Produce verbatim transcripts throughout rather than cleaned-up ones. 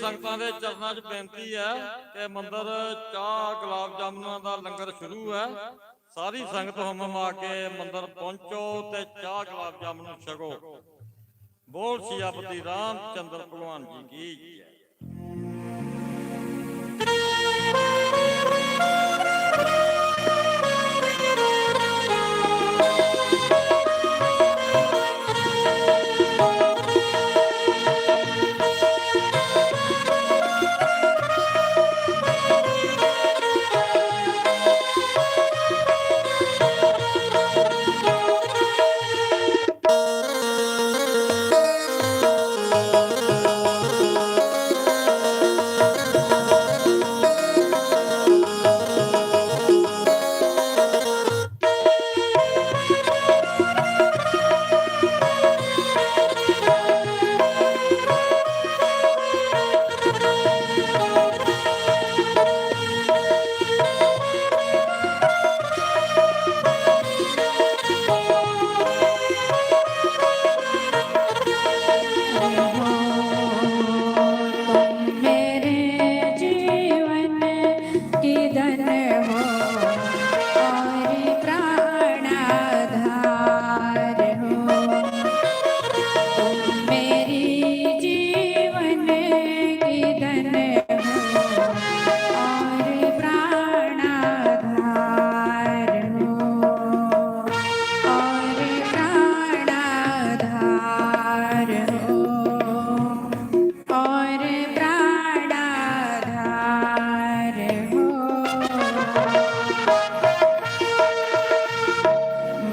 संगतां दे चरणां 'च बेनती ऐ कि मंदर चाह् गुलाब जामुनां दा लंगर शुरू ऐ। सारी संगत हुम्म हुम्मा के मंदर पहुंचो ते चाह् गुलाब जामुन छको। बोल सियापति रामचंद्र भगवान जी की जय।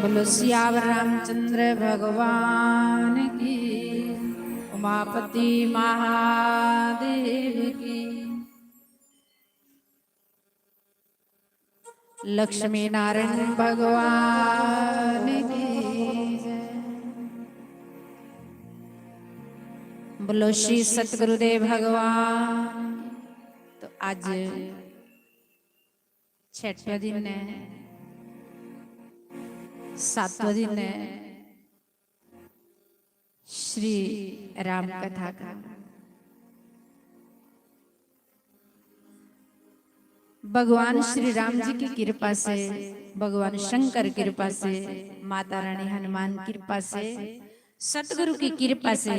बोलो सियावर रामचंद्र भगवान की, उमापति महादेव की, लक्ष्मी नारायण भगवान की जय। बोलो श्री सतगुरुदेव भगवान। तो आज छठवां दिन है, सातवां दिन है श्री राम कथा का। भगवान श्री राम जी की कृपा से, भगवान शंकर कृपा से, माता रानी हनुमान कृपा से, सतगुरु की कृपा से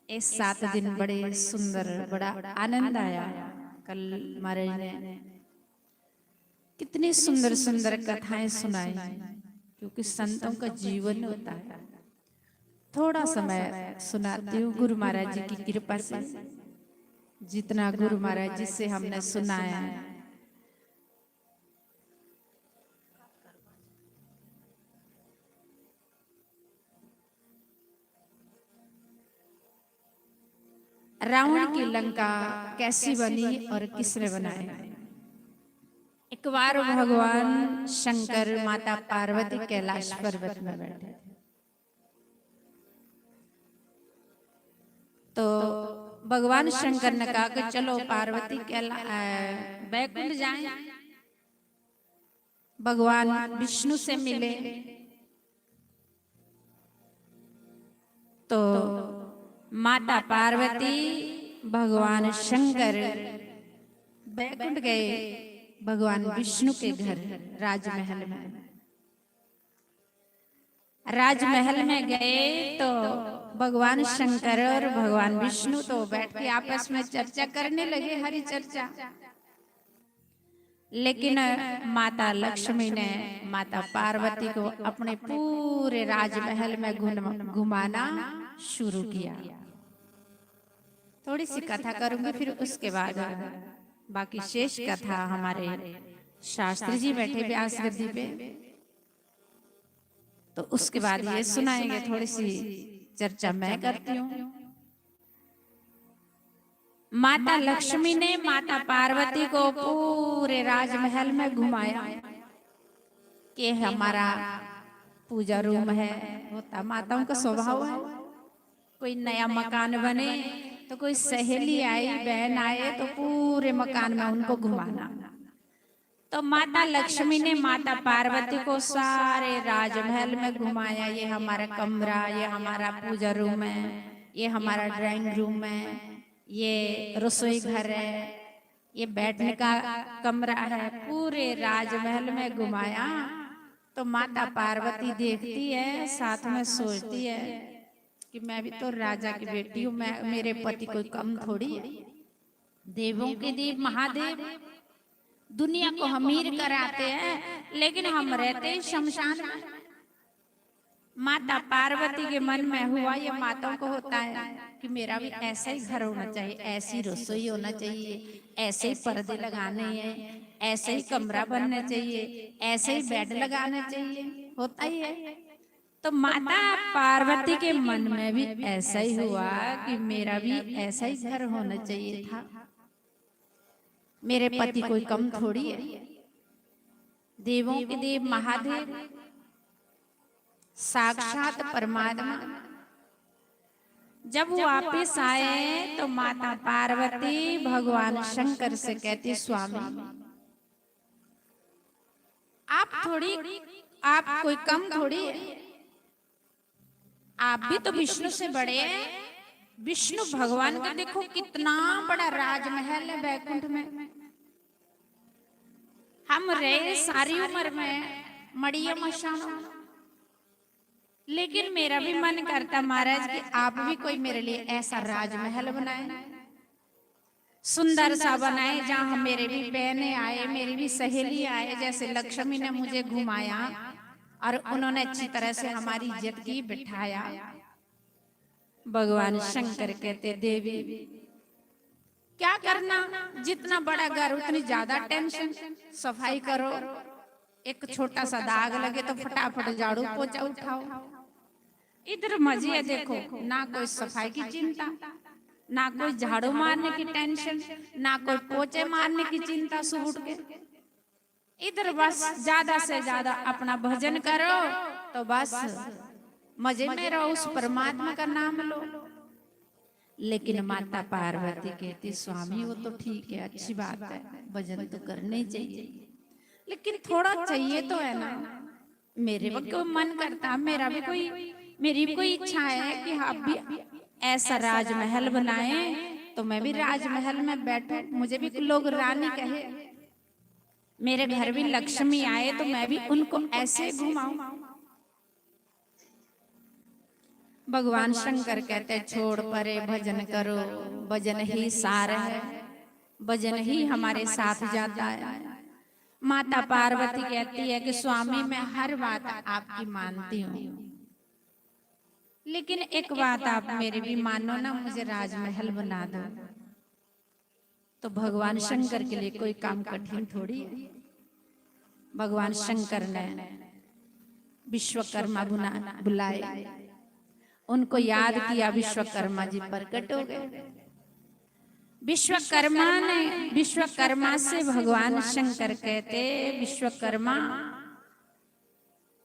ये सात दिन बड़े सुंदर, बड़ा आनंद आया। कल महाराज ने कितनी सुंदर सुंदर कथाएं सुनाई, क्योंकि संतों का जीवन होता है। थोड़ा सा मैं सुनाती हूँ गुरु महाराज जी की कृपा से, जितना गुरु महाराज जी से हमने सुना है। रावण की लंका कैसी बनी और किसने बनाई? एक बार भगवान शंकर माता पार्वती कैलाश पर्वत में बैठे थे। तो भगवान शंकर ने कहा कि चलो पार्वती कैला-, अ, बैकुंठ जाएं, भगवान विष्णु से मिले। तो माता पार्वती, भगवान शंकर बैकुंठ गए, भगवान विष्णु के घर राजमहल में। राजमहल में गए तो भगवान शंकर और भगवान विष्णु तो बैठ के आपस में चर्चा करने लगे, हरि चर्चा। लेकिन माता लक्ष्मी ने माता पार्वती को अपने पूरे राजमहल में घुन-, घुमाना शुरू किया। थोड़ी सी कथा करूंगी, फिर उसके बाद बाकी शेष कथा हमारे शास्त्री जी बैठे व्यास गद्दी पे, तो उसके बाद ये सुनाएंगे। थोड़ी सी चर्चा मैं करती हूँ। माता लक्ष्मी ने माता पार्वती को पूरे राजमहल में घुमाया कि हमारा पूजा रूम है, होता माताओं का स्वभाव है, कोई नया मकान बने तो कोई सहेली आई, बहन आए तो पूरे मकान में उनको घुमाना। तो माता लक्ष्मी ने माता पार्वती को सारे राजमहल में घुमाया। ये हमारा कमरा, ये हमारा पूजा रूम है, ये हमारा ड्राइंग रूम है, ये रसोई घर है, ये बैठने का कमरा है। पूरे राजमहल में घुमाया तो माता पार्वती देखती है, साथ में सोचती है कि मैं भी तो राजा की बेटी हूँ, मैं, मेरे पति कोई कम थोड़ी है। देवों के देव महादेव दुनिया को अमीर कराते हैं, लेकिन हम रहते हैं शमशान में। माता पार्वती के मन में हुआ, ये माताओं को होता है कि मेरा भी ऐसा ही घर होना चाहिए, ऐसी रसोई होना चाहिए, ऐसे ही पर्दे लगाने हैं, ऐसे ही कमरा बनना चाहिए, ऐसे ही बेड लगाना चाहिए, होता ही है। तो माता पार्वती के मन में भी ऐसा ही हुआ कि मेरा भी ऐसा ही घर होना चाहिए था, मेरे पति कोई कम थोड़ी है। देवों के देव महादेव, साक्षात परमात्मा, जब वापिस आए तो माता पार्वती भगवान शंकर से कहती, स्वामी, आप थोड़ी, आप कोई कम थोड़ी है, आप भी तो विष्णु से बड़े हैं। विष्णु भगवान का देखो कितना बड़ा राजमहल है बैकुंठ में। हम रहे सारी उम्र में मड़िया मशाणो, लेकिन मेरा भी मन करता महाराज कि आप भी कोई मेरे लिए ऐसा राजमहल बनाए, सुंदर सा बनाए, जहाँ मेरे भी बहनें आए, मेरी भी सहेली आए, जैसे लक्ष्मी ने मुझे घुमाया और उन्होंने अच्छी तरह से हमारी इज्जत की, बिठाया। भगवान शंकर कहते, देवी, क्या करना, जितना बड़ा घर उतनी ज्यादा टेंशन, सफाई करो, एक छोटा सा दाग लगे तो फटाफट झाड़ू पोछा उठाओ। इधर मजे है, देखो, ना कोई सफाई की चिंता, ना कोई झाड़ू मारने की टेंशन, ना कोई पोछे मारने की चिंता सुबह उठ के। इधर बस ज्यादा से ज्यादा अपना भजन करो, तो बस मजे में रहो, उस परमात्मा का नाम लो। लेकिन माता पार्वती कहती, स्वामी, वो तो ठीक है, अच्छी बात है, भजन तो करने ही चाहिए, लेकिन थोड़ा चाहिए तो है ना। मेरे भी कोई मन करता, मेरा भी कोई, मेरी भी कोई इच्छा है कि आप भी ऐसा राजमहल बनाए, तो मैं भी राजमहल में बैठूं, मुझे भी लोग रानी कहे, मेरे घर भी लक्ष्मी आए तो मैं भी उनको ऐसे घुमाऊं। भगवान शंकर कहते, छोड़ परे भजन करो, भजन ही सार है, भजन ही हमारे साथ जाता है। माता पार्वती कहती है कि स्वामी, मैं हर बात आपकी मानती हूँ, लेकिन एक बात आप मेरी भी मानो ना, मुझे राजमहल बना दो। तो भगवान शंकर के लिए कोई काम कठिन थोड़ी है। भगवान शंकर ने विश्वकर्मा बुना, बुलाए, उनको याद किया, विश्वकर्मा जी प्रकट हो गए। विश्वकर्मा ने, विश्वकर्मा से भगवान शंकर कहते, विश्वकर्मा,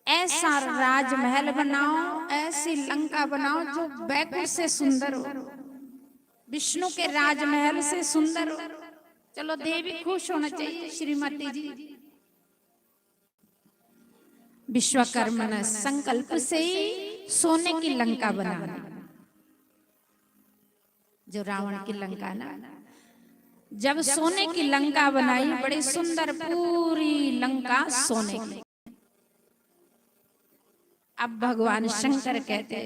ऐसा राजमहल बनाओ, ऐसी लंका बनाओ जो बैकुंठ से सुंदर हो, विष्णु के राजमहल से सुंदर हो। चलो, देवी खुश होना चाहिए श्रीमती जी। विश्वकर्मा ने संकल्प से ही सोने की लंका बना ली। जो रावण की लंका ना, जब सोने की लंका बनाई, बड़ी सुंदर पूरी लंका सोने की। अब भगवान शंकर कहते,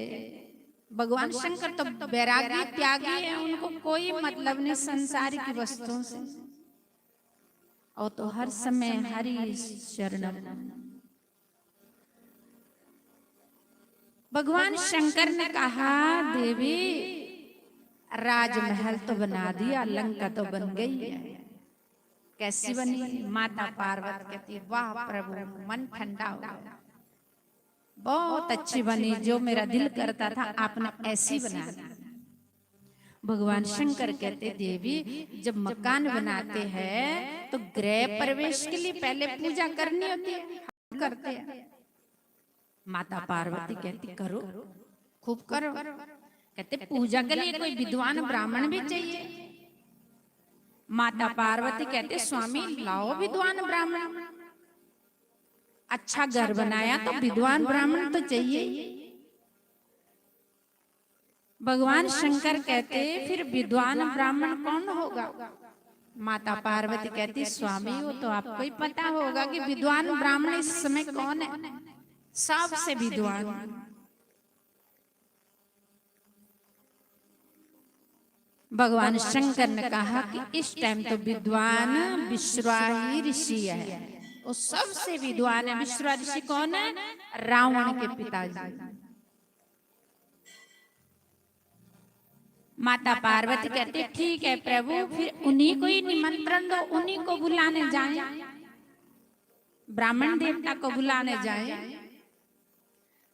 भगवान शंकर तो वैरागी त्यागी है, उनको कोई मतलब नहीं संसार की वस्तुओं से। और तो हर समय हरि शरणम। भगवान शंकर ने कहा, देवी, राजमहल तो बना दिया, लंका तो बन गई है। कैसी बनी? माता पार्वती कहती, वाह प्रभु, मन ठंडा हो गया, बहुत अच्छी बनी, जो मेरा दिल करता था आपने ऐसी बना दी। भगवान शंकर कहते, देवी, जब मकान बनाते हैं तो गृह प्रवेश के लिए पहले पूजा करनी होती है, हम करते हैं। माता पार्वती कहती, करो, खूब करो। कहते, पूजा के लिए कोई विद्वान ब्राह्मण भी चाहिए। माता पार्वती कहते, स्वामी, लाओ विद्वान ब्राह्मण, अच्छा घर बनाया तो विद्वान ब्राह्मण तो चाहिए। भगवान शंकर कहते, फिर विद्वान ब्राह्मण कौन होगा? माता पार्वती कहती, स्वामी, वो तो आपको ही पता होगा कि विद्वान ब्राह्मण इस समय कौन है, सबसे विद्वान। भगवान शंकर ने कहा कि इस टाइम तो विद्वान विश्रवा ही ऋषि है, वो सबसे विद्वान है। विश्रवा ऋषि कौन है? रावण के पिताजी। माता पार्वती कहती, ठीक है प्रभु, फिर उन्हीं को ही निमंत्रण दो, उन्हीं को बुलाने जाएं, ब्राह्मण देवता को बुलाने जाएं।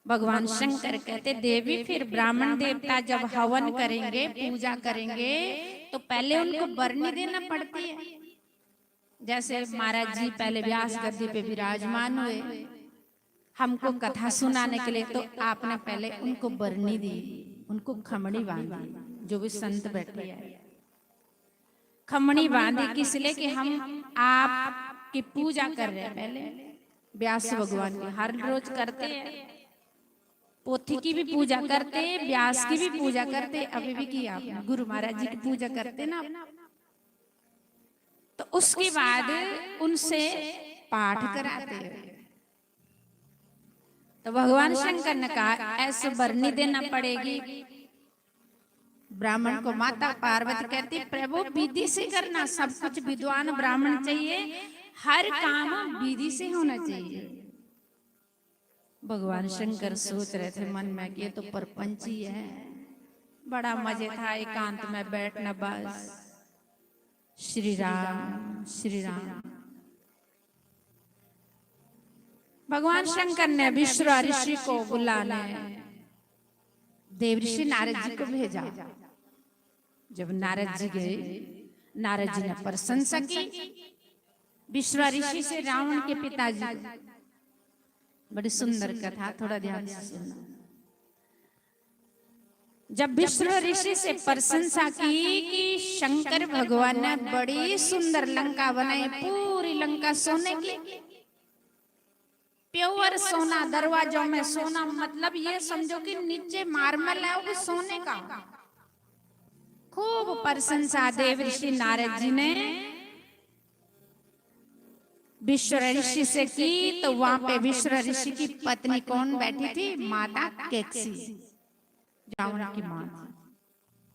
भगवान शंकर कहते, देवी, फिर ब्राह्मण देवता जब हवन करेंगे, पूजा करेंगे, तो पहले उनको बरनी देना पड़ती है। जैसे महाराज जी पहले व्यास गद्दी पे विराजमान हुए, हमको कथा सुनाने के लिए, तो आपने पहले उनको बरनी दी, उनको खमणी बांधी। जो भी संत बैठे हैं, खमणी बांधी किस लिए? कि हम आपकी पूजा कर रहे हैं। पहले व्यास भगवान की हर रोज करते हैं, पोथी की भी पूजा करते, व्यास की भी पूजा करते, अभी भी की आप गुरु महाराज जी की पूजा करते ना। तो उसके बाद उनसे पाठ कराते। तो भगवान शंकर ने कहा, ऐसे बरनी देना पड़ेगी ब्राह्मण को। माता पार्वती कहती, प्रभु, विधि से करना, सब कुछ विद्वान ब्राह्मण चाहिए, हर काम विधि से होना चाहिए। भगवान शंकर सोच रहे थे मन में कि ये तो परपंची है, बड़ा मजे था एकांत में बैठना, बस श्री राम, श्री राम। भगवान शंकर ने विश्रवा ऋषि को बुलाने देव ऋषि नारद जी को भेजा। जब नारद जी गए, नारद जी ने प्रशंसा की विश्रवा ऋषि से, रावण के पिताजी। बड़ी सुंदर कथा, थोड़ा ध्यान से सुनना। जब विश्रवा ऋषि से प्रशंसा की कि शंकर भगवान ने बड़ी सुंदर लंका बनाई, पूरी लंका सोने की, प्योर सोना, दरवाजों में सोना, मतलब ये समझो कि नीचे मार्बल है, वो भी सोने का। खूब प्रशंसा देव ऋषि नारद जी ने विश्रवा ऋषि से की, तो वहां पे विश्रवा ऋषि की पत्नी कौन बैठी थी? माता केकसी, रावण की मां थी।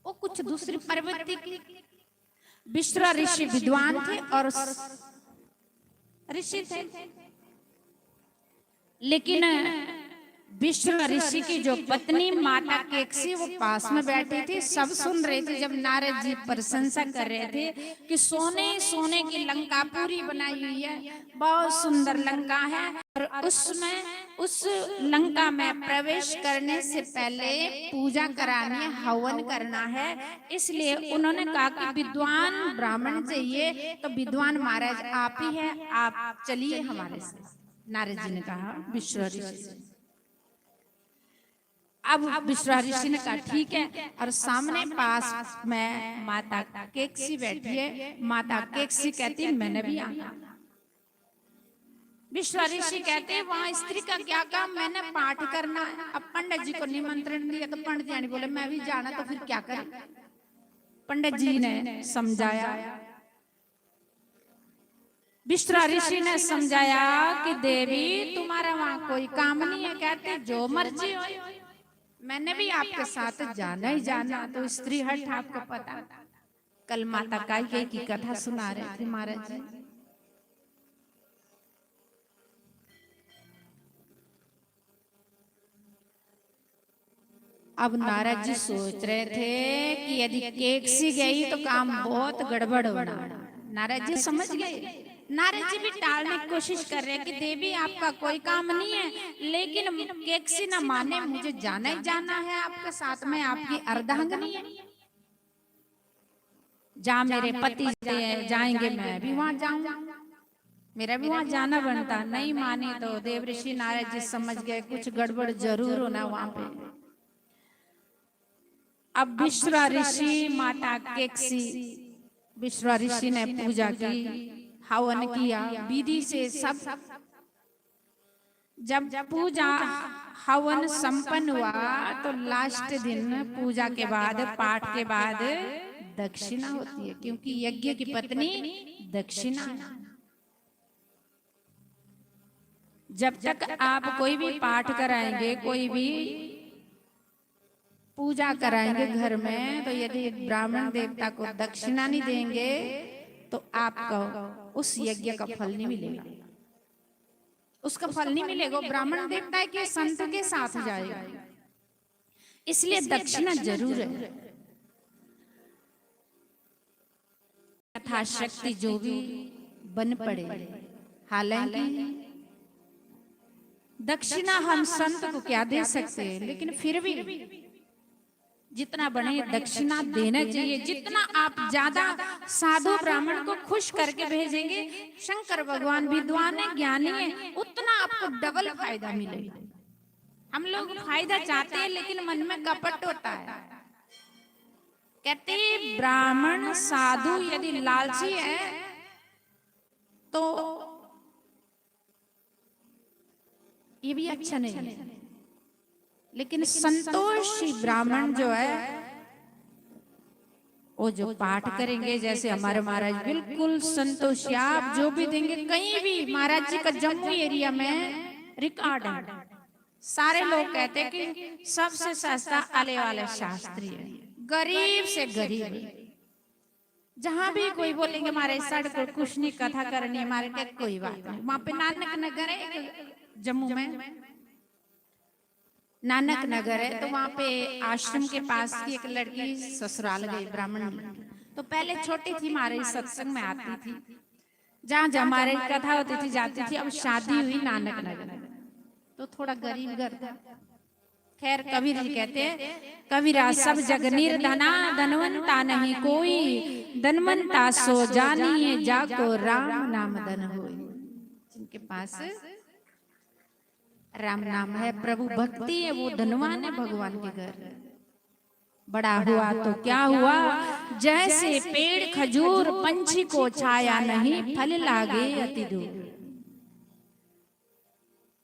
वो कुछ दूसरी प्रवृत्ति की। विश्रवा ऋषि विद्वान थे और ऋषि थे, लेकिन विश्रवा ऋषि की जो पत्नी माता केकसी, वो पास में बैठी थी, सब सुन रहे थे जब नारद जी प्रशंसा कर रहे थे कि सोने सोने की लंका पूरी बनाई हुई है, बहुत सुंदर लंका है। और उसमें, उस लंका में प्रवेश करने से पहले पूजा करानी है, हवन करना है, इसलिए उन्होंने कहा कि विद्वान ब्राह्मण चाहिए, तो विद्वान महाराज आप ही है, आप चलिए हमारे साथ। नारद जी ने कहा विश्रवा ऋषि से। अब विश्रवा ऋषि ने कहा ठीक है, और सामने पास में माता केकसी बैठी है। माता केकसी कहती मैंने भी आना। विश्रवा ऋषि कहते वहां स्त्री का क्या काम, मैंने पाठ करना है। अब पंडित जी को निमंत्रण दिया तो पंडित जी ने बोले मैं भी जाना, तो फिर क्या करें? पंडित जी ने समझाया, विश्रवा ऋषि ने समझाया कि देवी तुम्हारा वहां कोई काम नहीं है। कहते जो मर्जी हो, मैंने भी आपके साथ जाना ही जाना। तो स्त्री हठ आपको पता, कल माता कैकेयी की कथा सुना रहे थे महाराज जी। अब नारद जी सोच रहे थे कि यदि केकसी गई तो काम बहुत गड़बड़ होना। नारद जी समझ गए। नारद जी भी टालने की कोशिश कर रहे हैं कि देवी आपका कोई काम नहीं है, लेकिन केकसी ना माने, मुझे जाना ही जाना है आपके साथ में, आपकी अर्धांगनी है। जहाँ मेरे पति जाते हैं, जाएंगे, मैं भी वहां जाऊं, मेरा भी वहां जाना बनता। नहीं माने तो देवर्षि नारद जी समझ गए कुछ गड़बड़ जरूर होना वहां पे। अब विश्रवा ऋषि माता केकसी, विश्रवा ऋषि ने पूजा की, हवन किया, विधि से सब जब पूजा हवन संपन्न हुआ तो लास्ट दिन पूजा के बाद, पाठ के बाद दक्षिणा होती है, क्योंकि यज्ञ की पत्नी दक्षिणा है। जब तक आप कोई भी पाठ कराएंगे, कोई भी पूजा कराएंगे घर में, तो यदि ब्राह्मण देवता को दक्षिणा नहीं देंगे तो आपको उस यज्ञ का फल नहीं मिलेगा। उसका फल नहीं मिलेगा। ब्राह्मण देवता के, संत के साथ जाएगा, इसलिए दक्षिणा जरूर है। यथाशक्ति जो भी बन पड़े। हालांकि दक्षिणा हम संत को क्या दे सकते हैं, लेकिन फिर भी जितना बने दक्षिणा देना चाहिए। जितना आप ज्यादा साधु ब्राह्मण को खुश करके भेजेंगे, शंकर भगवान विद्वान है, ज्ञानी है, उतना आपको डबल फायदा मिलेगा। हम लोग फायदा चाहते हैं, लेकिन मन में कपट होता है। कहते, ब्राह्मण साधु यदि लालची है तो ये भी अच्छा नहीं है। लेकिन संतोषी ब्राह्मण जो है, वो जो पाठ करेंगे, जैसे हमारे महाराज बिल्कुल संतोषी, आप जो भी देंगे, कहीं भी महाराज जी का जम्मू एरिया में रिकॉर्ड है। सारे लोग कहते हैं कि सबसे सस्ता आले वाले शास्त्री है, गरीब से गरीब है। जहां भी कोई बोलेंगे, "मारे सड़क पर कुछ नहीं, कथा करनी है," मारे कहे, "कोई बात नहीं।" वहां पे नानक नगर है एक जम्मू में, नानक नगर है, तो वहां पे आश्रम के पास की एक लड़की ससुराल गई, ब्राह्मण लड़की। तो पहले छोटी थी, मारे सत्संग में आती थी, जहां जहां मारे कथा होती थी, जाती थी। अब शादी हुई नानक नगर, तो थोड़ा गरीब घर था। खैर, कबीर जी कहते हैं, "कबीरा सब जग निर्धना, धनवंता नहीं कोई, धनवंता सो जानिए, जाको राम नाम धन होई।" जिनके पास राम नाम है, प्रभु भक्ति है, वो धनवान है भगवान के घर। बड़ा हुआ तो क्या हुआ, जैसे पेड़ खजूर, पंछी को छाया नहीं, फल लागे अति दूर।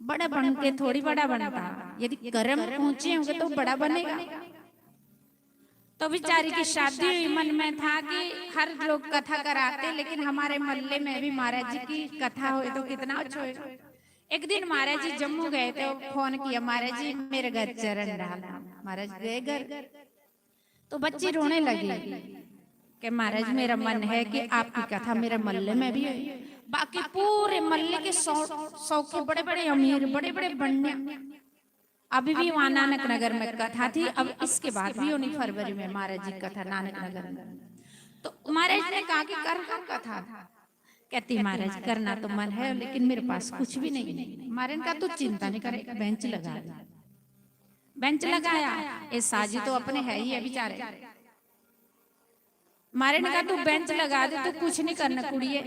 बड़ा बन के थोड़ी बड़ा बनता, यदि कर्म ऊंचे होंगे तो बड़ा बनेगा। तो बेचारी की शादी हुई, मन में था कि हर लोग कथा कराते, लेकिन हमारे मोहल्ले में भी महाराज जी की कथा होए तो कितना अच्छा होए। एक दिन महाराज जी जम्मू गए थे, फोन किया, "महाराज जी, मेरे घर चरण डालना।" महाराज गए घर, तो बच्ची रोने लगी कि, "महाराज, मेरा मन है कि आपकी कथा मेरे मोहल्ले में भी हो।" बाकी पूरे मोहल्ले के सौ, सौ के बड़े बड़े अमीर, बड़े बड़े बनिया, अभी भी वहां नानक नगर में कथा थी। अब इसके बाद भी होनी फरवरी में महाराज जी कथा नानक नगर में। तो महाराज ने कहा कि, "कर हम कथा।" कहती, "महाराज, करना तो मन है, लेकिन मेरे पास कुछ भी नहीं है।" महाराज ने कहा, "तू चिंता नहीं करे, बेंच लगा दे।" बेंच लगाया, ये साजी तो अपने है ही है बेचारे। महाराज ने कहा, "तू बेंच लगा दे, तू कुछ नहीं करना कुड़िए,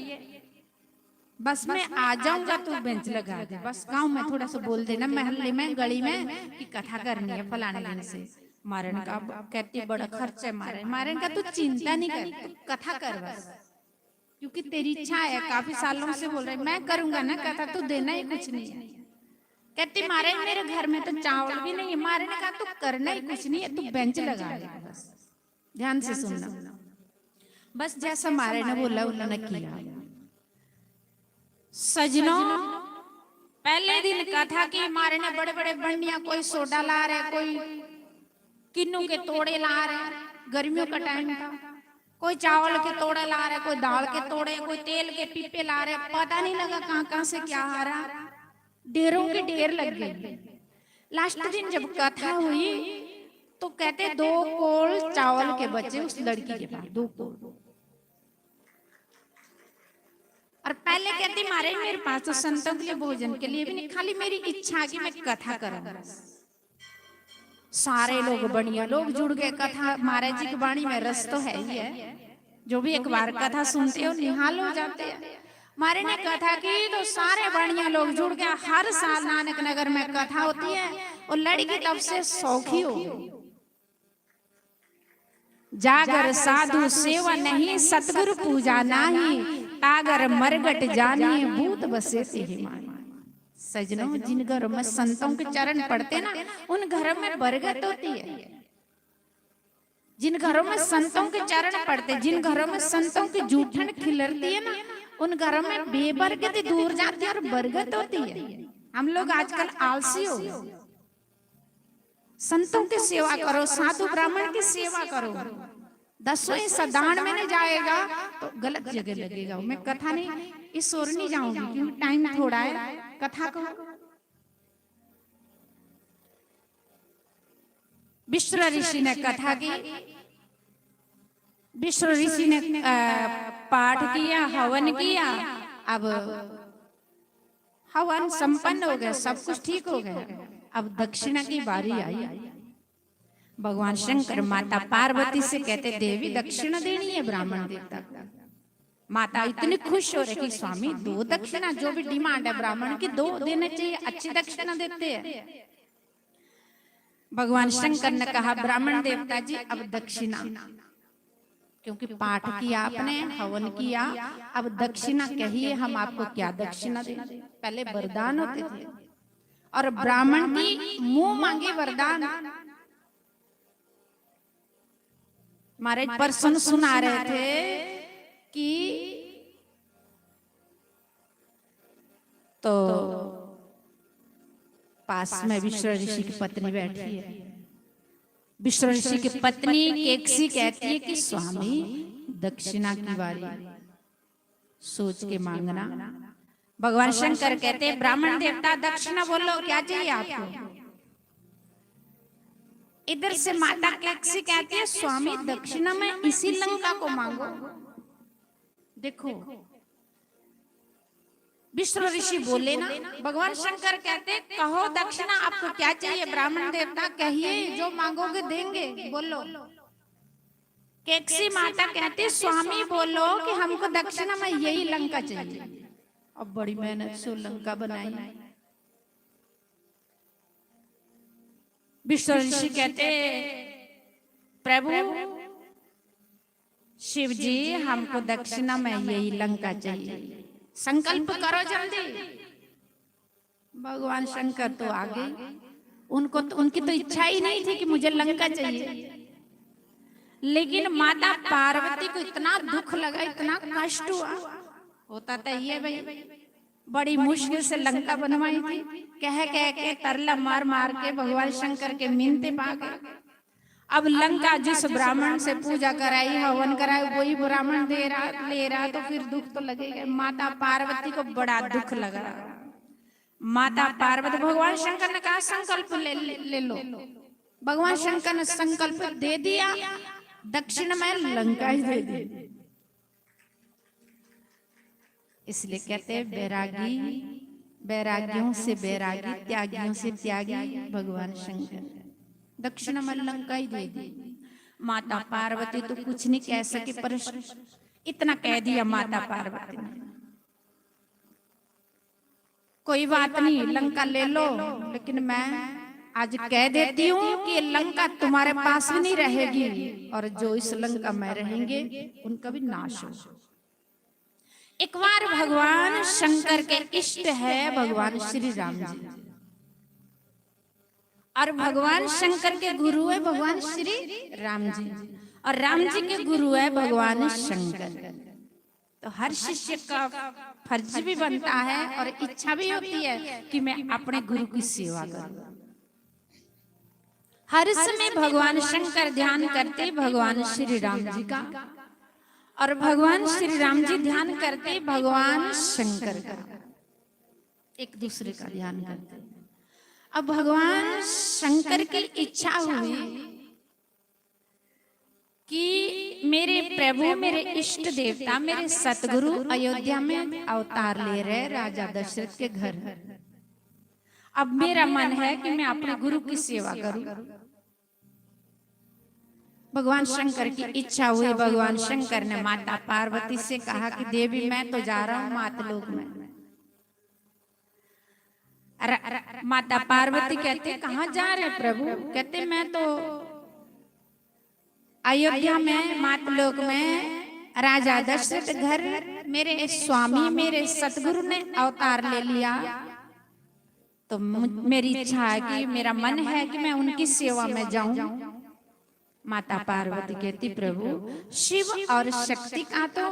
बस मैं आ जाऊंगा, तू बेंच लगा दे।" बस गांव में थोड़ा सा बोल देना, मोहल्ले में, गली में, कि कथा करनी है फलाने दिन से। महाराज ने कहा, कहती, "बड़ा खर्च है महाराज।" महाराज ने कहा, "तू चिंता नहीं कर, तू कथा कर बस, क्योंकि तेरी इच्छा है, काफी सालों से बोल रही, मैं करूंगा ना कथा, तू देना ही कुछ नहीं है।" कहती, "महाराज, मेरे घर में तो चावल भी नहीं है।" महाराज ने कहा, "तू करना ही कुछ नहीं है, तू बेंच लगा दे बस।" ध्यान से सुनना, बस जैसा महाराज ने बोला, उन्होंने किया। सजनों, पहले दिन कथा की, महाराज ने बड़े बड़े बंडियां, कोई सोडा ला रहे, कोई किन्नू के तोड़े ला रहे, गर्मियों का टाइम था, कोई चावल के तोड़े ला रहे, कोई दाल के तोड़े, कोई तेल के पीपे ला रहे, पता नहीं लगा कहाँ कहाँ से क्या आ रहा, ढेरों के ढेर लग गए। लास्ट दिन जब कथा हुई तो कहते, "दो कोल चावल के बचे उस लड़की के पास, दो कोल।" और पहले कहती, "महाराज, मेरे पास तो संतों के लिए, भोजन के लिए भी नहीं, खाली मेरी इच्छा की मैं कथा करूं।" सारे लोग, बनिया लोग जुड़ गए कथा। महाराज जी की बाणी में रस तो है ही है, जो भी एक बार कथा सुनते हो, निहाल हो जाते हैं। महाराज ने कथा की तो सारे बनिया लोग जुड़ गए। हर साल नानक नगर में कथा होती है और लड़की तब से सौखी हो गई। जागर साधु सेवा नहीं, सतगुरु पूजा नाही, तागर मरगट जानिए, भूत बसे तिहि माही। सजनों, जिन घरों में संतों के चरण पड़ते ना, उन घरों में बरकत होती है। जिन घरों में संतों के चरण पड़ते, जिन घरों में संतों की जूठन खिलरती है ना, उन घरों में बेबरकती दूर जाती है और बरकत होती है। हम लोग आजकल आलसी हो गए। संतों की सेवा करो, साधु ब्राह्मण की सेवा करो। दसवें सदान में नहीं जाएगा तो गलत जगह लगेगा। मैं कथा नहीं, इस ओर नहीं जाऊंगी क्योंकि टाइम थोड़ा है। कथा को विश्व ऋषि ने कथा की, विश्व ऋषि ने, अ, पाठ किया, हवन किया। अब हवन संपन्न हो गया, सब कुछ ठीक हो गया। अब दक्षिणा की बारी आई। भगवान शंकर माता पार्वती से कहते, "देवी, दक्षिणा देनी है ब्राह्मण देवता को।" माता इतनी खुश हो रही कि स्वामी, दो दक्षिणा, जो भी डिमांड है ब्राह्मण की, दो देने चाहिए, अच्छी दक्षिणा देते हैं। भगवान शंकर ने कहा, "ब्राह्मण देवता जी, अब दक्षिणा, क्योंकि पाठ किया आपने, हवन किया, अब दक्षिणा कहिए, हम आपको क्या दक्षिणा दें?" पहले वरदान होते थे और ब्राह्मण की मुंह मांगे वरदान। महाराज परसों सुना रहे थे कि तो पास में विश्व ऋषि की पत्नी बैठी है। विश्व ऋषि की पत्नी केकसी कहती है कि स्वामी, दक्षिणा की बारी, सोच के मांगना। भगवान शंकर कहते हैं, "ब्राह्मण देवता, दक्षिणा बोलो, क्या चाहिए आपको?" इधर से माता केकसी कहती है, "स्वामी, दक्षिणा में इसी लंका को मांगो।" देखो, विश्व ऋषि बोले ना, भगवान शंकर कहते, "कहो दक्षिणा, आपको क्या चाहिए ब्राह्मण देवता, कहिए, जो मांगोगे देंगे, बोलो।" केकसी माता कहती, "स्वामी, बोलो कि हमको दक्षिणा में यही लंका चाहिए।" अब बड़ी मेहनत से लंका बनाई। विश्व ऋषि कहते, "प्रभु शिव जी, हमको दक्षिणा में यही लंका चाहिए, संकल्प करो जल्दी।" भगवान शंकर तो आ गए, उनको तो, उनकी तो इच्छा ही नहीं थी कि मुझे लंका चाहिए, लेकिन माता पार्वती को इतना दुख लगा, इतना कष्ट हुआ। होता तो ये भाई, बड़ी मुश्किल से लंका बनवाई थी, कह कह के, तरला मार मार के भगवान शंकर के मिनते पा गए। अब लंका जिस ब्राह्मण से पूजा कराई, हवन कराई, वही ब्राह्मण दे रहा, ले रहा, तो फिर दुख तो लगेगा। माता पार्वती को बड़ा दुख लगा। माता पार्वती, भगवान शंकर ने कहा, "संकल्प ले, ले, ले लो।" भगवान शंकर ने संकल्प दे दिया, दक्षिण में लंका ही दे दी। इसलिए कहते हैं, "बैरागी, बैरागियों से बैरागी, त्यागियों से त्यागी भगवान शंकर।" दक्षिण में लंका ही दे दी। माता पार्वती तो कुछ नहीं कह सके, पर इतना कह दिया माता पार्वती ने, "कोई बात नहीं, लंका ले लो, लेकिन मैं आज कह देती हूँ कि लंका तुम्हारे पास भी नहीं रहेगी, और जो इस लंका में रहेंगे, उनका भी नाश हो।" एक बार भगवान शंकर के इष्ट है भगवान श्री राम जी, और भगवान शंकर के गुरु है भगवान श्री राम जी, और राम जी के गुरु है भगवान शंकर। तो हर शिष्य का फर्ज भी बनता है और इच्छा भी होती है कि मैं अपने गुरु की सेवा करूं। हर समय भगवान शंकर ध्यान करते भगवान श्री राम जी का, और भगवान श्री राम जी ध्यान करते भगवान शंकर का, एक दूसरे का ध्यान करते। अब भगवान शंकर की इच्छा हुई कि मेरे प्रभु, मेरे इष्ट देवता, मेरे सतगुरु अयोध्या में अवतार ले रहे राजा दशरथ के घर। अब मेरा मन है कि मैं अपने गुरु की सेवा करूं। भगवान शंकर की इच्छा हुई। भगवान शंकर ने माता पार्वती से कहा कि देवी, मैं तो जा रहा हूं मात लोक में। र-, र-, माता पार्वती कहते, "कहाँ जा रहे प्रभु?" कहते, "मैं तो अयोध्या में, मात लोक में, राजा दशरथ घर मेरे स्वामी, मेरे सतगुरु ने अवतार ले लिया, तो मु-, मेरी इच्छा है कि, मेरा मन है कि मैं उनकी सेवा में जाऊं। माता पार्वती कहती, प्रभु, शिव और शक्ति का तो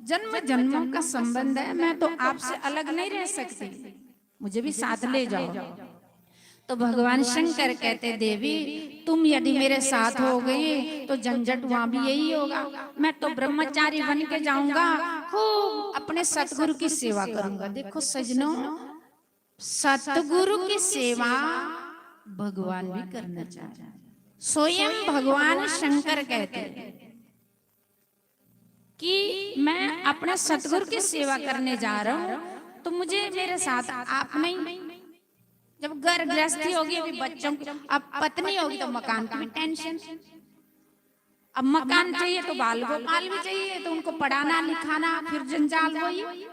जन्म जन्मों का संबंध है, मैं तो आपसे अलग नहीं रह सकती, मुझे भी साथ ले जाओ। तो भगवान शंकर कहते, देवी, तुम यदि मेरे साथ हो गई तो झंझट वहां भी यही होगा। मैं तो ब्रह्मचारी बन के जाऊंगा, खूब अपने सतगुरु की सेवा करूंगा। देखो सजनों, सतगुरु की सेवा भगवान भी करना चाहते हैं। स्वयं भगवान शंकर कहते हैं कि मैं अपने सतगुरु की सेवा करने जा रहा हूं, तो मुझे मेरे साथ आप नहीं। जब घर गृहस्थी होगी, अभी बच्चों की, अब पत्नी होगी तो मकान की भी टेंशन, अब मकान चाहिए तो बाल गोपाल भी चाहिए, तो उनको पढ़ाना लिखाना, फिर जंजाल वही।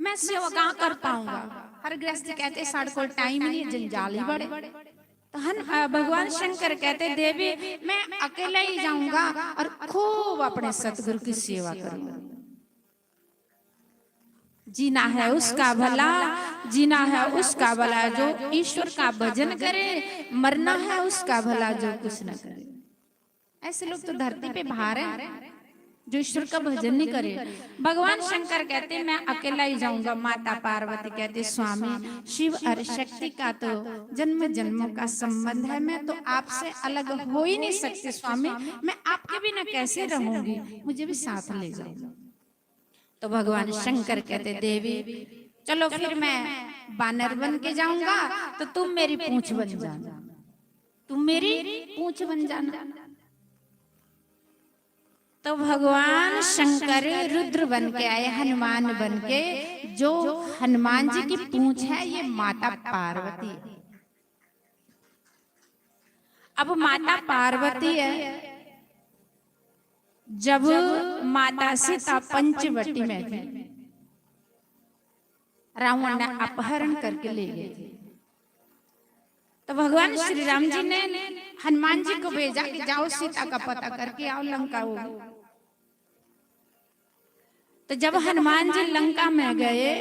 मैं सेवा कहाँ कर पाऊंगा? हर गृहस्थ कहते, साढ़े को टाइम ही नहीं, जंजाल ही बड़े। तो हन अ, भगवान शंकर कहते, देवी, मैं अकेला ही जाऊंगा और खूब अपने सतगुरु की सेवा करूंगा। जीना है उसका भला, जीना है उसका भला जो ईश्वर का भजन करे, मरना है उसका भला जो कुछ न करे। ऐसे लोग तो धरती पे भार है, जो ईश्वर का भजन नहीं करे। भगवान शंकर कहते, मैं अकेला ही जाऊंगा। माता पार्वती कहते, स्वामी, शिव और शक्ति का तो जन्म जन्मों का संबंध है, मैं तो आपसे अलग हो ही नहीं सकती स्वामी, मैं आपके बिना कैसे रहूंगी, मुझे भी साथ ले जाओ। तो भगवान शंकर कहते, देवी, चलो फिर मैं बानर बन के जाऊंगा, तो तुम मेरी पूंछ बन जाना, तुम मेरी पूंछ बन जाना। तो भगवान शंकर रुद्र बन के आए, हनुमान बन के। जो हनुमान जी की पूंछ है, ये माता पार्वती है। अब माता पार्वती है, जब माता सीता पंचवटी में थी, रावण ने अपहरण करके ले गए थे। तो भगवान श्री राम जी ने हनुमान जी को भेजा कि जाओ, सीता का पता करके आओ, लंका हो गई। तो जब हनुमान जी लंका में गए,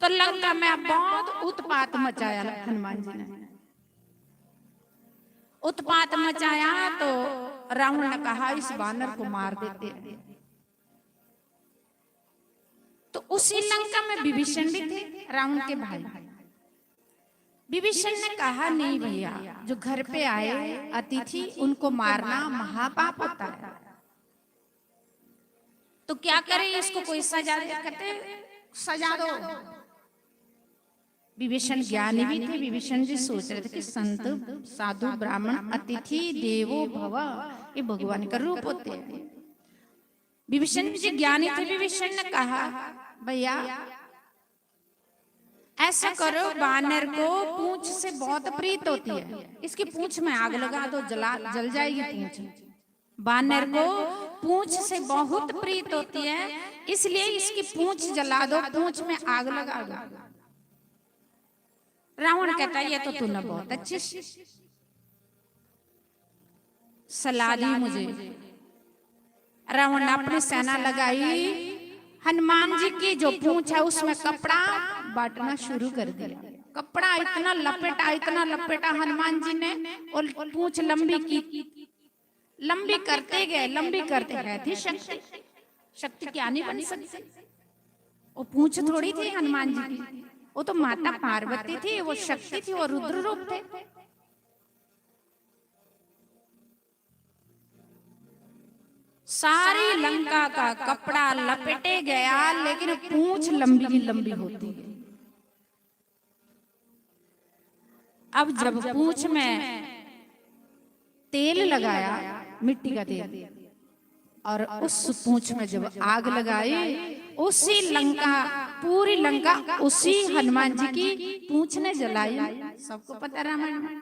तो लंका में बहुत उत्पात मचाया हनुमान जी ने। उत्पात मचाया तो रावण ने कहा, इस बानर को मार देते हैं। तो उसी लंका में विभीषण भी थे, रावण के भाई। विभीषण ने कहा, नहीं भैया, जो घर पे आए अतिथि, उनको मारना महापाप होता है। तो क्या करें, इसको कोई सजा दे? कहते, सजा दो। विभीषण ज्ञानी भी थे। विभीषण जी सोच रहे थे कि संत, साधु, ब्राह्मण, अतिथि देवो भव, ये भगवान का रूप होते हैं। विभीषण जी ज्ञानी थे। विभीषण ने कहा, भैया, ऐसा करो, बानर को पूंछ से बहुत प्रीत होती है, इसकी पूंछ में आग लगा दो, जला, जल जाएगी पूंछ। बानर को पूंछ से बहुत प्रीत होती है, इसलिए इसकी पूंछ जला दो, पूंछ में आग लगा दो। रावण कहता, ये तो तूने बहुत अच्छी सलाह दी मुझे। रावण ने अपनी सेना लगाई, हनुमान जी की जो पूंछ है उसमें कपड़ा बांटना शुरू कर दिया। कपड़ा इतना लपेटा, इतना लपेटा हनुमान जी ने, और पूंछ लंबी की, लंबी करते गए, लंबी करते गए। थी शक्ति, शक्ति क्या नहीं बन सकती? वो पूंछ थोड़ी थी हनुमान जी की, वो तो माता पार्वती थी, वो शक्ति थी, वो रुद्र रूप थे। सारी लंका का कपड़ा लपेटे गया, लेकिन पूंछ लंबी की लंबी होती है। अब जब पूंछ में तेल लगाया, मिट्टी का तेल, और उस पूंछ में जब आग लगाई, उसी लंका, पूरी लंका उसी हनुमान जी की पूंछ ने जलाई। सबको पता है रामायण में।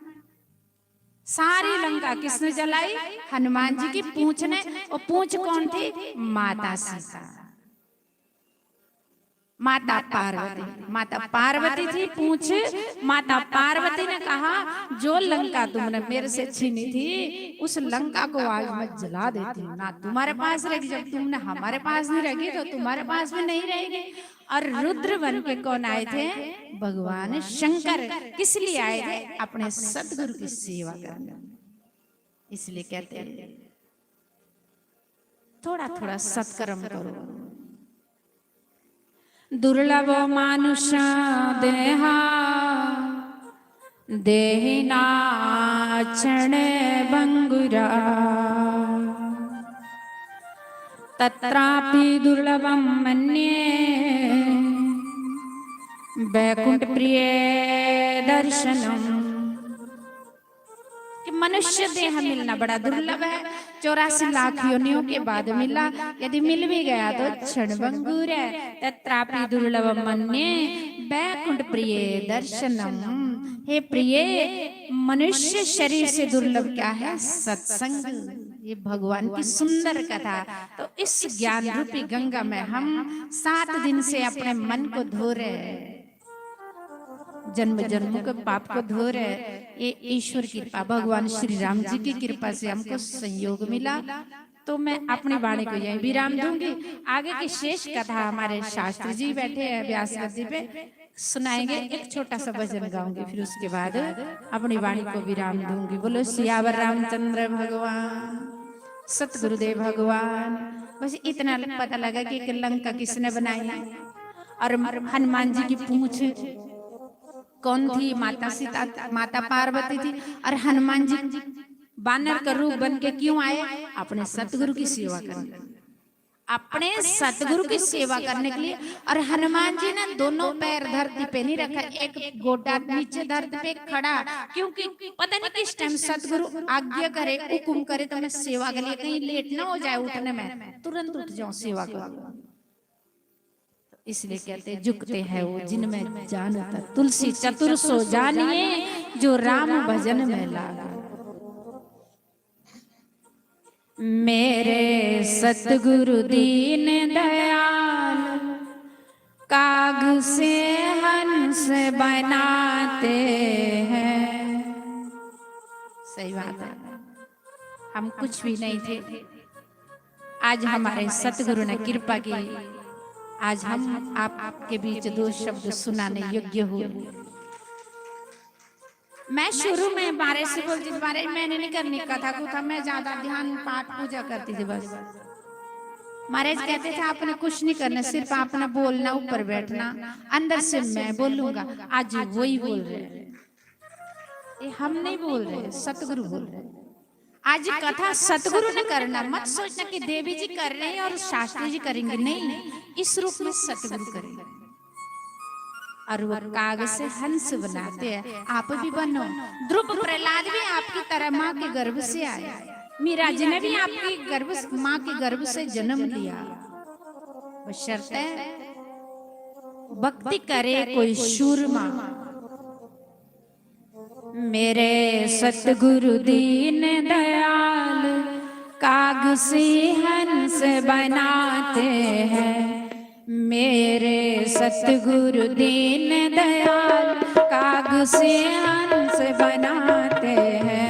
सारी लंका किसने जलाई? हनुमान जी की पूंछ ने। और पूंछ कौन थी? माता सीता। माता पार्वती, माता पार्वती थी पूंछ। माता पार्वती ने कहा, "जो लंका तुमने मेरे से छीनी थी, उस लंका को आज मैं जला देती हूँ। ना तुम्हारे पास रहेगी, जब तुमने हमारे पास नहीं रखी तो तुम्हारे पास भी नहीं रहेगी।" और रुद्र बन के कौन आए थे? भगवान शंकर। किस लिए आए थे? अपने सतगुरु की सेवा करने। इसलिए कहते हैं, थोड़ा थोड़ा सत्कर्म करो। दुर्लभ मानुष देहा, देहिना क्षण भंगुरा। तत्रापि दुर्लभम मन्ये, वैकुंठ प्रिय दर्शनम। कि मनुष्य देह मिलना बड़ा दुर्लभ है, चौरासी लाख योनियों के बाद मिला, यदि मिल भी गया तो क्षण भंगुर है। तत्रापि दुर्लभ मन्ये वैकुंठ प्रिय दर्शनम। हे प्रिय, मनुष्य शरीर से दुर्लभ क्या है? सत्संग। ये भगवान की सुंदर कथा। तो इस ज्ञान रूपी गंगा में हम सात दिन से अपने मन को धो रहे हैं, जन्म जन्मों के पाप को धो रहे। ये ईश्वर की कृपा, भगवान श्री राम जी की कृपा से हमको संयोग मिला। तो मैं अपनी वाणी को यहीं विराम दूंगी। आगे की शेष कथा हमारे शास्त्री जी बैठे हैं व्यास गद्दी पे, सुनाएंगे। एक छोटा सा भजन गाऊंगी, फिर उसके बाद अपनी वाणी को विराम दूंगी। बोलो सियावर रामचंद्र भगवान, सतगुरुदेव भगवान। बस इतना पता लगा कि एक लंका किसने बनाई और हनुमान जी की पूंछ कौन थी? माता सीता, माता पार्वती थी। और हनुमान जी बानर का रूप बन के क्यों आए? अपने सतगुरु की सेवा करने, अपने सतगुरु की सेवा करने के लिए। और हनुमान जी ने दोनों पैर धरती पे नहीं रखा, एक गोडा नीचे धरती पे खड़ा, क्योंकि पता नहीं किस टाइम सतगुरु आज्ञा करे, हुक्म करे, तो मैं सेवा के लिए कहीं लेट ना हो जाए उठने में, तुरंत उठ जाऊं, सेवा करूं। इसलिए कहते, झुकते हैं वो जिनमें जान उतर। तुलसी चतुर सो जानिए, जो राम भजन में लाग। मेरे सतगुरु दीन दयाल, काग से हंस बनाते हैं। सही बात है, हम कुछ भी नहीं थे। आज हमारे सतगुरु ने कृपा की, आज हम आपके बीच दो शब्द सुनाने योग्य हुए। मैं शुरू में महाराज से बोलती थी, "महाराज, मैंने नहीं करनी कथा कुथा, मैं ज्यादा ध्यान पाठ पूजा करती थी बस।" महाराज कहते थे, "आपने कुछ नहीं करना, सिर्फ आपने बोलना, ऊपर बैठना, अंदर से मैं बोलूंगा।" आज वही बोल रहे हैं, ये हम नहीं बोल रहे, सतगुरु बोल रहे हैं। आज कथा सतगुरु ने करना, मत सोचना कि देवी जी कर रहे हैं और शास्त्री जी करेंगे, नहीं, इस रूप में सतगुरु करेंगे। और वो काग से हंस बनाते हैं, आप भी बनो। ध्रुव प्रहलाद भी आपकी तरह माँ के गर्भ से आए, मीरा जी ने भी आपकी गर्भ, माँ के गर्भ से जन्म लिया, बशर्ते भक्ति करे कोई सूरमा। मेरे सतगुरु दीन दयाल, काग से हंस बनाते हैं। मेरे सतगुरु दीन दयाल, काग से हंस बनाते हैं।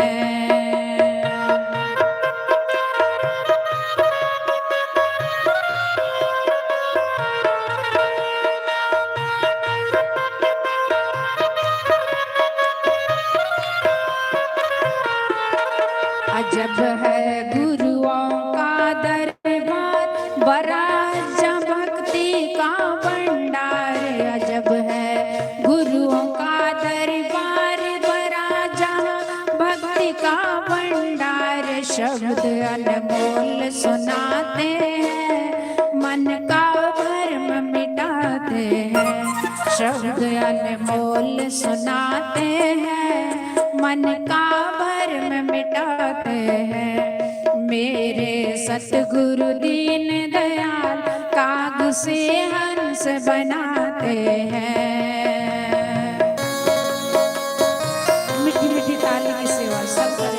अजब है गुरुओं का दरबार, बड़ा जहाँ भक्ति का भंडार। अजब है गुरुओं का दरबार, बड़ा जहाँ भक्ति का भंडार। शब्द अनमोल सुनाते हैं, मन का भरम मिटाते हैं। शब्द अनमोल सुनाते हैं, मन का भरम मिटाते हैं। मेरे सतगुरु दीन दयाल, काग से हंस बनाते हैं। मीठी मीठी ताली की सेवा सब करें।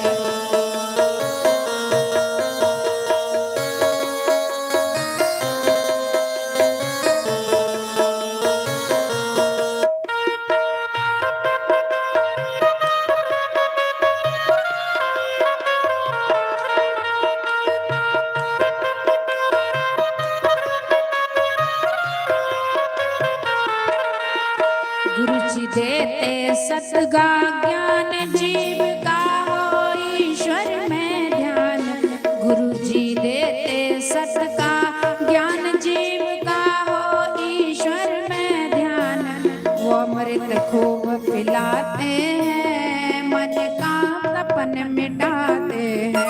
सत का ज्ञान जीव का हो ईश्वर में ध्यान। गुरु जी देते सत का ज्ञान जीव का हो ईश्वर में ध्यान। वो अमृत खूब पिलाते हैं, मन का तपन मिटाते हैं।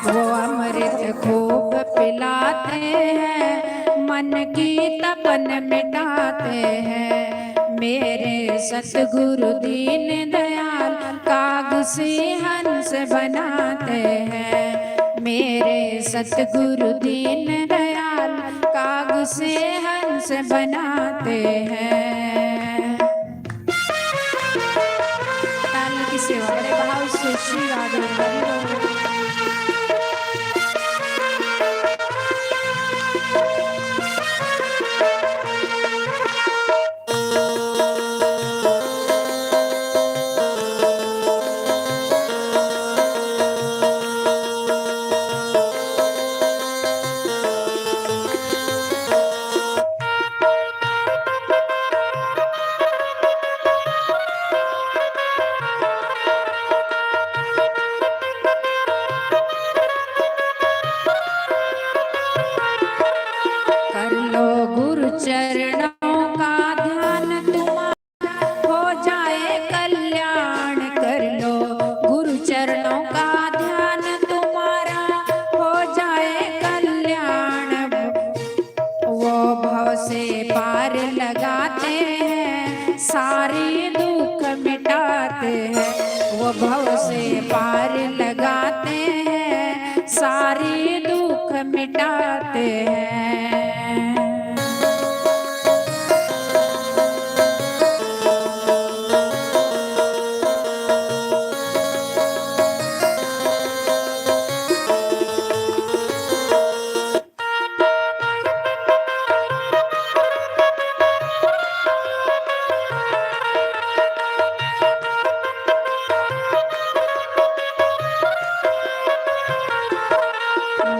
वो अमृत खूब पिलाते हैं, मन की तपन मिटाते हैं। मेरे सतगुरु दीन दयाल काग से हंस बनाते हैं। मेरे सतगुरु दीन दयाल काग से हंस बनाते हैं। ताल की सेवा बड़े भाव से श्री राधे हरि बोल। कर लो गुरु चरणों का ध्यान, तुम्हारा हो जाए कल्याण। कर लो गुरु चरणों का ध्यान, तुम्हारा हो जाए कल्याण। वो भव से पार लगाते हैं, सारे दुख मिटाते हैं। वो भव से पार लगाते हैं, सारे दुख मिटाते हैं।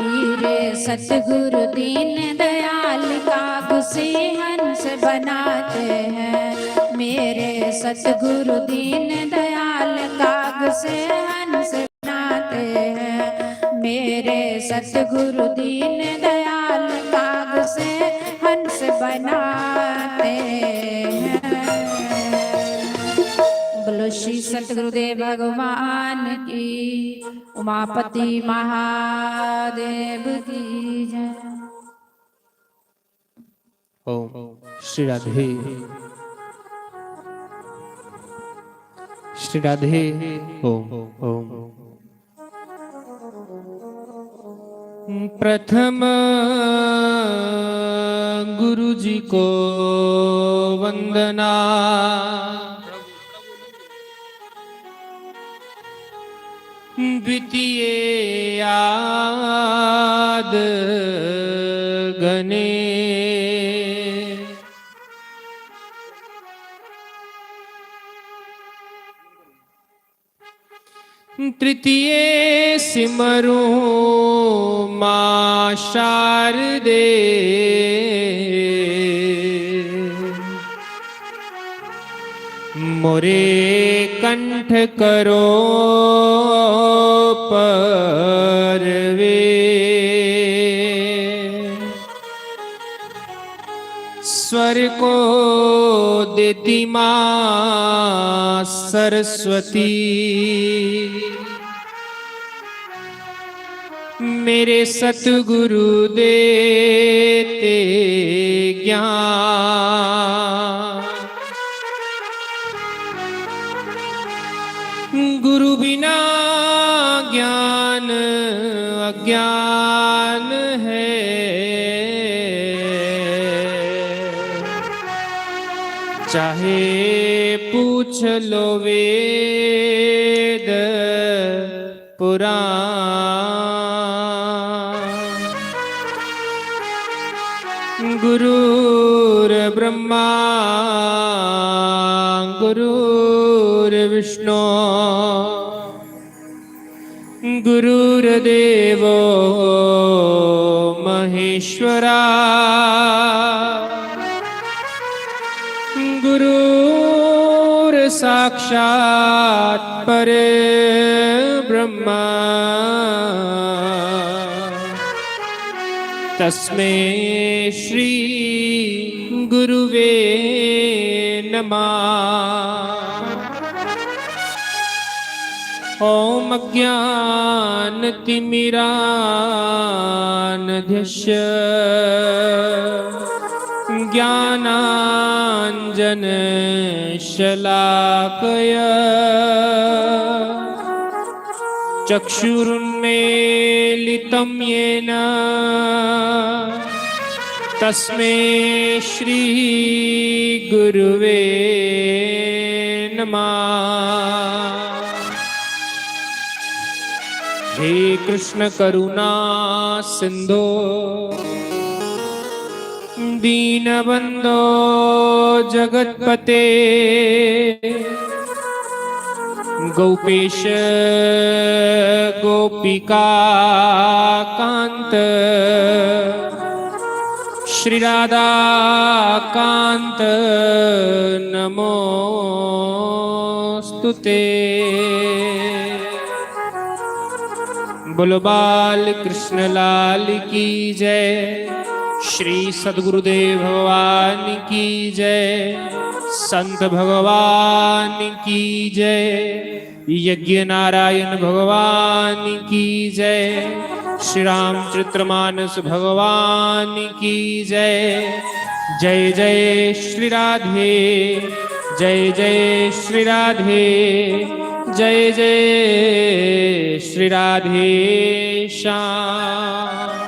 मेरे सतगुरु दीन दयाल काग से हंस बनाते हैं। मेरे सतगुरु दीन दयाल काग से हंस बनाते हैं। मेरे सतगुरु दीन दयाल काग से हंस बनाते हैं। बोलो श्री सतगुरुदेव भगवान की, उमापति महादेव की जय। ओम श्री राधे, श्री राधे। ओम, ओम। प्रथम गुरु जी को वंदना, द्वितीय आद गणे। तृतीय सिमरूं मां शारदे। मोरे कंठ करो परवे। स्वर को देती मां सरस्वती। मेरे सतगुरु देते ज्ञान। गुरु बिना ज्ञान अज्ञान है। चाहे पूछ लो वेद पुराण। गुरुर्ब्रह्मा गुरुर्विष्णु गुरुर्देवो महेश्वरा। गुरुर्साक्षात् साक्षात् परब्रह्म तस्मै श्री गुरुवे नमः। ॐ अज्ञानतिमिरान्धस्य ज्ञानाञ्जनशलाकया चक्षुरुन्मीलितं येन तस्मै श्री गुरुवे नमः। हे कृष्ण करुणा सिंधो दीनबंधो जगतपते गोपेश गोपिका कांत श्री राधा कांत नमोस्तुते। बोलो बाल कृष्ण लाल की जय, श्री सदगुरुदेव भगवान की जय, संत भगवान की जय, यज्ञ नारायण भगवान की जय, श्री रामचरितमानस भगवान की जय। जय जय श्री राधे, जय जय श्री राधे, जय जय श्री राधे श्याम।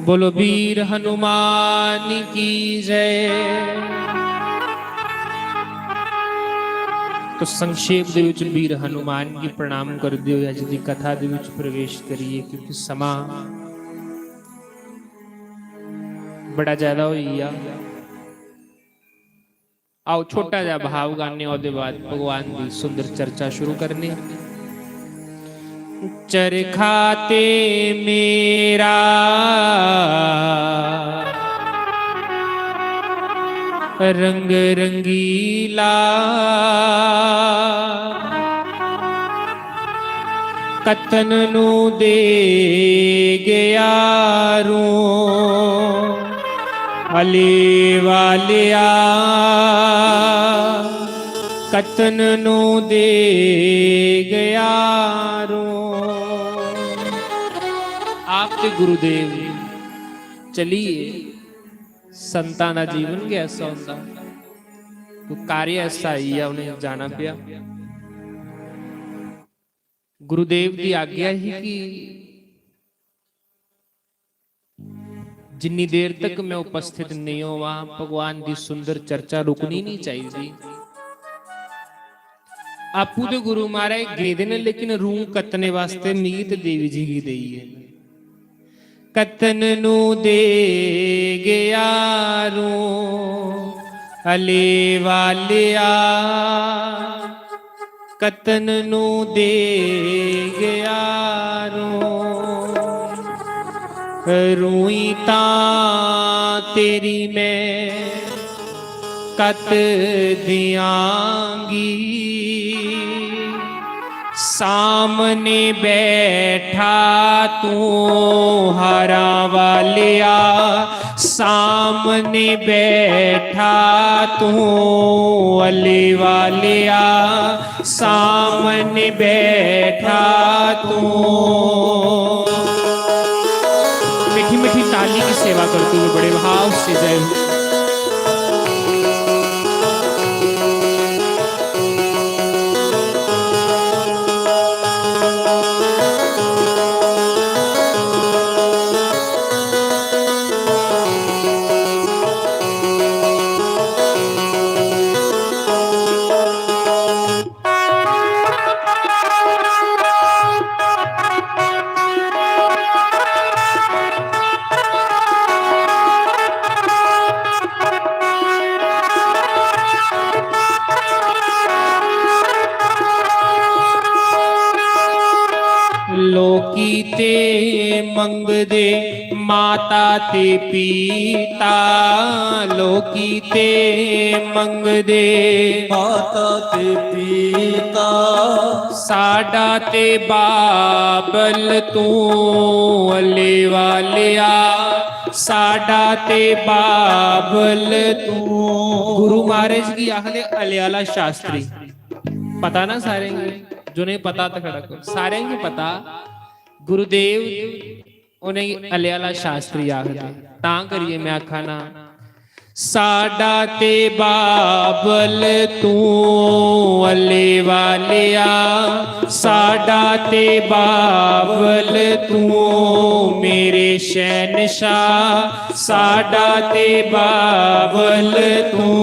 बोलो वीर हनुमान की जय। तो संक्षेप दे विच वीर हनुमान गी प्रणाम करदे हुए अज दी कथा दे विच प्रवेश करिए, क्योंकि समा बड़ा ज्यादा होई गया। आओ, छोटा जा भाव गाने, ओदे बाद भगवान दी सुंदर चर्चा शुरू करने। चरखा ते मेरा रंग रंगीला, कतन नू दे गया रूं अली वालिया, कतन नू दे गया रूं। आप ते गुरुदेव चलिए, संतां दा जीवन गै ऐसा होंदा, कोई कार्य ऐसा आई गेआ, उ'नें जाना पेआ। गुरुदेव दी आज्ञा ही कि जिन्नी देर तक मैं उपस्थित नेईं होवां, भगवान दी सुंदर चर्चा रुकनी नहीं चाहिदी। आपू ते गुरु महाराज गेदे न, लेकिन रूं कत्तने वास्ते मिगी ते देवी जी गी देई ऐ। कतन नू दे गया रूं अले वालिया, कतन नू दे गया रूं। रूई तां तेरी मैं कत दियांगी, सामने बैठा तू हारां वालिया, सामने बैठा तू अली वालिया, सामने बैठा तू। मीठी मीठी ताली की सेवा करते हुए बड़े भाव से जय हो। मंगदे, माता ते पिता लोकी ते मंगदे। माता ते पिता। साडा ते बाबल तू अले वालेआ, साडा ते बाबल तू। गुरु महाराज गी आखदे अले आला शास्त्री। पता ना सारें गी? जिनें पता ते खड़ा करो। सारें गी पता। गुरुदेव उनेंगी अले आला शास्त्री आखदे। तां करियै मैं आखा ना, साडा ते बाबल तू अले वालेआ, साडा ते बाबल तू मेरे शहनशाह, साडा ते बाबल तू।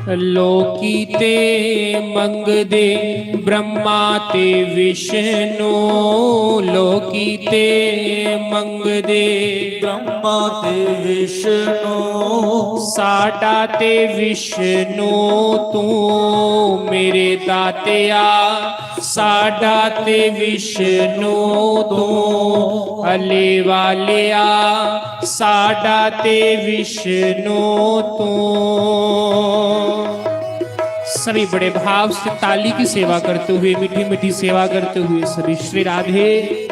लोकी ते मंगदे ब्रह्मा ते विष्णु, लोकी ते मंगदे ब्रह्मा ते विष्णु। साडा ते विष्णु तू मेरे दातेआ, साडा ते विष्णु तू अले वालेआ, साडा ते विष्णु तू। सभी बड़े भाव से ताली की सेवा करते हुए, मीठी मीठी सेवा करते हुए सभी श्री राधे।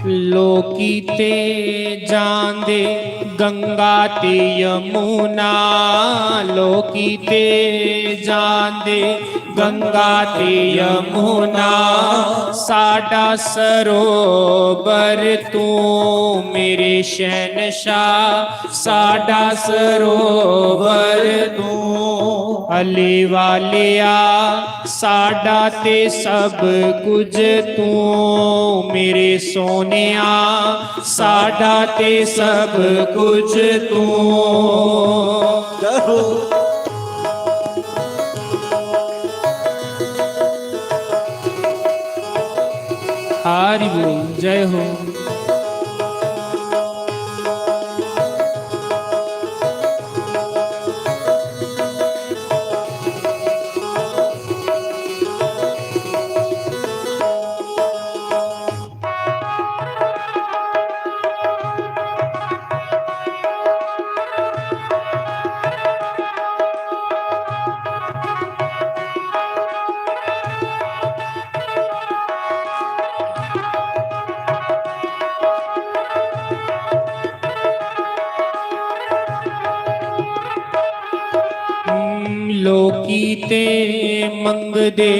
लोकी ते जांदे गंगा ते यमुना, लोकी ते जांदे गंगा ते यमुना, साडा सरोवर तू मेरे शहनशाह, साडा सरोवर तू अली वालिया, साडा ते सब कुछ तू मेरे सोनिया, साडा ते सब कुछ तू। जय हो। हरि बोल, जय हो। लोकी ते मंगदे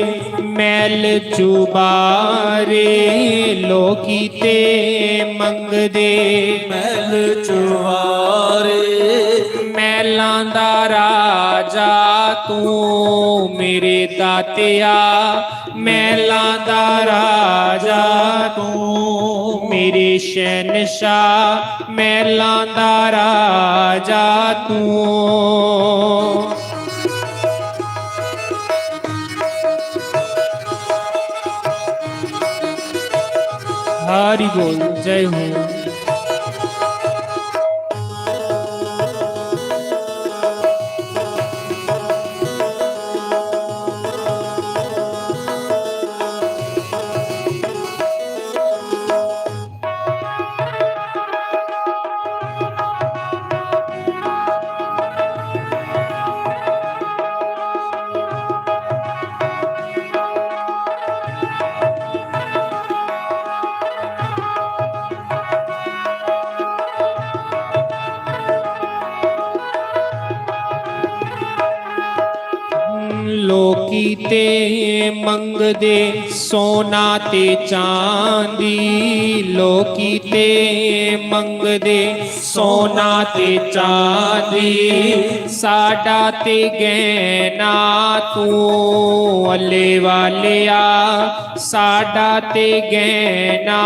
मैल चुबारे, लोकी ते मंगदे मैल चुबारे। मैलां दा राजा तू मेरे दातेआ, मैलां दा राजा तू मेरे शहनशाह, मैलां दा राजा तू। हरि बोल, जय हो। कीते मंगदे सोना ते चांदी, लोकी ते मंगदे सोना ते चांदी, साडा ते गैना तू, अल्ले वालेआ, साडा ते गैना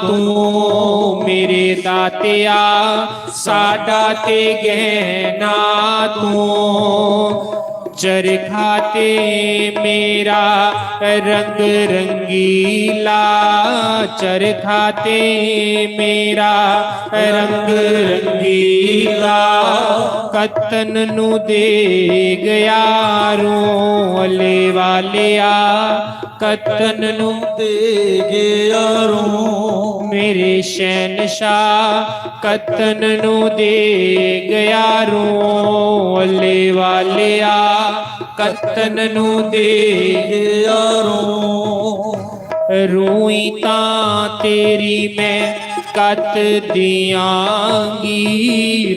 तू, मेरे दातेआ, साडा ते गैना तू। चरखा ते मेरा रंग रंगीला, चरखा ते मेरा रंग रंगीला, कत्तन नू दे गया रूं, अल्ले वालेआ, कत्तन नू दे गया रूं, मेरे शहनशाह, कत्तन नू दे गया रूं, अल्ले वालेआ, कत्तन नू दे गया रूं। रूई तां तेरी मैं कत दियांगी,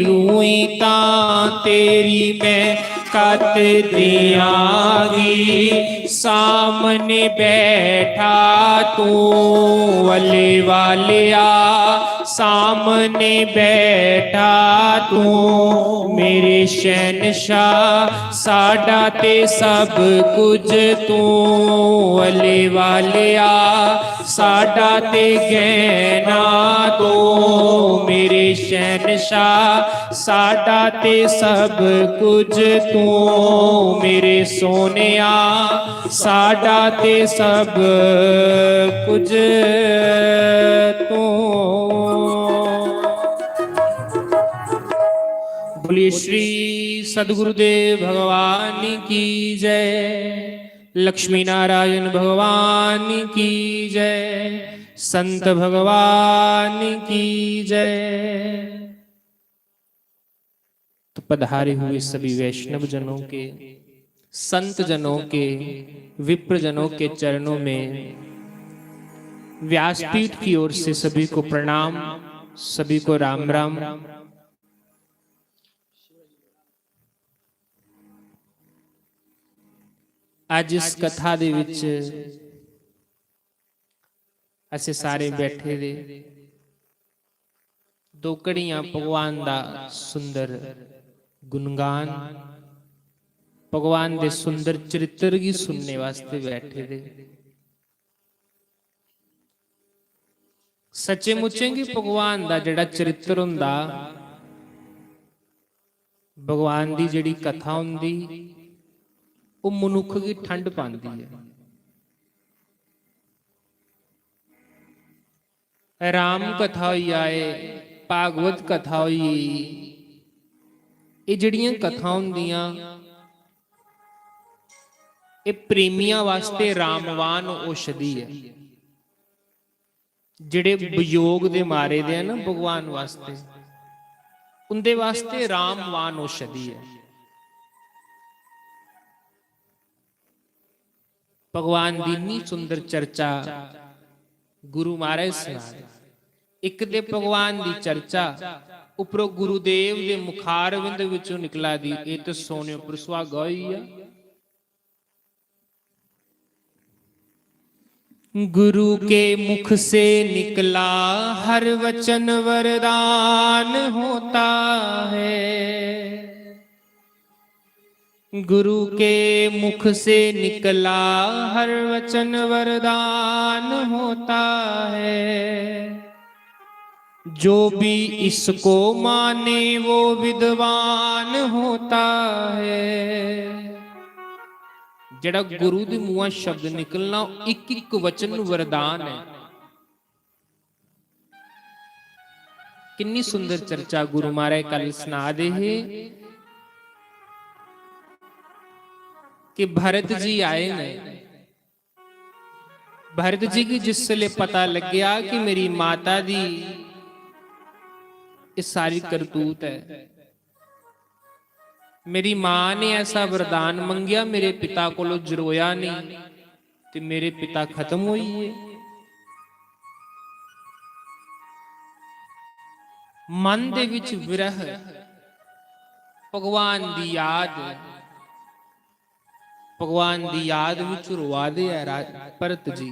रूई तां तेरी मैं कत दियांगी, सामने बैठा तू, अल्ले वालेआ, सामने बैठा तू, मेरे शहनशाह, साडा ते सब कुछ तू, अल्ले वालेआ, साडा ते गैना तू, मेरे शहनशाह, साडा ते सब कुछ तू, मेरे सोनेआ, साडा ते सब कुछ तू। बोलिए श्री सदगुरुदेव भगवान की जय, लक्ष्मी नारायण भगवान की जय, संत भगवान की जय। तो पधारे हुए सभी वैष्णव जनों के, संत जनों के, विप्र जनों के चरणों में व्यासपीठ की ओर से सभी को प्रणाम, सभी को राम राम। आज इस कथा दे विच असें सारे बैठे दे दो घड़ियां भगवान दा सुंदर गुणगान, भगवान दे सुंदर चरित्र गी सुनने वास्ते बैठे दे। सच्चे मुच्चें गी भगवान दा जेह्ड़ा चरित्र होंदा, भगवान दी जेह्ड़ी कथा होंदी, ओह् मनुक्ख गी ठंड पांदी ऐ। राम कथा होई जाए, भागवत कथा होई, एह् जेह्ड़ियां कथा होंदियां, एह् प्रेमियां वास्ते रामवान औषधि ऐ। जेह्ड़े वियोग दे मारे दे न भगवान वास्ते, उंदे वास्ते रामवान औषधि ऐ। भगवान दी इन्नी सुंदर चर्चा गुरु महाराज सना दे। इक ते भगवान दी चर्चा, उपरों गुरुदेव दे मुखारविंद विचों निकला दी, एह् ते सोने उप्पर सुहागा होई गेआ। गुरु के मुख से निकला हर वचन वरदान होता है। गुरु के मुख से निकला हर वचन वरदान होता है। जो भी इसको माने वो विद्वान होता है। जेह्ड़ा गुरु दे मुंहा शब्द निकलना, इक इक वचन वरदान ऐ। किन्नी सुंदर चर्चा गुरु महाराज कल सना दे हे कि भरत जी आए न। भरत जी गी जिसले पता लग्गेआ कि मेरी माता दी एह् सारी करतूत ऐ, मेरी मां ने ऐसा वरदान मंगेआ, मेरे पिता कोलों जरोया नहीं ते मेरे पिता खत्म होई गे। मन दे विच विरह, भगवान दी याद, भगवान दी याद विच रोआ दे ऐ रा-, भरत जी।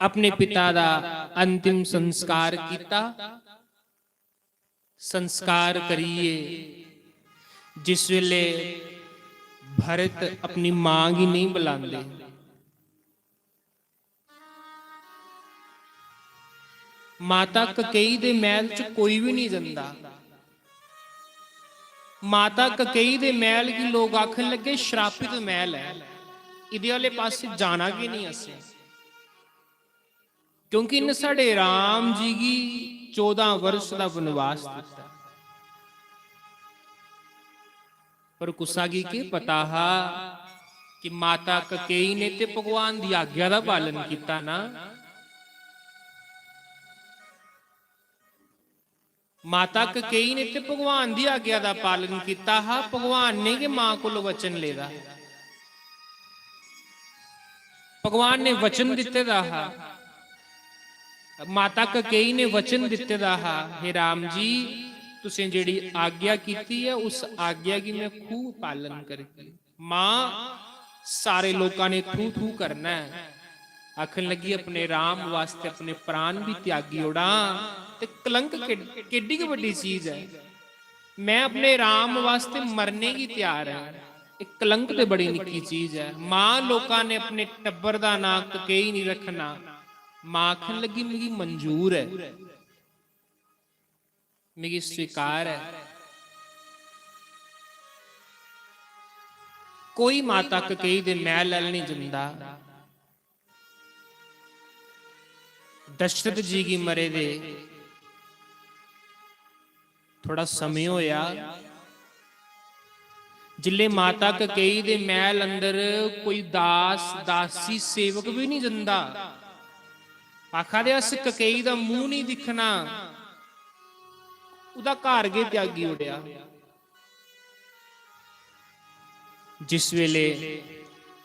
अपने पिता दा अंतिम संस्कार कीता। संस्कार करियै जिस वेले भरत अपनी मां गी नहीं बुलांदे, माता ककेई दे महल च कोई भी नहीं जंदा। माता ककेई दे महल गी लोग आखन लगे, "श्रापित महल है, इदे आह्ले पासे जाना गै नहीं असें।" क्योंकि इन्न साढ़े राम जी गी चौदां वर्ष दा वनवास दित्ता। पर कुसा गी केह् पता हा कि माता ककेई ने ते भगवान दी आज्ञा दा पालन कीता ना। माता ककेई ने ते भगवान दी आज्ञा दा पालन कीता हा। भगवान ने गै मां कोल वचन लेदा, भगवान ने वचन दित्ते दा हा। माता ककेई ने वचन दित्ते दा हा, "हे राम जी, तुसें जेह्ड़ी आज्ञा कीती ऐ, उस आज्ञा गी में खूब पालन करगी।" मां, सारे लोकां ने थू थू करना ऐ। आखन लगी, "अपने राम वास्ते अपने प्राण भी त्यागी ओड़ां, ते कलंक के-, केड्डी गै बड्डी चीज ऐ। मैं अपने राम वास्ते मरने गी त्यार ऐ। इक कलंक ते बड़ी निक्की चीज ऐ।" मां, लोकां ने अपने टब्बर दा नां ककेई नहीं रखना। मां आखन लगी, "मिगी मंजूर ऐ।" मिगी स्वीकार ऐ। कोई माता ककेई दे मैह्ल अल निं जंदा। दशरथ जी गी मरे दे थोड़ा समें होया, जिल्ले माता ककेई दे मैह्ल अंदर कोई दास, दासी, सेवक बी निं जंदा। आखा दे, "अस ककेई दा मूंह निं दिक्खना।" उदा घर गै त्यागी ओड़ेआ। जिस वेले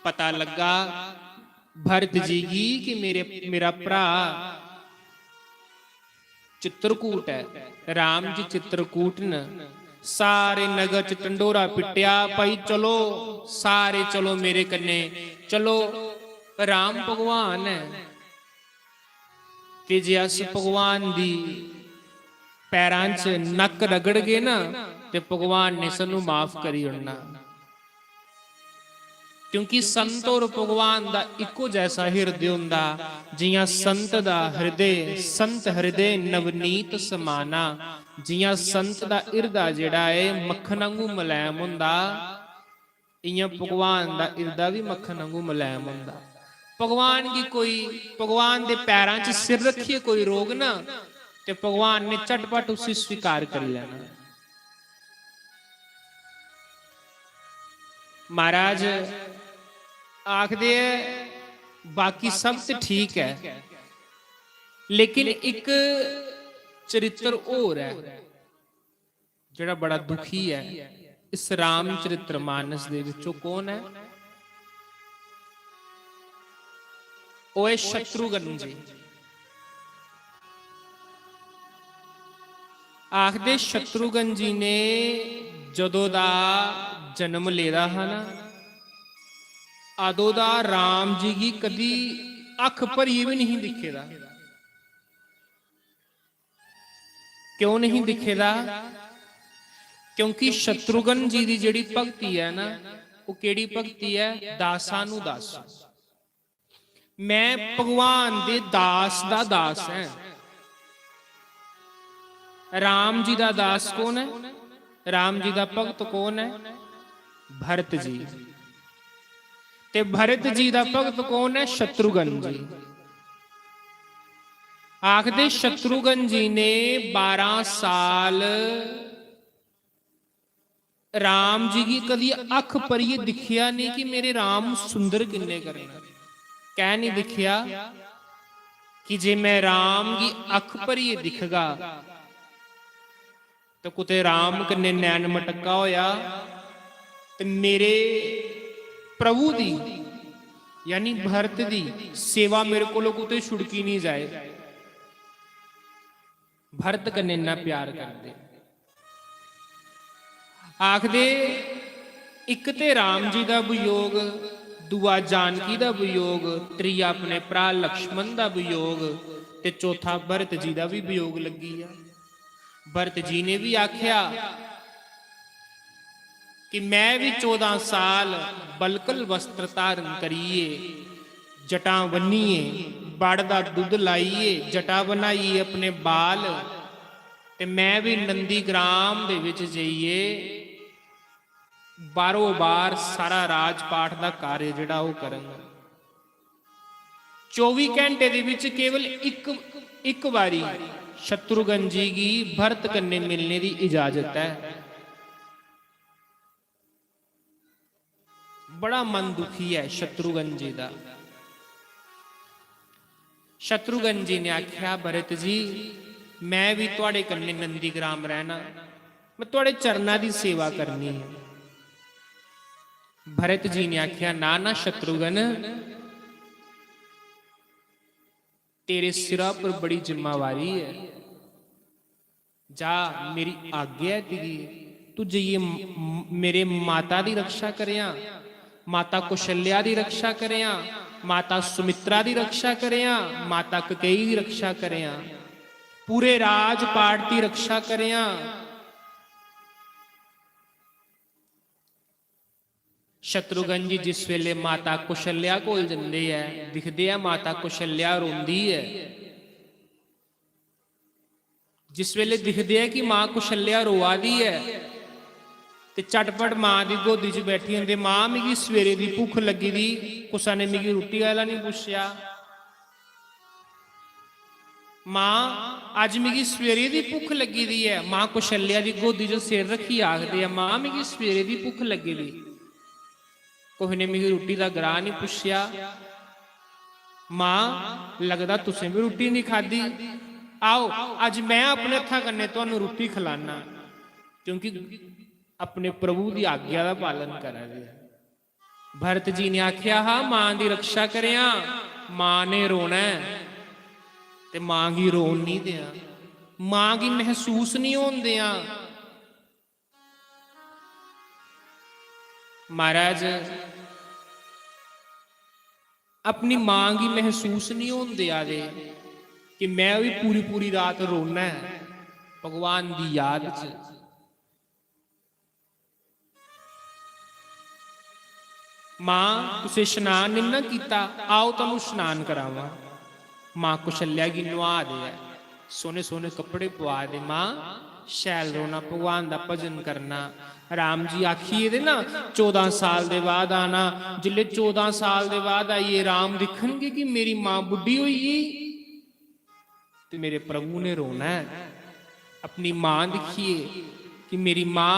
पता लग्गा भरत जी गी कि मेरे, मेरा भ्रा चित्रकूट ऐ, राम जी चित्रकूट न, सारे नगर च ढंडोरा पिट्टेआ, "भाई चलो, सारे चलो मेरे कन्नै, चलो, राम भगवान ऐ।" ते जे अस भगवान दी पैरां च नक्क रगड़गे ना, ते भगवान ने सानू माफ करी ओड़ना। क्योंकि संत और भगवान दा इक्को जैसा हिरदे होंदा। जियां संत दा हृदय, संत हृदय नवनीत समाना, जियां संत दा हिरदा जेह्ड़ा ऐ मक्खन आंगू मलैम होंदा, इयां भगवान दा हिरदा बी मक्खन आंगू मलैम होंदा। भगवान गी कोई, भगवान दे पैरां च सिर रक्खियै कोई रोग ना, ते भगवान ने झटपट उसी स्वीकार करी लैना। महाराज आखदे ऐ, "बाकी सब ते ठीक ऐ, लेकिन इक चरित्र होर ऐ।" जेह्ड़ा बड़ा दुखी ऐ इस रामचरित्र मानस दे विचों, कौन ऐ? ओह् ऐ शत्रुघ्न जी। आखदे शत्रुघ्न जी ने जदों दा जन्म लेदा हा ना, अदों दा राम जी गी कदी अक्ख भरियै बी नहीं दिक्खे दा। क्यों नहीं दिखे दा? क्योंकि शत्रुघ्न जी दी जेह्ड़ी भक्ति ऐ ना, ओह् केह्ड़ी भक्ति ऐ? दासानुदास। मैं भगवान दे दास दा दास ऐं। राम जी दा दास कौन ऐ? राम जी दा भक्त कौन ऐ? भरत जी। ते भरत जी दा भक्त कौन ऐ? शत्रुघ्न जी। आखदे शत्रुघ्न जी ने बारां साल राम जी गी कदी अक्ख भरियै दिक्खेआ नेईं कि मेरे राम सुंदर किन्ने करन। कैं निं दिक्खेआ कि जे मैं राम गी अक्ख भरियै दिखगा ते कुतै राम कन्नै नैन मटक्का होया ते मेरे प्रभु दी, यानी भरत दी सेवा मेरे कोलों कुतै छुड़की निं जाए। भरत कन्नै इन्ना प्यार करदे। आखदे, इक ते राम जी दा वियोग, दूआ जानकी दा वियोग, त्रीया अपने भ्राऽ लक्ष्मण दा वियोग ते चौथा भरत जी दा बी वियोग लग्गी गेआ। भरत जी ने बी आखेआ कि में बी चौदां साल बलकल वस्त्र धारण करियै, जटां बन्नियै, बड़ दा दुद्ध लाइयै, जटा बनाइयै अपने बाल, ते में बी नंदीग्राम दे बिच जाइयै बारो बार सारा राजपाठ दा कार्य जेह्ड़ा ओह् करङ। चौबी घैंटे दे बिच केवल इक, इक बारी शत्रुघ्न जी गी भरत कन्नै मिलने दी इजाजत ऐ। बड़ा मन दुखी ऐ शत्रुघ्न जी दा। शत्रुघ्न जी ने आखेआ, "भरत जी, मैं भी तुआड़े कन्नै नंदीग्राम रहना, मैं तुआड़े चरना दी सेवा करनी है।" भरत जी ने आखेआ, "ना, ना शत्रुघ्न, तेरे सिरा पर बड़ी जिम्मेवारी है। जा, मेरी आज्ञा ऐ तुगी, तू जाइयै म-, म-, मेरे माता दी रक्षा करेआं, माता कौशल्या दी रक्षा करेआं, माता सुमित्रा दी रक्षा करेआं, माता ककेई दी रक्षा करेआं, पूरे राजपाट दी रक्षा करेआं।" शत्रुघ्न जी जिस वेले माता कौशल्या कोल जंदे ऐ, दिखदे ऐ माता कौशल्या रोंदी ऐ। जिस वेले दिखदे ऐ कि मां कौशल्या रोआ दी ऐ, ते झटपट मां दी गोदी च बैठी जंदे, "मां, मिगी सवेरे दी भुक्ख लग्गी दी, कुसै ने मिगी रुट्टी आह्ला निं पुच्छेआ।" "मां, अज्ज मिगी सवेरे दी भुक्ख लग्गी दी ऐ।" मां कौशल्या दी गोदी च सिर रक्खियै आखदे ऐ, "मां, मिगी सवेरे दी भुक्ख लग्गी दी, कुसै ने मिगी रुट्टी दा ग्राह् निं पुच्छेआ। मां, लगदा तुसें बी रुट्टी निं खाद्धी। आओ, अज्ज में अपने हत्था कन्नै तुहानू रुट्टी खलाना।" क्योंकि अपने प्रभु दी आज्ञा दा पालन करा दे ऐ। भरत जी ने आखेआ हा, "मां दी रक्षा करेआं, मां ने रोना ऐ, ते मां गी रोन निं देआं, मां गी मसूस निं होन देआं।" महाराज, अपनी मां गी मसूस निं होन देआ दे कि में बी पूरी पूरी रात रोना ऐ भगवान दी याद च। "मां, तुसें शनान निं ना कीता, आओ तुहानू शनान करावां।" मां कौशल्या गी नुहा दे ऐ, सोह्ने सोह्ने कपड़े पुआ दे। "मां, शैल रौह्ना, भगवान दा भजन करना।" राम जी आखी गेदे ना, "चौदां साल दे बाद आना।" जिसलै चौदां साल दे बाद आइयै राम दिक्खन गे कि मेरी मां बुड्ढी होई गेई, ते मेरे प्रभु ने रोना ऐ अपनी मां दिक्खियै कि मेरी मां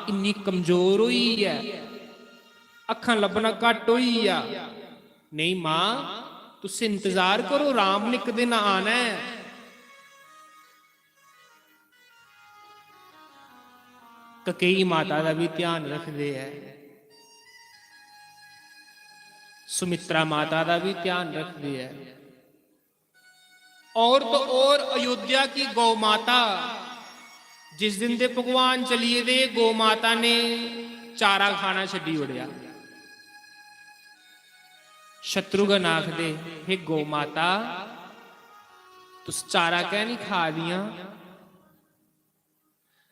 इन्नी कमजोर होई ऐ, अक्खां लब्भना घट्ट होई गेआ। "नेईं मां, तुस इंतजार करो, राम ने इक दिन आना ऐ।" ककेई माता दा बी ध्यान रखदे ऐ, सुमित्रा माता दा बी ध्यान रखदे ऐ। और तो और अयोध्या की गौ माता, जिस दिन दे भगवान चली गेदे, गौ माता ने चारा खाना छड्डी ओड़ेआ। शत्रुघ्न आखदे, "हे गौ माता, तुस चारा कैं निं खा दियां?"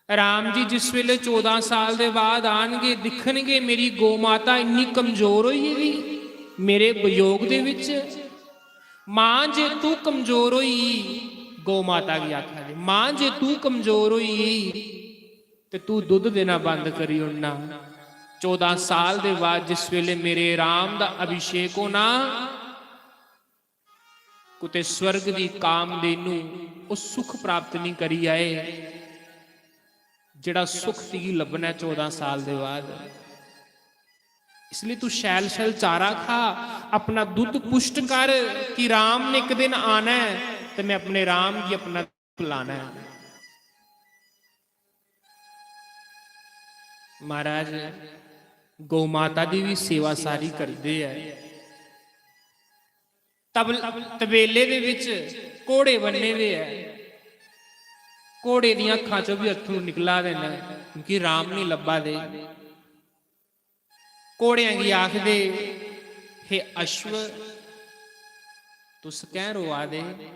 राम जी जिस वेले चौदां साल दे बाद आनगे, दिक्खनगे मेरी गौ माता इन्नी कमजोर होई गेदी मेरे वियोग दे विच। "मां, जे तू कमजोर होई," गौ माता गी आखा दे, "मां, जे तू कमजोर होई ते तू दुद्ध देना बंद करी ओड़ना।" चौदां साल दे बाद जिस वेले मेरे राम दा अभिषेक होना, कुतै स्वर्ग दी कामधेनु ओह् सुख प्राप्त निं करी आए, जेह्ड़ा सुख तुगी लब्भना ऐ चौदां साल दे बाद। इसलेई तू शैल शैल चारा खा, अपना दुद्ध पुश्ट कर कि राम ने इक दिन आना ऐ ते मैं अपने राम गी अपना दुद्ध पिलाना ऐ। महाराज, गौ माता दी भी सेवा सारी करदे ऐ। तबेले दे विच घोड़े बन्ने दे ऐ। घोड़े दियां अक्खां चों बी अत्थरू निकला दे न, क्योंकि राम निं लब्भा दे। घोड़ेआं गी आखदे, "हे अश्व, तुस कैं रोआ दे?"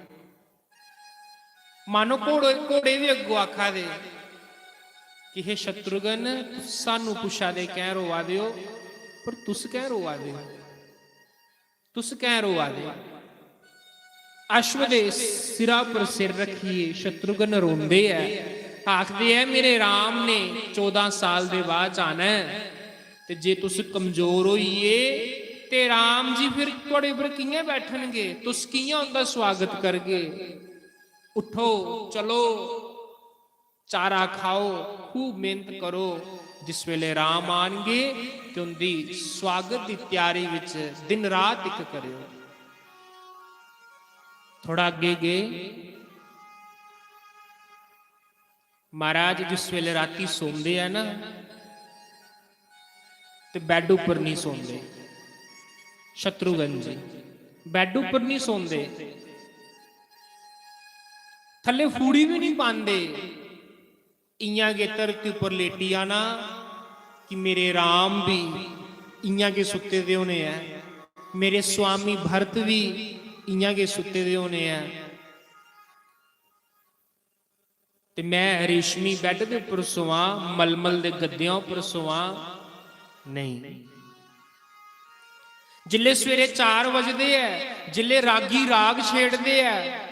मानो घोड़े, घोड़े बी अग्गों आखा दे कि, "हे शत्रुघ्न, तुस सानू पुच्छा दे कैं रोआ दे ओ, पर तुस कैं रोआ दे ओ? तुस कैं रोआ दे ओ?" अश्व दे सिरा पर सिर रखियै शत्रुघ्न रोंदे ऐ, आखदे ऐ, "मेरे राम ने चौदां साल दे बाद च आना ऐ, ते जे तुस कमजोर होई गे, ते राम जी फिर थुआड़े उप्पर कि'यां बैठनगे? तुस कि'यां उं'दा सुआगत करगे? उठो, चलो, चारा खाओ, खूब मेहनत करो। जिस वेले राम आनगे, ते उं'दी सुआगत दी त्यारी विच दिन रात इक करेओ।" थोड़ा अग्गे गे, महाराज जिस वेले राती सोंदे ऐ ना, ते बैड उप्पर नहीं सोंदे। शत्रुघ्न जी बैड उप्पर नहीं सोंदे, थल्ले फूड़ी भी नहीं पांदे। इयां गै धरती उप्पर लेटी जाना कि मेरे राम भी इयां गै सुत्ते दे होने ऐ, मेरे स्वामी भरत भी इयां गै सुत्ते दे होने ऐ। ते मैं रेशमी बैड दे उप्पर सोआं, मलमल दे गद्देआं उप्पर सोआं, नहीं। जिल्ले सवेरे चार बजदे ऐ, जिल्ले रागी राग छेड़दे ऐ,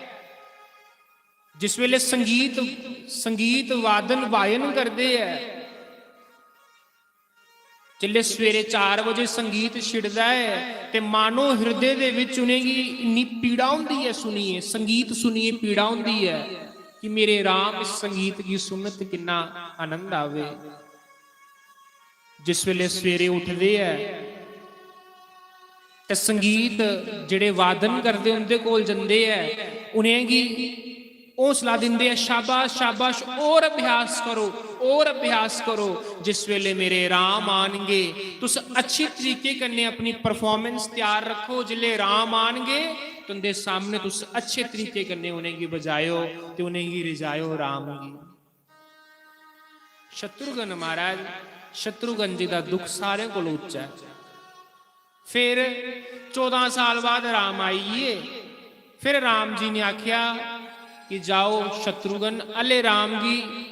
जिस वेले संगीत, संगीत वादन वायन करदे ऐ, जिल्ले सवेरे चार बजे संगीत छिड़दा ऐ, ते मानो हृदय दे विच उ'नेंगी इन्नी पीड़ा होंदी ऐ सुनियै, संगीत सुनियै पीड़ा होंदी ऐ कि मेरे राम, इस संगीत गी सुनत किन्ना आनंद आवे। जिस वेले सवेरे उठदे ऐ, ते संगीत जेह्ड़े वादन करदे उं'दे कोल जंदे ऐ, उ'नेंगी हौसला दिंदे ऐ, "शाबाश, शाबाश, होर अभ्यास करो, होर अभ्यास करो।" जिस वेले मेरे राम आनगे, तुस अच्छे तरीके कन्नै अपनी performance त्यार रक्खो। जिसले राम आनगे, तुं'दे सामने तुस अच्छे तरीके कन्नै उ'नेंगी बजायो ते उ'नेंगी रिझायो राम गी। शत्रुघ्न महाराज, शत्रुघ्न जी दा दुख सारें कोला उच्चा ऐ। फिर चौदां साल बाद राम आई गे। फिर राम जी ने आख्या कि जाओ शत्रुघ्न, हले राम गी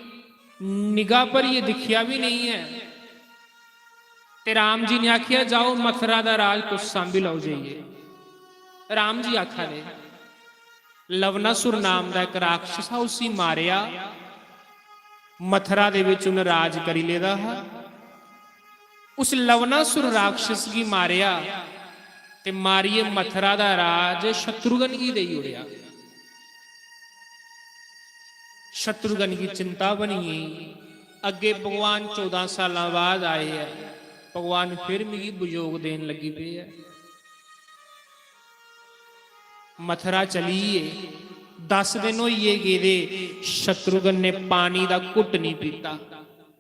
निगाह भरियै दिक्खेआ बी नेईं ऐ। ते राम जी ने आखेआ, "जाओ, मथुरा दा राज तुस सांभी लैओ जाइयै।" राम जी आखा दे, लवणासुर नाम दा इक राक्षस हा, उसी मारेआ। मथुरा दे विच उन्न राज करी लेदा हा। उस लवणासुर राक्षस गी मारेआ ते मारियै मथुरा दा राज शत्रुघ्न गी देई ओड़ेआ। शत्रुघ्न गी चिंता बनी गेई। अग्गे भगवान चौदां सालां बाद आए ऐ, भगवान फिर मिगी वियोग देन लगी पे ऐ। मथुरा चली गे, दस दिन होई गे गेदे, शत्रुघ्न ने पानी दा घुट्ट नहीं पीता,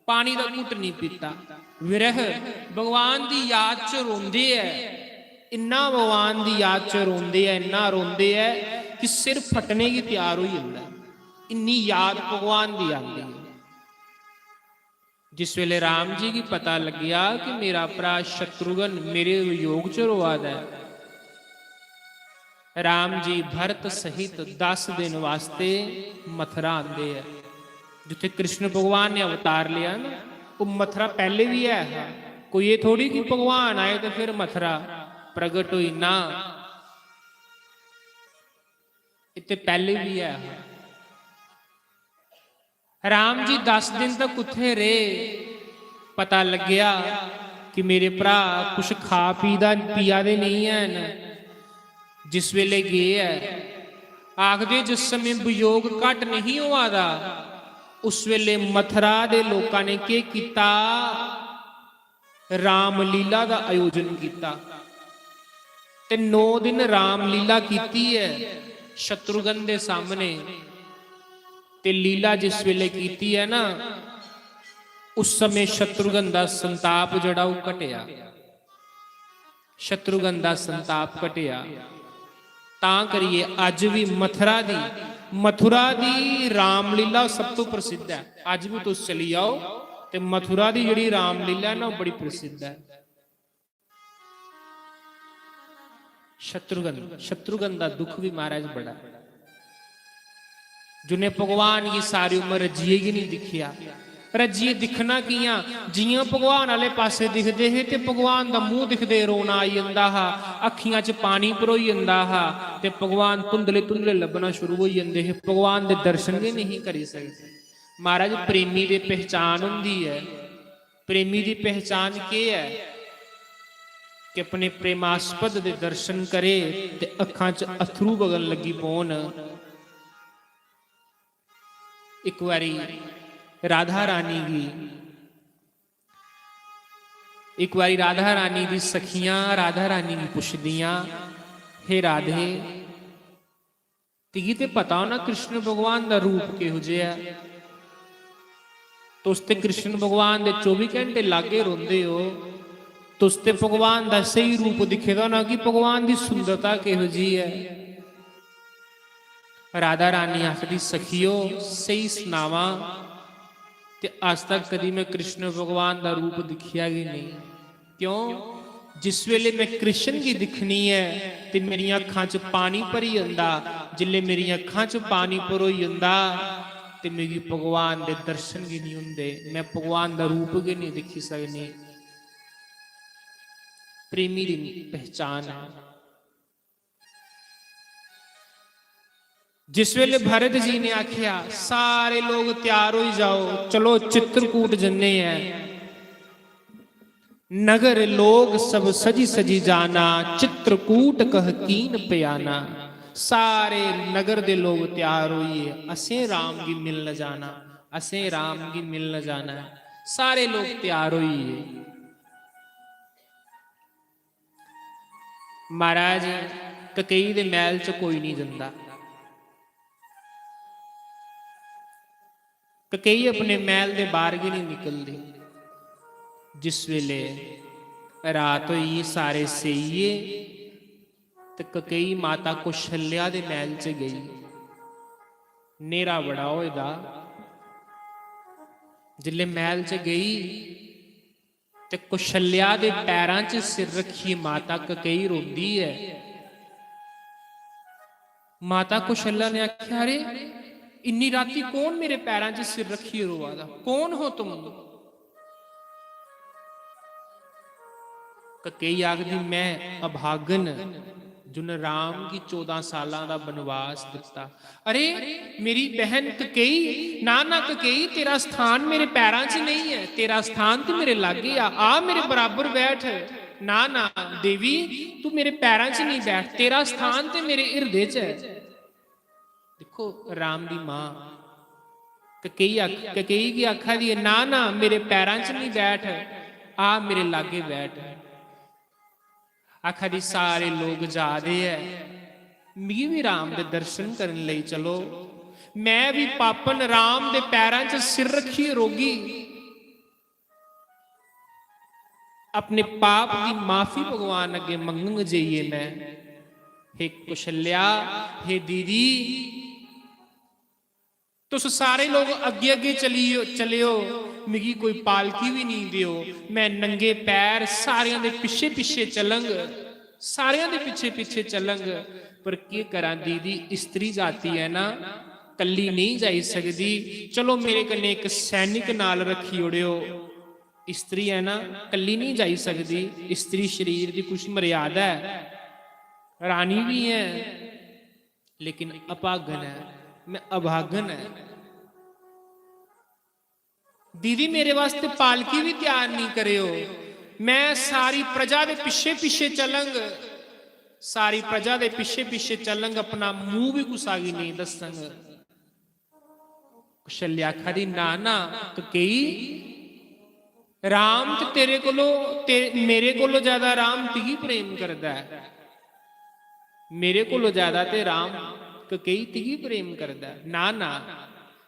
पानी दा घुट्ट नहीं पीता। विरह, भगवान दी याद च रोंदे ऐ, इन्ना भगवान दी याद च रोंदे ऐ, इन्ना रोंदे ऐ कि सिर फटने गी त्यार होई जंदा ऐ, इन्नी याद भगवान दी आंदी ऐ। जिस वेले राम जी गी पता लग्गेआ कि मेरा भ्राऽ शत्रुघ्न मेरे वियोग च रोआ दा ऐ, राम जी भरत सहित दस दिन वास्ते मथुरा आंदे ऐ। जित्थे कृष्ण भगवान ने अवतार लेआ ना, ओह मथुरा पहले भी है हा। कोई एह थोड़ी कि भगवान आए ते फिर मथुरा प्रगट होई, ना, इत्थे पहले भी है हा। राम जी दस दिन तक उत्थे रेह, पता लग्गेआ कि मेरे भ्राऽ कुछ खा पी दा, पिया दे नहीं हैन। जिस वेले गे ऐ, आखदे जिस समय वियोग घट नहीं होआ दा, उस वेले मथुरा दे लोकां ने केह कीता? रामलीला दा आयोजन कीता ते नौ दिन रामलीला कीती ऐ शत्रुघ्न दे सामने। ते लीला जिस वेले कीती ऐ ना, उस समय शत्रुघ्न दा संताप जेह्ड़ा ओह् घटेआ, शत्रुघ्न दा संताप घटेआ। तां करियै अज्ज बी मथुरा दी मथुरा दी रामलीला सब तों प्रसिद्ध ऐ। अज्ज बी तुस चली जाओ ते मथुरा दी जेह्ड़ी रामलीला ऐ ना, ओह् बड़ी प्रसिद्ध ऐ। शत्रुघ्न, शत्रुघ्न दा दुख बी महाराज बड़ा ऐ। जिन्ने भगवान गी सारी उम्र रज्जियै गै निं दिक्खेआ। रज्जियै दिक्खना कि'यां? जि'यां भगवान आह्ले पासै दिखदे हे ते भगवान दा मूंह् दिखदे रोना आई जंदा हा, अक्खियां च पानी भरोई जंदा हा ते भगवान धुंधले धुंधले लब्भना शुरू होई जंदे हे। भगवान दे दर्शन गै नेईं करी सकदे। महाराज, प्रेमी दी पहचान होंदी ऐ। प्रेमी दी पहचान केह् ऐ? कि अपने प्रेमास्पद दे दर्शन करे ते अक्खां च अथरू बगन लगी पौन। इक बारी राधा रानी गी, इक बारी राधा रानी दी सखियां राधा रानी गी पुछदियां, "हे राधे, तुगी ते पता होना कृष्ण भगवान दा रूप किहो जेहा ऐ। तुस ते कृष्ण भगवान दे चौबी घैंटे लागै रौंह्दे ओ। तुस ते भगवान दा स्हेई रूप दिक्खे दा होना कि भगवान दी सुंदरता किहो जेही ऐ।" राधा रानी आखदी, "सखियो, स्हेई सनावां ते अज्ज तक कदी में कृष्ण भगवान दा रूप दिक्खेआ गै नेईं।" क्यों? जिस वेले में कृष्ण गी दिक्खनी ऐ ते मेरियां अक्खां च पानी भरी जंदा। जिसले मेरियां अक्खां च पानी भरोई जंदा ते मिगी भगवान दे दर्शन गै नहीं होंदे, में भगवान दा रूप गै नहीं दिक्खी सकनी। प्रेमी दी पहचान है। जिस वेले भरत जी ने आख्या, "सारे लोग तैयार होई जाओ, चलो चित्रकूट जन्ने हैं।" नगर लोग सब सजी सजी जाना, चित्रकूट कह कीन प्याना। सारे नगर दे लोग तैयार होइए, "असें राम गी मिलन जाना, असें राम गी मिलन जाना है।" सारे लोग तैयार होइए। महाराज, ककेई दे मैल च कोई नहीं जंदा। ककेई अपने मैल दे बाहर गै नहीं निकलदी। जिस वेले रात होई, सारे सेइये ते ककेई माता कौशल्या दे मैल च गई। न्हेरा बड़ा होए दा। जिसले मैल च गई, ते कौशल्या दे पैरां च सिर रखियै माता ककेई रोंदी ऐ। माता कौशल्या ने आखेआ, "अरे, इन्नी राती कौन मेरे पैरां च सिर रखियै रोआ दा? कौन हो तुम?" ककेई आखदी, "मैं अभागन, जुन राम गी चौदां सालां दा बनवास दित्ता।" "अरे, मेरी बहन ककेई, ना, ना ककेई, तेरा स्थान मेरे पैरां च नहीं है, तेरा स्थान ते मेरे लागे आ, आ मेरे बराबर बैठ।" "ना, ना देवी, तू मेरे पैरां च नहीं बैठ, तेरा स्थान ते मेरे हिरदे च है।" दिक्खो, राम दी मां ककेई आख-, ककेई गी आखा दी ऐ, "ना, ना, मेरे पैरां च नहीं बैठ, आ मेरे लागे बैठ।" आखा दी, "सारे लोग जा दे ऐ, मिगी भी राम दे दर्शन करन लेई चलो। मैं भी पापन राम दे पैरां च सिर रखियै रोगी। अपने पाप दी माफी भगवान अग्गे मंगंग जाइयै मैं। हे कुशल्या, हे दीदी, तुस सारे लोग अग्गे अग्गे चलियो, चलेओ, मिगी कोई पालकी भी नहीं दियो। मैं नंगे पैर सारेयां दे पिछे पिछे चलंग, सारेयां दे पिछे पिछे चलंग। पर केह् करां दीदी, स्त्री जाति है ना, कल्ली नहीं जाई सकदी। चलो, मेरे कन्नै इक सैनिक नाल रखी ओड़ेओ।" स्त्री है ना, कल्ली नहीं जाई सकदी। स्त्री शरीर दी कुछ मर्यादा है, रानी भी है, लेकिन अभागन है, मैं अभागन है। दीदी, मेरे वास्ते पालकी भी त्यार नहीं करेओ, मैं सारी प्रजा दे पिछे पिछे चलंग, सारी प्रजा दे पिछे पिछे चलंग, अपना मुंह भी कुसा गी नहीं दसंग। कुशल्या आखा दी, "ना, ना, ककेई, राम ते तेरे कोलो, ते मेरे कोलो ज्यादा राम तिगी प्रेम करदा है, मेरे कोलो ज्यादा ते राम ककेई तिगी प्रेम करदा है।" ना, ना,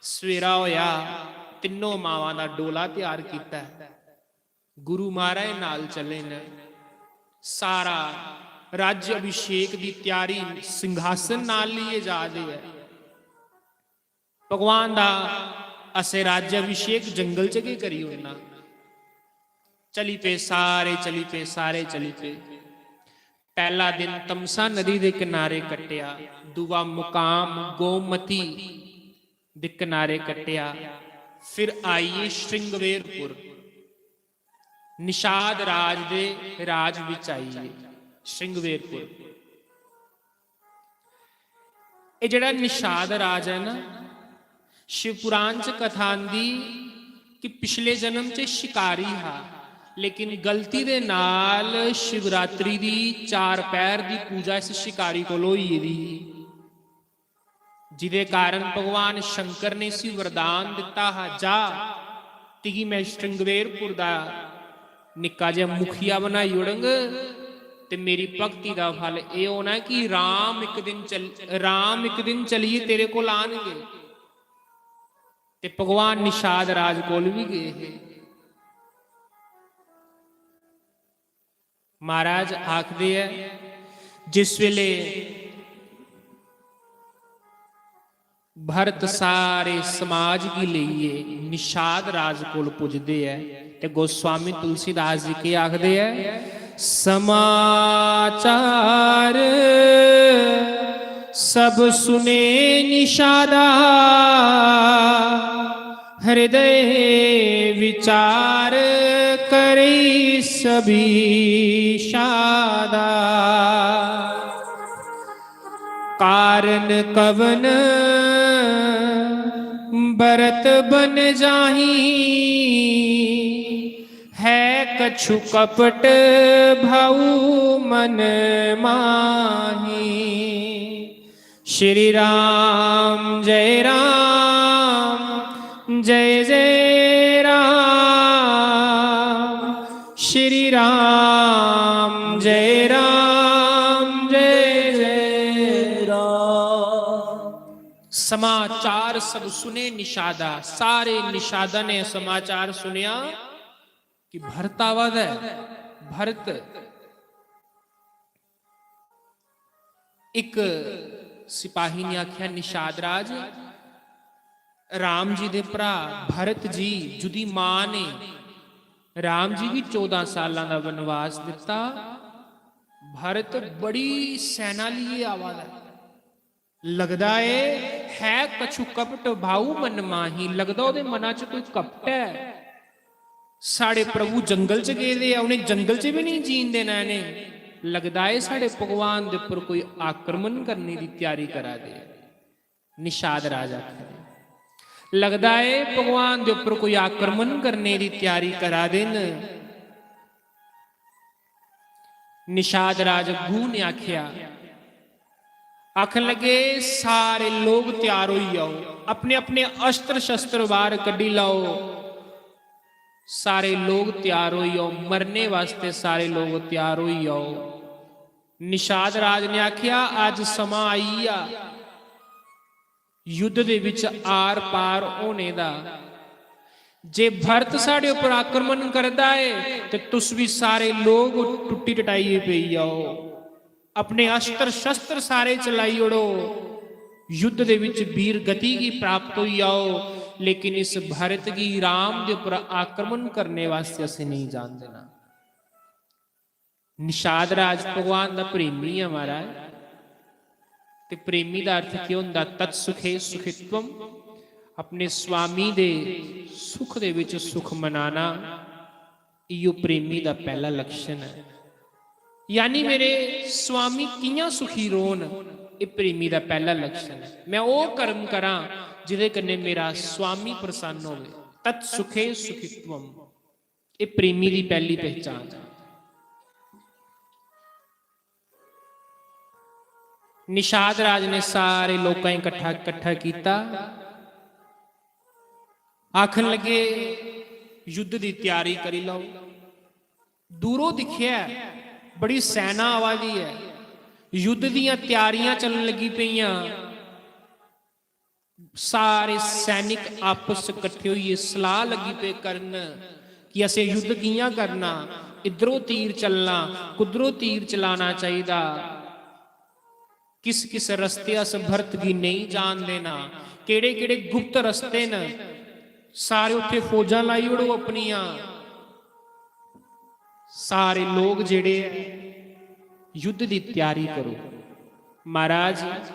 सवेरा होया, तिन्नों मावां दा डोला त्यार कीता है। गुरु महाराज नाल चले न। सारा राज्य अभिषेक दी त्यारी सिंघासन नाल लेइयै जा दे ऐ। भगवान दा असें राज्याभिषेक जंगल च गै करी ओड़ना। चली पे सारे, चली पे सारे, चली पे। पैह्ला दिन तमसा नदी दे किनारे कट्टेआ, दूआ मुकाम गोमती दे किनारे कट्टेआ, फिर आई गे श्रृंगवेरपुर, निषाद राज दे राज बिच आई गे श्रृंगवेरपुर। एह् जेह्ड़ा निषाद राज ऐ ना, शिव पुराण च कथा आंदी कि पिछले जन्म च शिकारी हा, लेकिन गलती दे नाल शिवरात्रि दी चार पैर दी पूजा इस शिकारी कोल होई गेदी ही, जिदे कारण भगवान शंकर ने इसी वरदान दित्ता हा, "जा, तिगी मैं श्रृंगवेरपुर दा निक्का जेहा मुखिया बनाई ओड़ंग, ते मेरी भक्ति दा फल एह् होना कि राम इक दिन चल-, राम इक दिन चलियै तेरे कोल आनगे।" ते भगवान निषाद राज कोल बी गे हे। महाराज आखदे ऐ, जिस वेले भरत सारे समाज गी लेइयै निषाद राज कोल पुजदे ऐ, ते गोस्वामी तुलसीदास जी केह् आखदे ऐ? "समाचार सब सुने निषादा, हृदय विचार करे सभी शादा।" कारण कवन बरत बन जाही, है कछु कपट भाऊ मन माही। श्री राम जय राम, जय जय राम। श्री राम जय राम, जय जय राम। समाचार सब सुने निषादा, सारे निषादा ने समाचार सुनया कि भरत आवा दा ऐ। भरत, इक सिपाही ने आख्या, "निषाद राज, राम जी दे भरा भरत जी, जुदी मां ने राम जी गी चौदां सालां दा वनवास दित्ता, भरत बड़ी सैना लेइयै आवा दा ऐ। लगदा ऐ, है कछु कपट भाऊ मन माही।" लगदा ओह्दे मना च कोई कपट ऐ। साढ़े प्रभु जंगल च गेदे ऐ, उ'नें जंगल च बी नेईं जीन देना इ'नें। लगदा ऐ साढ़े भगवान दे उप्पर कोई आक्रमण करने दी त्यारी करा दे। निषाद राज आखदे, लगदा ऐ भगवान दे उप्पर कोई आक्रमण करने दी त्यारी करा दे न। निषाद राज गू ने आखेआ, आखन लगे, "सारे लोग त्यार होई जाओ, अपने अपने अस्त्र शस्त्र बाहर कड्ढी लाओ, सारे लोग त्यार होई जाओ, मरने वास्ते सारे लोग त्यार होई जाओ।" निषाद राज ने आखेआ, "अज्ज समां आई गेआ युद्ध दे बिच आर पार होने दा। जे भरत साढ़े उप्पर आक्रमण करदा ऐ ते तुस बी सारे लोग टुट्टी टटाइयै पेई जाओ, अपने अस्त्र शस्त्र सारे चलाई ओड़ो, युद्ध दे बिच वीर गति गी प्राप्त होई जाओ, लेकिन इस भरत गी राम दे उप्पर आक्रमण करने वास्ते असें नेईं जान देना।" निषाद राज भगवान दा प्रेमी ऐ महाराज। ते प्रेमी दा अर्थ केह् होंदा? "तत्सुखे सुखित्वम", अपने स्वामी दे सुख दे विच सुख मनाना, इयो प्रेमी दा पैह्ला लक्षण ऐ। यानी मेरे स्वामी कि'यां सुखी रौह्न, एह् प्रेमी दा पैह्ला लक्षण ऐ। मैं ओह् कर्म करां जेह्दे कन्नै मेरा स्वामी प्रसन्न होवे। "तत्सुखे सुखित्वम", एह् प्रेमी दी पैह्ली पहचान ऐ। निषाद राज ने सारे लोकां गी कट्ठा, कट्ठा कीता, आखन लगे, "युद्ध दी त्यारी करी लैओ।" दूरों दिक्खेआ, बड़ी सैना आवा दी ऐ, युद्ध दियां त्यारियां चलन लगी पेइयां। सारे सैनिक आपस च कट्ठे होइयै सलाह लगी पे करन कि असें युद्ध कि'यां करना, इद्धरों तीर चलना, कुद्धरों तीर चलाना चाहिदा। किस किस रस्ते अस भरत गी नेईं जान देना, केह्ड़े केह्ड़े गुप्त रस्ते न, सारे उत्थे फौजां लाई ओड़ो अपनियां। सारे लोक जेह्ड़े ऐ, युद्ध दी त्यारी करो। महाराज,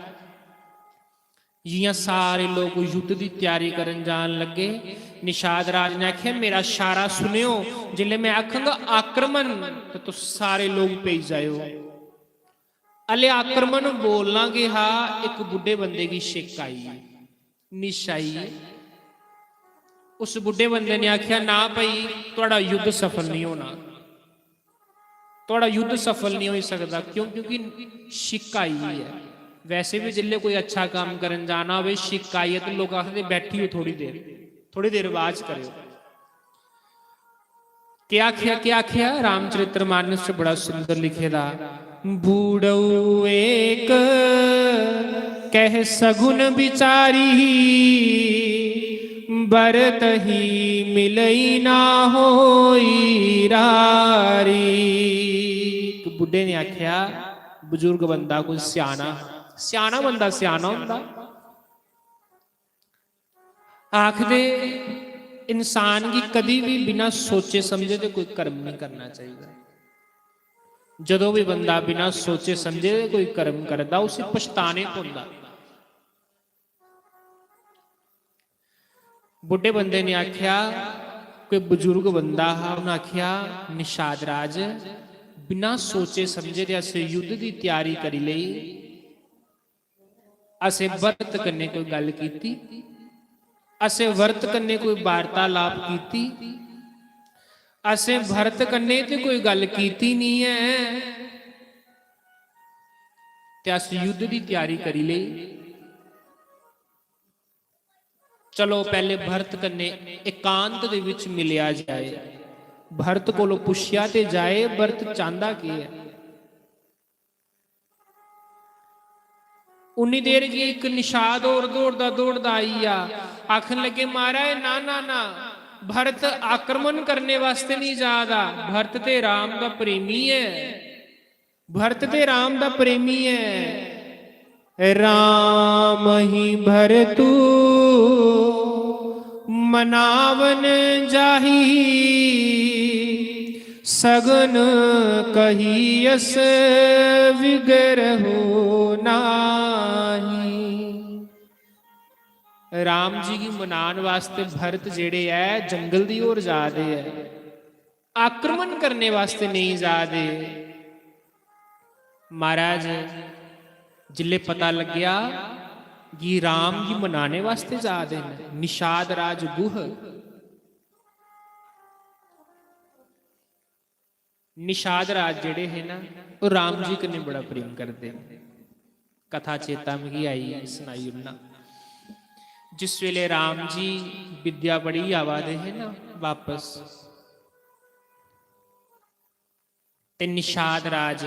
जियां सारे लोक युद्ध दी त्यारी करन जान लगे, निषाद राज ने आखेआ, "मेरा इशारा सुनेओ, जिसलै मैं आखंगा आक्रमण, ते तुस सारे लोक पेई जाएओ।" अल्ले आक्रमण बोलना गै हा, इक बुड्ढे बंदे गी छिक्क आई, निश आई। उस बुड्ढे बंदे ने आखेआ, "ना भाई, थुआढ़ा युद्ध सफल नहीं होना, थुआढ़ा युद्ध सफल नहीं होई सकदा।" क्यों? क्योंकि छिक्क आई दी ऐ। वैसे भी जिसलै कोई अच्छा कम्म करन जाना होवे, छिक्क आई ऐ, ते लोक आखदे, "बैठी हो थोड़ी देर, थोड़ी देर बाद च करेओ।" क्या आखेआ, क्या आखेआ? रामचरित्र मानस च बड़ा सुंदर लिखे दा, "बूढ़ऊ एक कह सगुन बिचारी, बरत ही मिलई ना होई रारी।" एक बुड्ढे ने आखेआ, बजुर्ग बंदा, कोई स्याना, स्याना बंदा स्याना होंदा। आखदे, इंसान गी कदी भी बिना सोचे समझे दे कोई कर्म नहीं करना चाहिए। जदों भी बंदा बिना सोचे समझे दे कोई कर्म करदा, उसी पछताने पौंदा। बुड्ढे बंदे ने आख्या, कोई बजुर्ग बंदा हा, उन्हें आख्या, "निषाद राज, बिना सोचे समझे दे असें युद्ध दी त्यारी करी लेई।" असें भरत कन्नै कोई गल्ल कीती? असें भरत कन्नै कोई वार्तालाप कीती? असें भरत कन्नै ते कोई गल्ल कीती निं ऐ, ते अस युद्ध दी त्यारी करी लेई। चलो, पैह्ले भरत कन्नै एकांत दे विच मिलेआ जाए, भरत कोलों पुच्छेआ ते जाए, भरत चांह्दा केह् ऐ? उन्नी देर गी इक निषाद होर दौड़दा दौड़दा आई गेआ। आखन लगे, "महाराज, ना, ना, ना, भरत आक्रमण करने वास्ते नहीं जा दा, भरत ते राम दा प्रेमी ऐ, भरत ते राम दा प्रेमी ऐ।" राम ही भरतु मनावन जाही, सगन कही अस विग्रहो नाही। राम जी गी मनान वास्ते भरत जेड़े ऐ, जंगल दी ओर जा दे ऐ, आक्रमण करने वास्ते नेईं जा दे। महाराज, जिल्ले पता लग्गेआ कि राम गी मनाने वास्ते जा दे न, निषाद राज गुह, निषाद राज जेड़े हे ना, ओह् राम जी कन्नै बड़ा प्रेम करदे न। कथा चेता मिगी आई, सनाई ओड़ना। जिस वेले राम जी विद्या पढ़ी आवा दे हे ना वापस, ते निषाद राज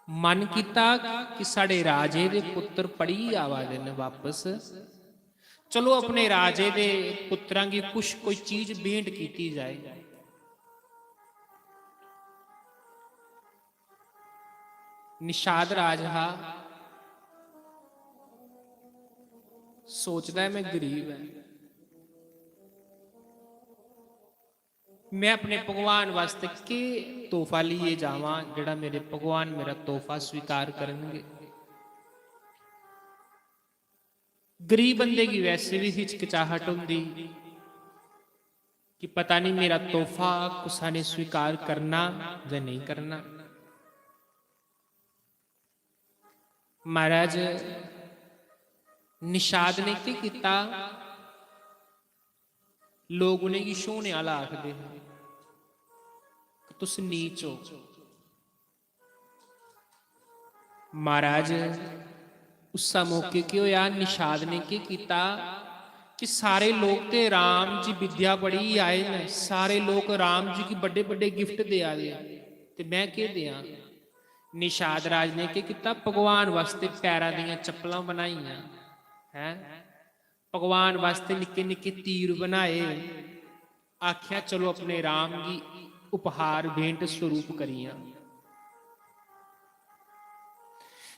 मन कीता कि साढ़े राजे दे पुत्र पढ़ी आवा दे न वापस, चलो, अपने राजे दे पुत्रां गी कुछ कोई चीज भेंट कीती जाए। निषाद राज हा, सोचदा ऐ, "मैं गरीब ऐ, मैं अपने भगवान वास्तै केह् तोहफा लेइयै जावां, जेह्ड़ा मेरे भगवान मेरा तोहफा स्वीकार करनगे?" गरीब बंदे गी वैसे बी हिचकिचाहट होंदी कि पता नहीं मेरा तोहफा कुसा ने स्वीकार करना जां नेईं करना। महाराज, निषाद ने केह् कीता? लोग उ'नेंगी छूह्ने आह्ला आखदे हे कि तुस नीच ओ। महाराज, उस्सै मौके केह् होया, निषाद ने केह् कीता कि सारे लोक ते राम जी विद्या पढ़ी आए न, सारे लोक राम जी गी बड्डे बड्डे gift देआ दे, ते मैं केह् देआं? निषाद राज ने केह् कीता, भगवान वास्ते पैरां दियां चप्पलां बनाइयां, हैं? भगवान वास्ते निक्के निक्के तीर बनाए, आख्या, "चलो, अपने राम गी उपहार भेंट स्वरूप करियां।"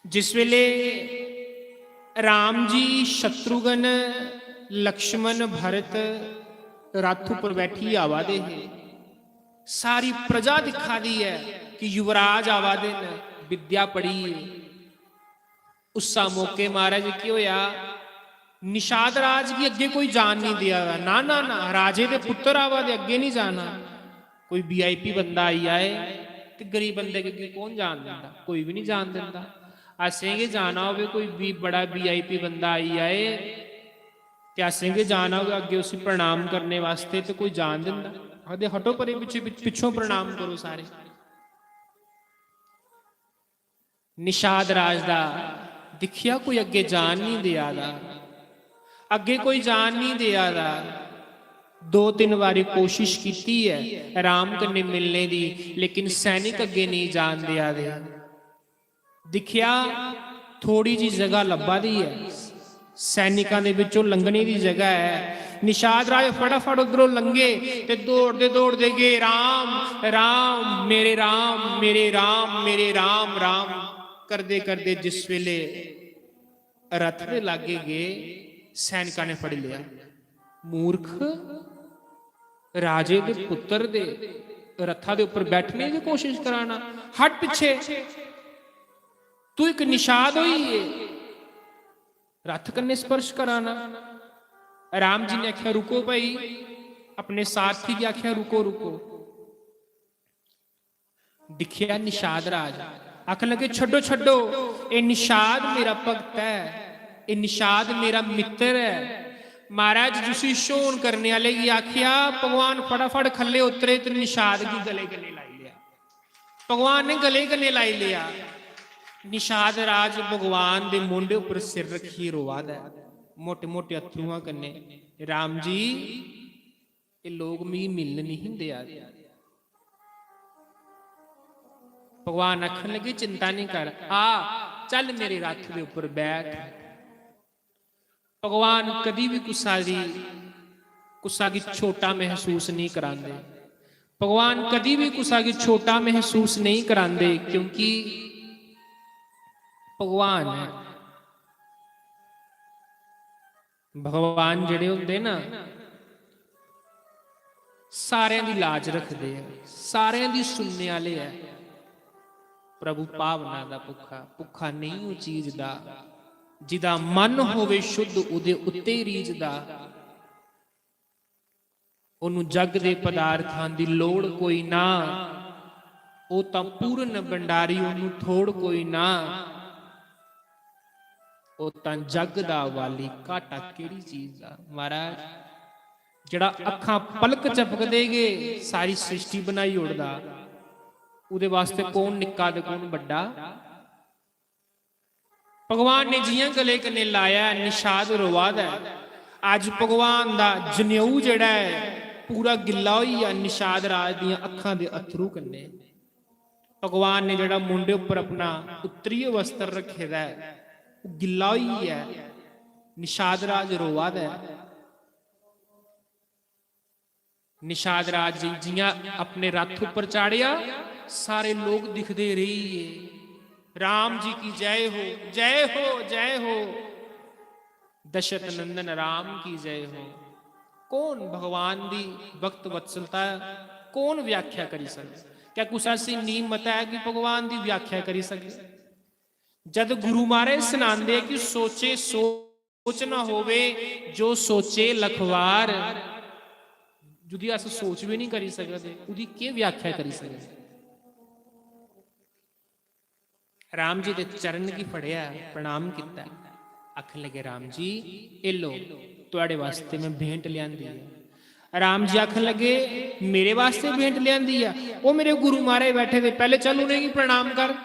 जिस वेले राम जी, शत्रुघ्न, लक्ष्मण, भरत रथ उप्पर बैठी आवा दे हे, सारी प्रजा दिक्खा दी ऐ कि युवराज आवा दे न, विद्या पढ़ियै। उस्सा मौके महाराज केह् होया, निषाद राज गी अग्गें कोई जान नहीं देआ दा। ना, ना, ना, राजे दे पुत्तर आवा दे, अग्गें नहीं जाना। कोई वीआईपी बंदा आई जाए ते गरीब बंदे गी अग्गें कौन जान दिंदा? कोई भी नहीं जान दिंदा। असें गै जाना होवे, कोई भी बड़ा वीआईपी बंदा आई जाए ते असें गै जाना होवे अग्गें उसी प्रणाम करने वास्ते, ते कोई जान दिंदा? आखदे, "हटो परे, पिच्छे, पिच्छों प्रणाम करो सारे।" निषाद राज दा दिक्खेआ, कोई अग्गें जान नहीं देआ दा, अग्गें कोई जान नहीं देआ दा। दो तिन्न बारी कोशिश कीती ऐ राम कन्नै मिलने दी, लेकिन सैनिक अग्गें नहीं जान देआ दे। दिक्खेआ, थोड़ी जी जगह लब्भा दी ऐ, सैनिकां दे विचों लंघने दी जगह ऐ। निषाद राज फटाफट उद्धरों लंघे ते दौड़दे दौड़दे गे, "राम, राम, मेरे राम, मेरे राम, मेरे राम, राम" करदे करदे जिस वेले रथ दे लागे गे, सैनिकां ने फड़ी लेआ। "मूर्ख, राजे दे पुत्तर दे रथा दे उप्पर बैठने दी कोशिश कराना, हट पिच्छे, तू इक निषाद होई गे, रथ कन्नै स्पर्श कराना।" राम जी ने आखेआ, "रुको भाई," अपने सारथी गी आखेआ, "रुको, रुको।" दिक्खेआ निषाद राज, आखन लगे, "छड्डो, छड्डो, एह् निषाद मेरा भक्त ऐ, एह् निषाद मेरा मित्तर ऐ।" महाराज, जिसी छ्होन करने आह्ले गी आखेआ, भगवान फटाफट खल्ले उतरे ते निषाद गी गले कन्नै लाई लेआ। भगवान ने गले कन्नै लाई लेआ। निषाद राज भगवान दे मूंढे उप्पर सिर रक्खियै रोआ दा ऐ, मोटे मोटे अत्थरुआं कन्नै, "राम जी, एह् लोक मिगी मिलन नहीं देआ दे।" भगवान आखन लगे, "चिंता नहीं कर, आ, चल मेरे रथ दे उप्पर बैठ।" भगवान कदी भी कुसा दी, कुसा गी छोटा महसूस नहीं करांदे। भगवान कदी भी कुसा गी छोटा महसूस नहीं करांदे, क्योंकि भगवान है। भगवान जेह्ड़े होंदे ना, सारें दी लाज रखदे ऐ, सारें दी सुनने आह्ले ऐ। प्रभु भावना दा भुक्खा, भुक्खा नेईं ओह् चीज दा, जिदा मन होवे शुद्ध, उदे उत्ते रीझदा। ओनू जग दे पदार्थां दी लोड़ कोई ना, ओह् तां पूर्ण भंडारी, ओनू थोड़ कोई ना। ओह् तां जग दा वाली, घाटा केह्ड़ी चीज दा? महाराज, जेह्ड़ा अक्खां पलक झपकदे गै सारी सृष्टि बनाई ओड़दा, ओह्दे वास्ते कौन निक्का ते कौन बड्डा? भगवान ने जियां गले कन्नै लाया ऐ, निषाद रोआ दा ऐ। अज्ज भगवान दा जनेऊ जेह्ड़ा ऐ, पूरा गिल्ला होई गेआ निषाद राज दियां अक्खां दे अत्थरू कन्नै। भगवान ने जेह्ड़ा मुंडे उप्पर अपना उत्तरीय वस्त्र रक्खे दा ऐ, ओह् गिल्ला होई गेआ ऐ। निषाद राज रोआ दा ऐ। निषाद राज जी जियां अपने रथ उप्पर चाढ़ेआ, सारे लोग दिखदे रेही गे। "राम जी की जय हो, जय हो, जय हो। दशरथ नंदन राम की जय हो।" कौन भगवान दी भक्त वत्सलता, कौन व्याख्या करी सकदा? क्या कुसै च इन्नी हिम्मत ऐ कि भगवान दी व्याख्या करी सकै? जद गुरु महाराज सनांदे कि "सोचे सोच ना होवे, जो सोचे लखवार।" जुदी अस सोच भी नहीं करी सकदे, उदी केह् व्याख्या करी सकदे? राम जी दे चरण गी फड़ेआ, प्रणाम कीता, आखन लगे, "राम जी, एह् लो, तुआड़े वास्ते में भेंट लेआंदी ऐ।" राम जी आखन लगे, "मेरे वास्ते भेंट लेआंदी ऐ?" "ओ मेरे गुरु महाराज बैठे दे, पैह्ले चल उ'नेंगी प्रणाम कर,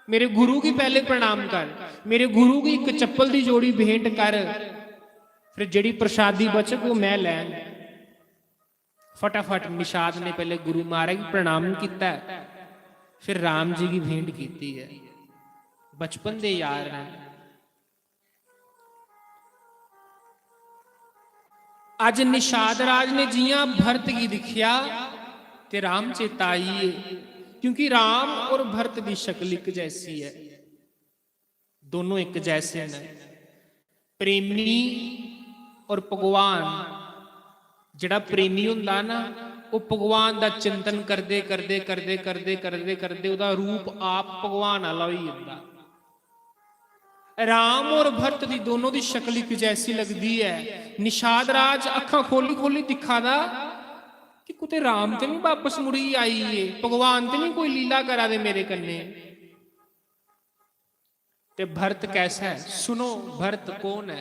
मेरे गुरु गी पैह्ले प्रणाम कर, मेरे गुरु गी इक चप्पल दी जोड़ी भेंट कर, फिर जेह्ड़ी प्रसादी बचग ओह् में लैङ।" फटाफट निषाद ने पैह्ले गुरु महाराज गी प्रणाम कीता, फिर राम जी गी भेंट कीती ऐ। बचपन दे यार न। अज्ज निषाद राज ने जियां भरत गी दिक्खेआ ते राम चेता आई गे, क्योंकि राम और भरत दी शक्ल इक जैसी ऐ। दोनों इक जैसे न। प्रेमी और भगवान, जेह्ड़ा प्रेमी होंदा ना, ओह् भगवान दा चिंतन करदे करदे करदे करदे करदे करदे ओह्दा रूप आप भगवान आह्ला होई जंदा। राम और भरत दी दोनों दी शक्ल इक जैसी लगदी ऐ। निषाद राज अक्खां खोली खोली दिक्खा दा कि कुतै राम ते निं बापस मुड़ी आई गे, भगवान ते निं कोई लीला करा दे मेरे कन्नै। ते भरत कैसा ऐ? सुनो, भरत कौन ऐ?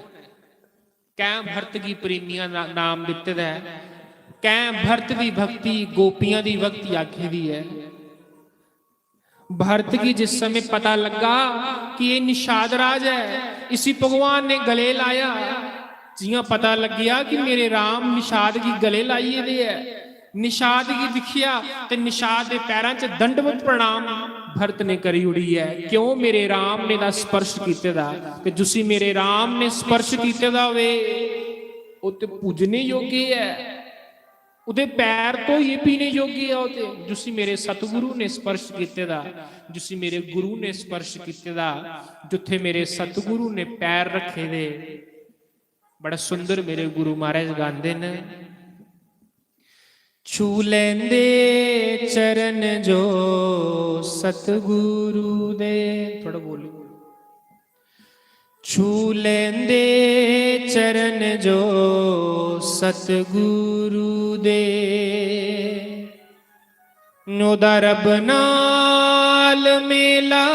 कैं भरत गी प्रेमियां ना-, नाम दित्ते दा ऐ? कैं भरत दी भक्ति गोपियां दी भक्ति आखी दी ऐ? भरत गी जिस समय पता लग्गा कि एह् निषाद राज ऐ, इसी भगवान ने गले लाया, जियां पता लग्गेआ कि मेरे राम निषाद गी गले लाइयै दे ऐ, निषाद गी दिक्खेआ ते निषाद दे पैरां च दंडवत प्रणाम भरत ने करी ओड़ी ऐ। क्यों? मेरे राम ने दा स्पर्श कीते दा, ते जिसी मेरे राम ने स्पर्श कीते दा होवे, ओह् ते पूजने योग्य ऐ, ओह्दे पैर धोइयै पीने योग्य ऐ, ओह् ते जिसी मेरे सतगुरु ने स्पर्श कीते दा, जिसी मेरे गुरु ने स्पर्श कीते दा, जित्थे मेरे सतगुरु ने पैर रखे दे। बड़ा सुंदर मेरे गुरु महाराज गांदे न, छू लेंदे चरण जो सतगुरु दे। थोड़ा बोलो। छू लेंदे चरण जो सतगुरु दे, ओह्दा रब नाल मेला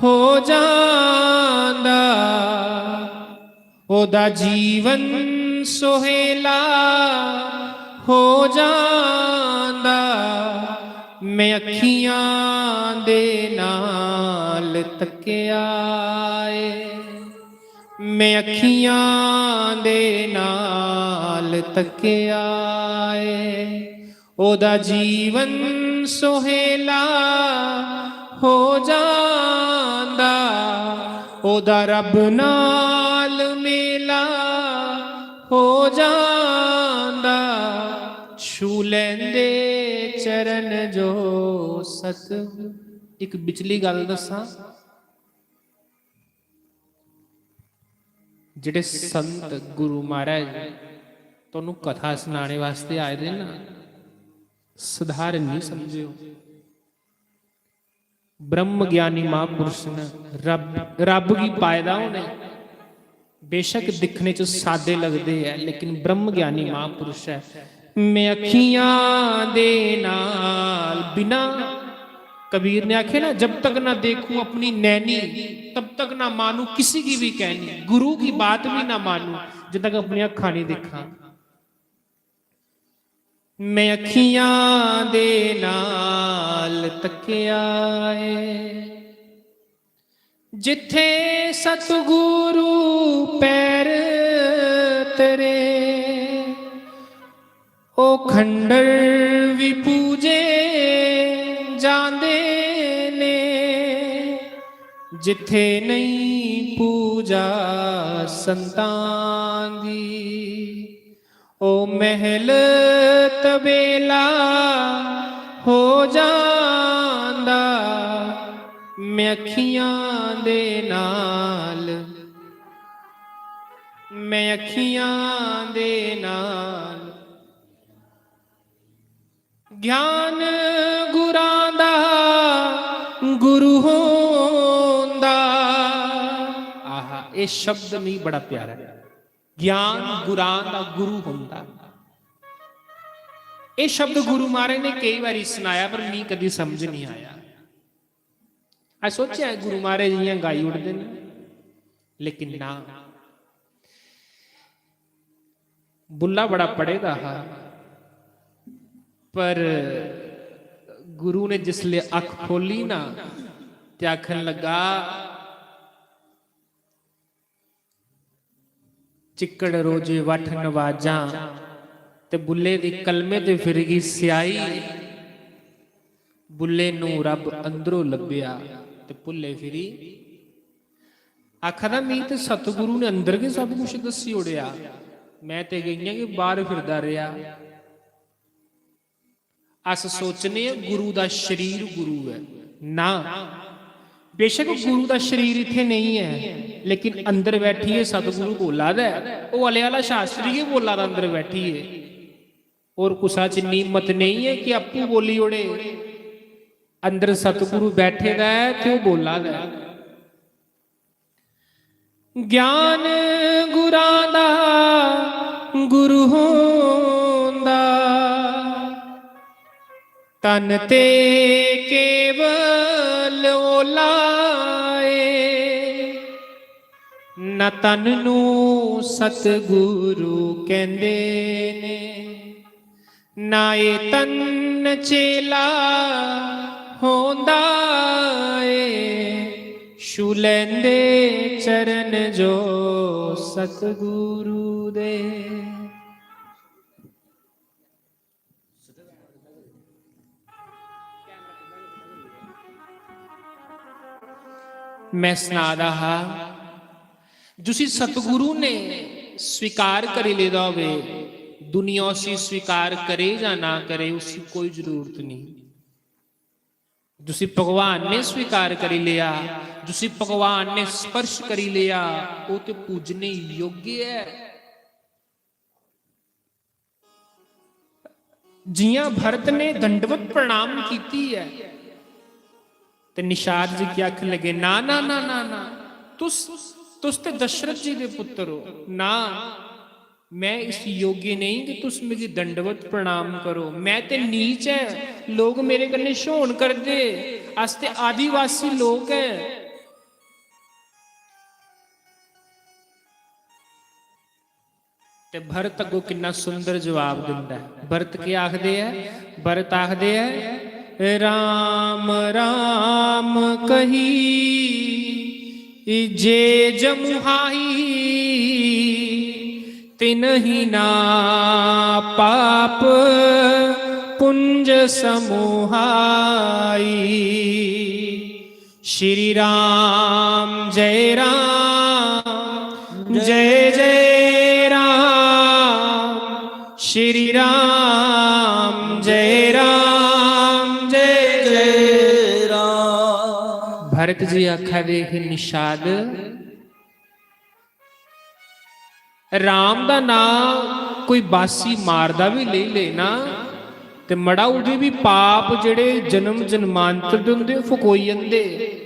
हो जांदा, ओह्दा जीवन सुहेला हो जांदा। मैं अखियां दे नाल तक्केआ ऐ, मैं अखियां दे नाल तक्केआ ऐ, ओह्दा जीवन सुहेला हो जांदा, ओह्दा रब नाल मेला हो जांदा। छू लेंदे चरण जो सत। इक बिचली गल्ल दस्सां, जेह्ड़े संत गुरु महाराज तुहानू कथा सनाने वास्ते आए दे ना, सधारण नहीं समझेओ। ब्रह्म ज्ञानी महापुरुष न, रब, रब गी पाए दा उ'नें। बेशक दिक्खने च सादे लगदे ऐ, लेकिन ब्रह्म ज्ञानी महापुरुष ऐ। मैं अखियां दे नाल बिना, कबीर ने आखे ना, जब तक ना देखूं अपनी नैनी, तब तक ना मानू किसी की भी कहनी, गुरु की बात भी ना मानू, जब तक अपनी अखा नहीं दिखा। मैं अखियां दे नाल तक्केआ ऐ, जित्थे सतगुरु पैर तरे, ओ खंडर भी पूजे जांदे ने, जित्थे नहीं पूजा संतां दी। ओ महल तबेला हो जांदा, मैं अखियां दे नाल, मैं अखियां दे नाल। ज्ञान गुरां दा गुरु होंदा। आहा, ये शब्द मिगी बड़ा प्यारा ऐ। ज्ञान गुरां दा गुरु होंदा। ये शब्द गुरु महाराज ने कई बारी सनाया, पर मिगी कदी समझ नहीं आया। अस सोचेआ गुरु महाराज इयां गाई ओड़दे न, लेकिन ना, बुल्ला बड़ा पढ़े दा हा, पर गुरु ने जिसले अख खोली ना, ते आखन लगा, चिक्कड़ रोजे वठ नवाजां, ते बुल्ले दी कलमे ते फिर गी स्याही। बुल्ले नू रब अंदरों लब्भेआ ते भुल्ले फिरी। आखा दा, "मी ते सतगुरु ने अंदर गै सब कुछ दस्सी ओड़ेआ, मैं ते इ'यां गै बाहर फिरदा रेहा।" अस सोचने आं गुरु दा शरीर गुरु ऐ, ना, बेशक गुरु दा शरीर इत्थै नेईं ऐ, लेकिन अंदर बैठियै सतगुरु बोला दा ऐ। ओह् अले आह्ला शास्त्री गै बोला दा अंदर बैठियै। होर कुसा च इन्नी हिम्मत नेईं ऐ कि आपूं बोली ओड़े। अंदर सतगुरु बैठे दा ऐ ते ओह् बोला दा ऐ। ज्ञान गुरां दा गुरु होंदा, तन ते केवल ओला ऐ। न तन नू सतगुरु कहंदे ने, ना एह् तन चेला होंदा ऐ। छू लैंदे चरण जो सतगुरु दे। मैं सना दा हा, जिसी सतगुरु ने स्वीकार करी लेदा होवे, दुनिया उसी स्वीकार करे जां ना करे, उसी कोई जरूरत नहीं। जिसी भगवान ने स्वीकार करी लेआ, जिसी भगवान ने स्पर्श करी लेआ, ओह् ते पूजने योग्य ऐ। जियां भरत ने दंडवत प्रणाम कीती ऐ, ते निषाद जी गी आखन लगे, "ना, ना, ना, ना, ना, तुस, तुस ते दशरथ जी दे पुत्र हो, ना, मैं इस योग्य नेईं कि तुस मिगी दंडवत प्रणाम करो, मैं ते नीच ऐ, लोक मेरे कन्नै छ्होन करदे, अस ते आदिवासी लोक ऐ।" ते भरत अग्गों किन्ना सुंदर जवाब दिंदा ऐ। भरत केह् आखदे ऐ? भरत आखदे ऐ, "राम राम कही जे जमुहाई, तिनहि ना पाप पुंज समुहाई।" श्री राम जय राम जय जय राम, श्री राम जय राम जय जय राम। भरत जी आखा दे हे, निषाद, राम दा नां कोई बासी मारदा बी लेई लेना ते मड़ा, ओह्दे बी पाप जेह्ड़े जन्म जन्मांतर दे होंदे, ओह् फकोई जंदे।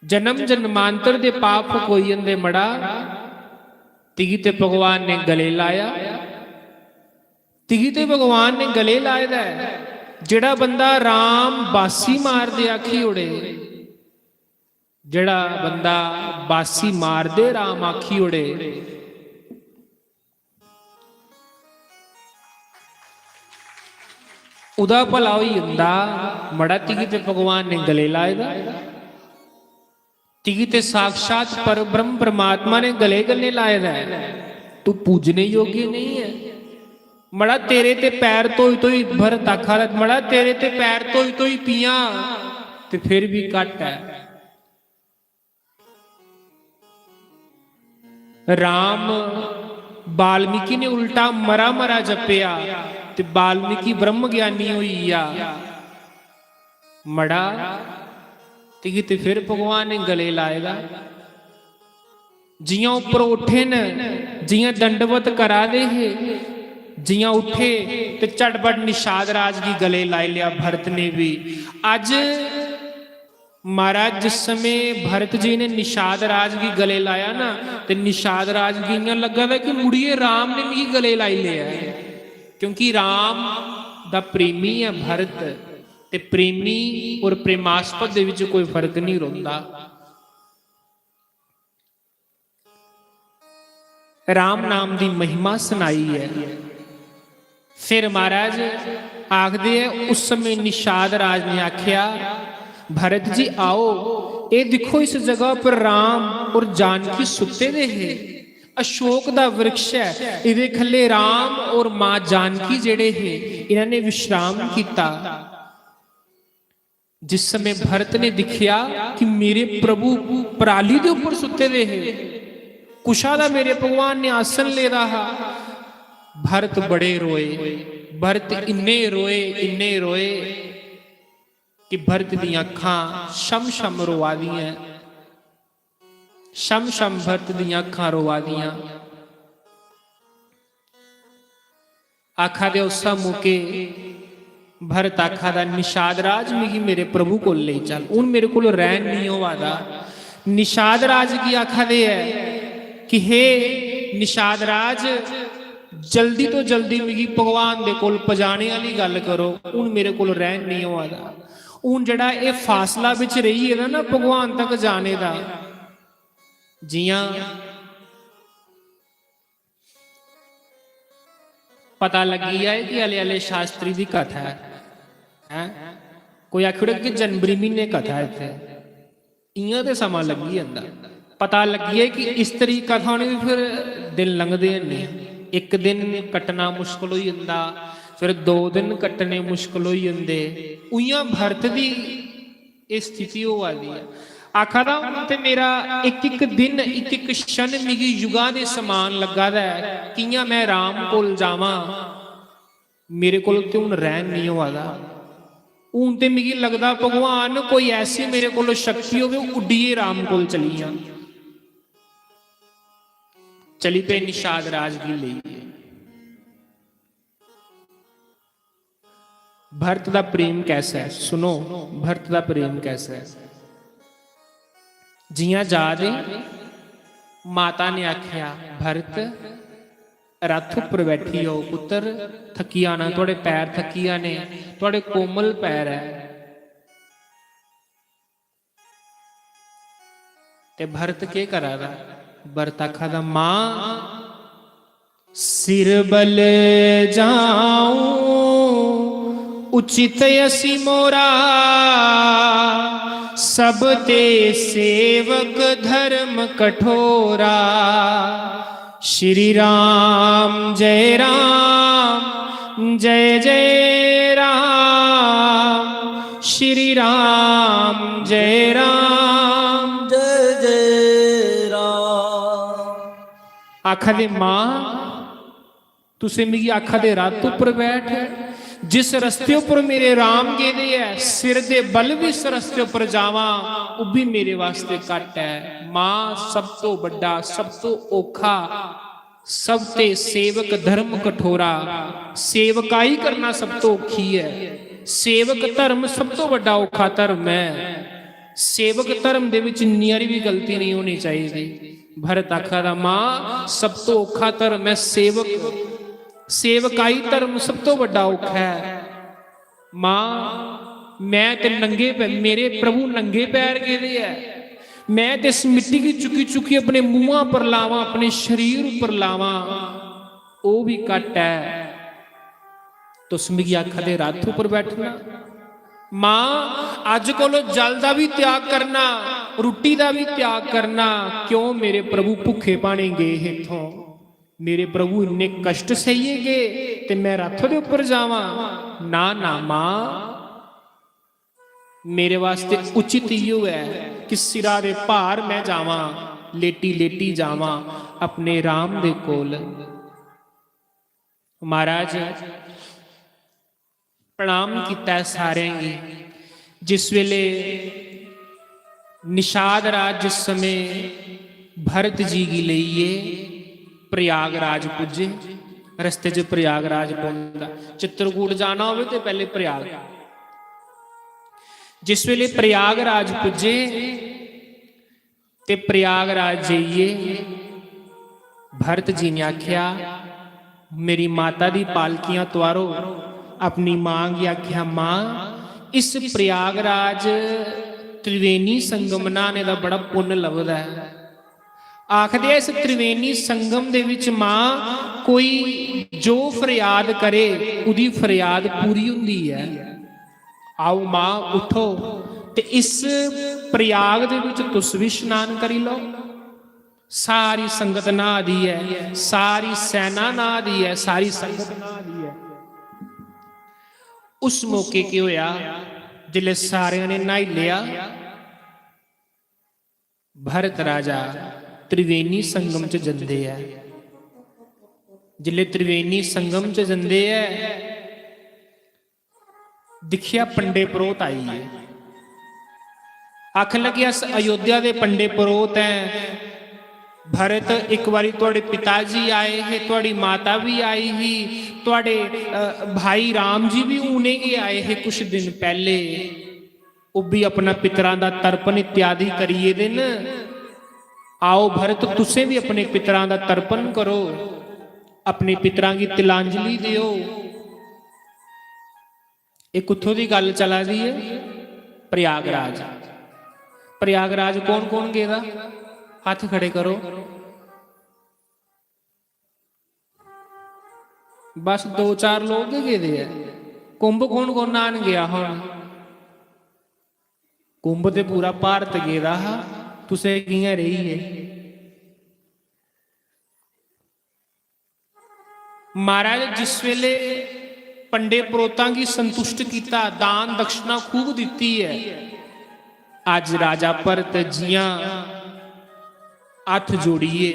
जन्म जन्मांतर दे पाप फकोई जंदे मड़ा। तिगी ते भगवान ने गले लाया, तिगी ते भगवान ने गले लाए दा ऐ। जेह्ड़ा बंदा राम बासी मारदे आखी ओड़े, जेह्ड़ा बंदा बासी मारदे राम आखी ओड़े, उदा भला होई जंदा। मड़ा, तिगी ते भगवान ने गले लाए दा, तिगी ते साक्षात पर ब्रह्म परमात्मा ने गले कन्नै लाए दा ऐ। तू पूजने योग्य नहीं ऐ। मड़ा, तेरे ते पैर धोई धोई, भरत आखा दा, मड़ा, तेरे ते पैर धोई धोई पियां ते फिर भी घट्ट ऐ। राम, वाल्मीकि ने उल्टा मरा मरा जपेआ ते वाल्मीकि ब्रह्म ज्ञानी होई गेआ। मड़ा, तिगी ते फिर भगवान ने गले लाए दा। जियां उप्पर उठे न, जियां दंडवत करा दे हे, जियां उठे ते झटपट निषाद राज गी गले लाई लेआ भरत ने बी। अज्ज महाराज, जिस समय भरत जी ने निषाद राज गी गले लाया ना, ते निषाद राज गी इयां लग्गा दा कि मुड़ियै राम ने मिगी गले लाई लेआ ऐ, क्योंकि राम दा प्रेमी ऐ भरत, ते प्रेमी और प्रेमास्पद दे विच कोई फर्क नहीं रौंहदा। राम नाम दी महिमा सनाई ऐ। फिर महाराज आखदे ऐ, उस समय निषाद राज ने आख्या, "भरत जी आओ, एह् दिक्खो, इस जगह पर राम और जानकी सुत्ते दे हे। अशोक दा वृक्ष ऐ, एह्दे खल्ले राम और मां जानकी जेह्ड़े हे, इन्हां ने विश्राम कीता।" जिस समय भरत ने दिखेआ कि मेरे प्रभु पराली दे उप्पर सुत्ते दे हे, कुशा दा मेरे भगवान ने आसन लेदा हा, भरत बड़े रोए। भरत इन्ने रोए, इन्ने रोए। कि भरत दियां अक्खां छम छम रोआ दियां, छम छम भरत दियां अक्खां रोआ दियां। आखा दे उस मौके भरत आखा दा, "निषाद राज, मिगी मेरे प्रभु कोल लेई चल, हून मेरे कोल रैह्न निं होआ दा।" निषाद राज गी आखा दे ऐ कि हे निषाद राज, जल्दी तो जल्दी मिगी भगवान दे कोल पजाने आह्ली गल्ल करो, हून मेरे कोल रैह्न निं होआ दा। हून जेह्ड़ा एह् फासला बिच रेही गेदा ना भगवान तक जाने दा, जि'यां पता लग्गी जाए कि हले हले शास्त्री दी कथा ऐ, हैं? कोई आखी ओड़े कि जनवरी म्हीने कथा ऐ इत्थै, इ'यां ते समां लग्गी जंदा। पता लग्गी जाए कि इस तरीक कथा होनी, फिर दिन लंघदे हैनी, इक दिन कट्टना मुश्कल होई जंदा, फिर दो दिन कट्टने मुश्कल होई जंदे। उ'यां भरत दी एह् स्थिति होआ दी ऐ। आखा दा, "हून ते मेरा इक इक दिन, इक इक क्षण मिगी युगां दे समान लग्गा दा ऐ। कि'यां में राम कोल जावां? मेरे कोल ते हून रैह्न निं होआ दा। हून ते मिगी लगदा भगवान कोई ऐसी मेरे कोल शक्ति होवे, उड्डियै राम कोल चली जां।" चली पे निषाद राज गी लेइयै। भरत दा प्रेम कैसा ऐ? सुनो, भरत दा प्रेम कैसा ऐ? जि'यां जा दे, माता ने आखेआ, "भरत, रथ उप्पर बैठी जाओ पुत्तर, थक्की जाना, थुआढ़े पैर थक्की जाने, थुआढ़े कोमल पैर ऐ।" ते भरत केह् करा दा? भरत आखा दा, "मां, सिर बल जाऊं उचित असी मोरा, सब ते सेवक धर्म कठोरा।" श्री राम जय राम, जय जय राम, श्री राम जय राम। जय जय राम। आखा दे, "मां, तुसें मिगी आखा दे रथ उप्पर बैठ, जिस रस्ते उप्पर मेरे राम गेदे ऐ, सिर दे बल बी इस रस्ते उप्पर जावां, ओह् बी मेरे वास्ते घट्ट ऐ।" मां, सब तो बड्डा, सब तो औखा, सब ते सेवक धर्म कठोरा, सेवकाई करना सब तो औखी ऐ। सेवक धर्म सब तो बड्डा औखा धर्म ऐ। सेवक धर्म दे विच इन्नी हारी भी गलती नहीं होनी चाहिदी। भरत आखा दा, "मां, सब तो औखा धर्म ऐ सेवक, सेवकाई धर्म सब तो बड्डा औखा ऐ। मां, मैं ते नंगे पै-, मेरे प्रभु नंगे पैर गेदे ऐ, मैं ते इस मिट्टी गी चुक्की चुक्की अपने मुंहा पर लावां, अपने शरीर उप्पर लावां, ओह् भी घट्ट ऐ। तुस मिगी आखा दे रथ उप्पर बैठना? मां, अज्ज कोलो जल दा भी त्याग करना, रुट्टी दा भी त्याग करना, क्यों मेरे प्रभु भुक्खे भाने गे हे इत्थों?" मेरे प्रभु इन्ने कष्ट सहिए गे ते मैं रथ दे उप्पर जावां? ना ना मां, मेरे वास्ते उचित इयो ऐ कि सिरा दे भार मैं जावां, लेटी लेटी जावां अपने राम दे कोल। महाराज, प्रणाम कीता ऐ सारें गी। जिस वेले निषाद राज जिस समय भरत जी गी लेइयै प्रयागराज पुज्जे, रस्ते च प्रयागराज पौंदा, चित्रकूट जाना होवे ते पैह्ले प्रयाग। जिस वेले प्रयागराज पुज्जे ते प्रयागराज जाइयै भरत जी ने आखेआ, मेरी माता दी पालकियां तुआरो। अपनी मां गी आखेआ, मां, इस प्रयागराज त्रिवेणी संगम न्हाने दा बड़ा पुन्न लभदा ऐ। आखदे, इस त्रिवेणी संगम दे विच मां कोई जो फरियाद करे, ओह्दी फरियाद पूरी होंदी ऐ। आओ मां, उठो ते इस प्रयाग दे विच तुस भी स्नान करी लो। सारी संगत न्हा दी ऐ, सारी सैना न्हा दी ऐ, सारी संगत न्हा दी ऐ। उस मौके केह् होया, जिसलै सारेआं ने न्हाई लेआ, भरत राजा त्रिवेणी संगम च जंदे ऐ। जिसलै त्रिवेणी संगम च जंदे ऐ, दिक्खेआ, पंडे परोह्त आई गे। आखन लगे, "अस अयोध्या दे पंडे परोह्त ऐं। भरत, इक बारी थुआढ़े पिता जी आए हे, थुआढ़ी माता बी आई ही, थुआढ़े, अ, भाई राम जी बी हुने गै आए हे कुछ दिन पैह्ले, ओह् बी अपना पितरां दा तर्पण इत्यादि करी गेदे न। आओ भरत, तुसें बी अपने पितरां दा तर्पण करो, अपने पितरां गी तिलांजलि देओ।" एह् कुत्थों दी गल्ल चला दी ऐ? प्रयागराज। प्रयागराज कौन कौन गेदा? हत्थ खड़े करो। बस दो चार लोग गै गेदे ऐ। कुंभ कौन कौन न्हान गेआ हा हून? कुंभ ते पूरा भारत गेदा हा, तुसें कि'यां रेही गे? महाराज, जिस वेले पंडे परोतां गी संतुष्ट कीता, दान दक्षिणा खूब दित्ती ऐ, अज्ज राजा भरत जियां हत्थ जोड़ियै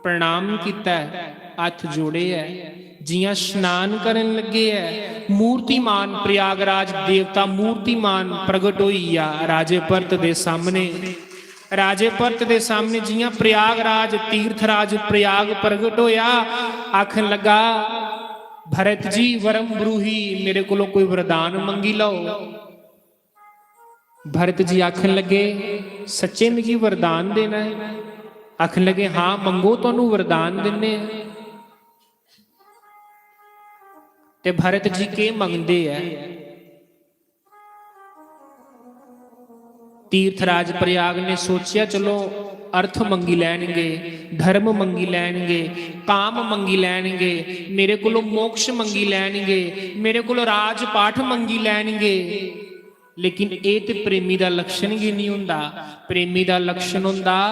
प्रणाम कीता ऐ, हत्थ जोड़े ऐ, जियां स्नान करन लगे ऐ, मूर्तिमान प्रयागराज देवता मूर्तिमान प्रगट होई गेआ राजे भरत दे सामने। राजे भरत दे सामने जियां प्रयागराज तीर्थराज प्रयाग प्रगट होया, आखन लगा, "भरत जी, वरम ब्रूही, मेरे कोलों कोई वरदान मंगी लओ।" भरत जी आखन लगे, "सच्चे मिगी वरदान देना ऐ?" आखन लगे, "हां, मंगो, तुहानू वरदान दिन्ने आं।" ते भरत जी केह् मंगदे ऐ? तीर्थराज प्रयाग ने सोचेआ, चलो, अर्थ मंगी लैनगे, धर्म मंगी लैनगे, काम मंगी लैनगे, मेरे कोलों मोक्ष मंगी लैनगे, मेरे कोलों राजपाठ मंगी लैनगे। लेकिन एह् ते प्रेमी दा लक्षण गै निं होंदा। प्रेमी दा लक्षण होंदा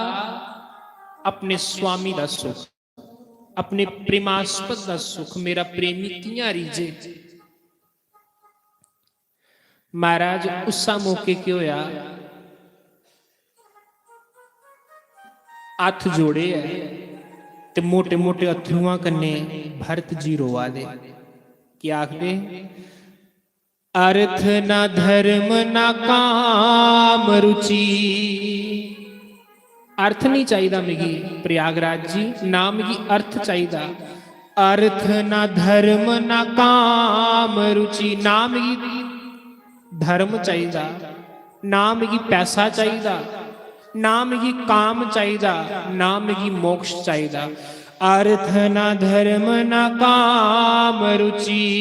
अपने स्वामी दा सुख, अपने प्रेमास्पद दा सुख। मेरा प्रेमी कि'यां रीझे? महाराज, उस्सा मौके केह् होया? हत्थ जोड़े ऐ ते मोटे मोटे अत्थरुआं कन्नै भरत जी रोआ दे। केह् आखदे? "अर्थ ना धर्म ना काम रुचि।" अर्थ नहीं चाहिदा मिगी प्रयागराज जी, ना मिगी अर्थ चाहिदा। अर्थ ना धर्म ना काम रुचि, ना मिगी धर्म चाहिदा, ना मिगी पैसा चाहिदा, ना मिगी काम चाहिदा, ना मिगी मोक्ष चाहिदा। अर्थ ना धर्म ना काम रुचि,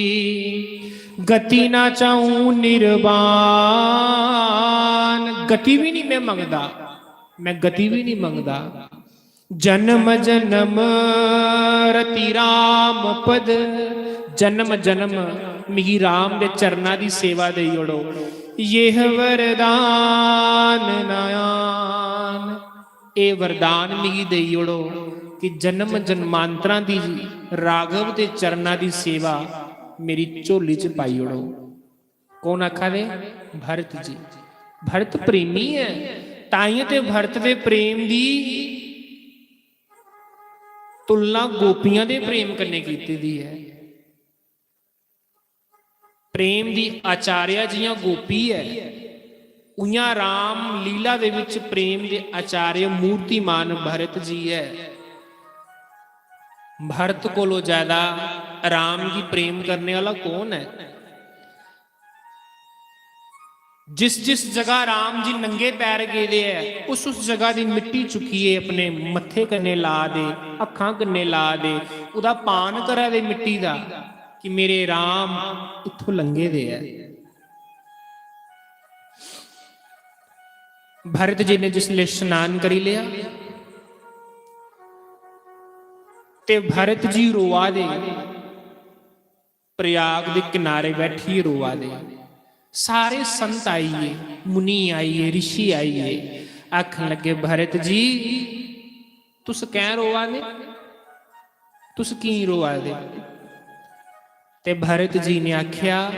गति ना चाहूं निर्वाण। गति भी नहीं मैं मंगदा, मैं गति भी नहीं मंगदा। जन्म जन्म रति राम पद, जन्म जन्म मिगी राम दे चरणा दी सेवा देई ओड़ो। यह वरदान नयान, एह् वरदान मिगी देई ओड़ो कि जन्म जन्मांतरां दी राघव दे चरणा दी सेवा मेरी झोली च पाई ओड़ो। कौन आखा दे? भरत जी। भरत प्रेमी ऐ, ताइयों ते भरत दे प्रेम दी तुलना गोपियां दे प्रेम कन्नै कीती दी ऐ। प्रेम दी आचार्य जियां गोपी ऐ, उयां राम लीला दे विच प्रेम दे आचार्य मूर्तिमान भरत जी ऐ। भरत कोलों ज्यादा राम गी प्रेम करने वाला कौन है? जिस जिस जगह राम जी नंगे पैर गेदे ऐ, उस उस जगह दी मिट्टी चुक्कियै अपने मत्थे कन्नै ला दे, अक्खां कन्नै ला दे, ओह्दा पान करा दे मिट्टी दा कि मेरे राम इत्थों लंघे दे ऐ। भरत जी ने जिसले स्नान करी लिया ते भरत जी रोआ दे, प्रयाग दे किनारे बैठियै रोआ दे। सारे संत आई गे, मुनि आई गे, ऋषि आई गे। आखन लगे, "भरत जी, तुस कैं रोआ दे? तुस की रोआ दे?" ते भरत जी ने आख्या,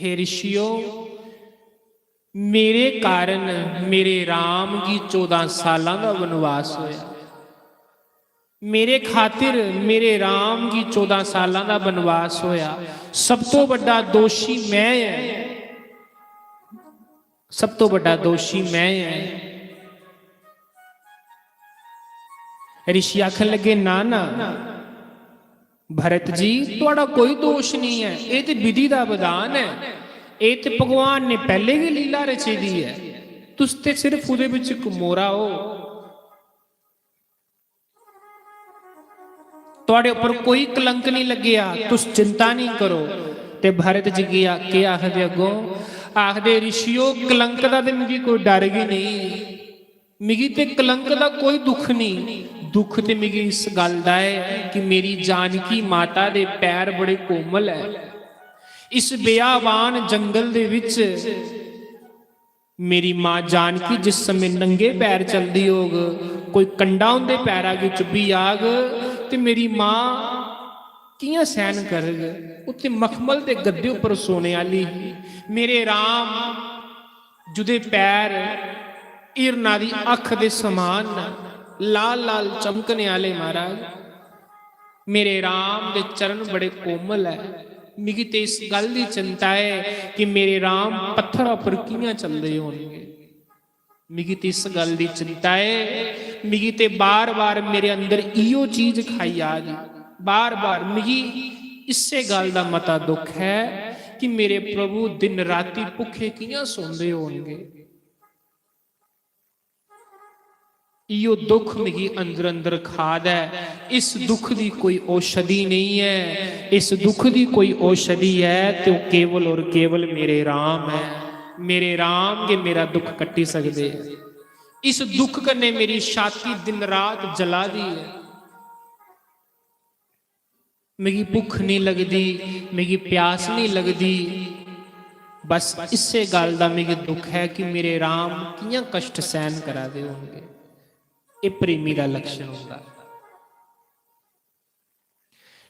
"हे ऋषियो, मेरे कारण मेरे राम गी चौदां सालां दा वनवास होया। मेरे खातिर मेरे राम गी चौदां सालां दा वनवास होया। सब तो बड्डा दोषी मैं ऐ।" सब तो बड़ा दोषी मैं ऐ। ऋषि आखन लगे, ना ना भरत जी, थुआड़ा कोई दोष नहीं ऐ, एह् ते विधि दा विधान ऐ, एह् ते भगवान ने पैह्ले गै लीला रची दी ऐ, तुस ते सिर्फ ओह्दे बिच इक मोरा ओ। थुआड़े उप्पर कोई कलंक नहीं लग्गेआ, तुस चिंता नहीं करो। ते भरत जी की आ-, केह् आखदे अग्गों? आखदे, ऋषियो, कलंक दा ते मिगी कोई डर गै नहीं, मिगी ते कलंक दा कोई दुख नहीं। दुख ते मिगी इस गल्ल दा ऐ कि मेरी जानकी माता दे पैर बड़े कोमल ऐ। इस बेयाबान जंगल दे विच मेरी मां जानकी जिस समय नंगे पैर चलदी होग, कोई कंडा उंदे पैरा गी चुब्भी जाग, ते मेरी मां कि'यां सैह्न करग? उत्थे मखमल दे गद्दे उप्पर सोने आह्ली ही। मेरे राम जुदे पैर हिरना दी अख दे समान न, लाल लाल चमकने आह्ले महाराज। मेरे राम दे चरण बड़े कोमल ऐ। मिगी ते इस गल्ल दी चिंता ऐ कि मेरे राम पत्थर उप्पर कि'यां चलदे होनगे। मिगी ते इस गल्ल दी चिंता ऐ, मिगी ते बार-बार मेरे अंदर इयो चीज खाई आ दी, बार-बार मिगी इस्सै गल्ल दा मता दुख ऐ कि मेरे प्रभु दिन राती भुक्खे कि'यां सौंदे होनगे। इयो दुख मिगी अंदर अंदर खा दा ऐ। इस दुख दी कोई औषधि नहीं ऐ, इस दुख दी कोई औषधि ऐ ते ओह् केवल और केवल मेरे राम ऐ। मेरे राम गै मेरा दुख कट्टी सकदे ऐ। इस दुख कन्नै मेरी छाती दिन रात जला दी ऐ। मिगी भुक्ख नहीं लगदी, मिगी प्यास नहीं लगदी। बस इस्सै गल्ल दा मिगी दुख ऐ कि मेरे राम कि'यां कष्ट सैह्न करा दे होंगे। एह् प्रेमी दा लक्षण होंदा।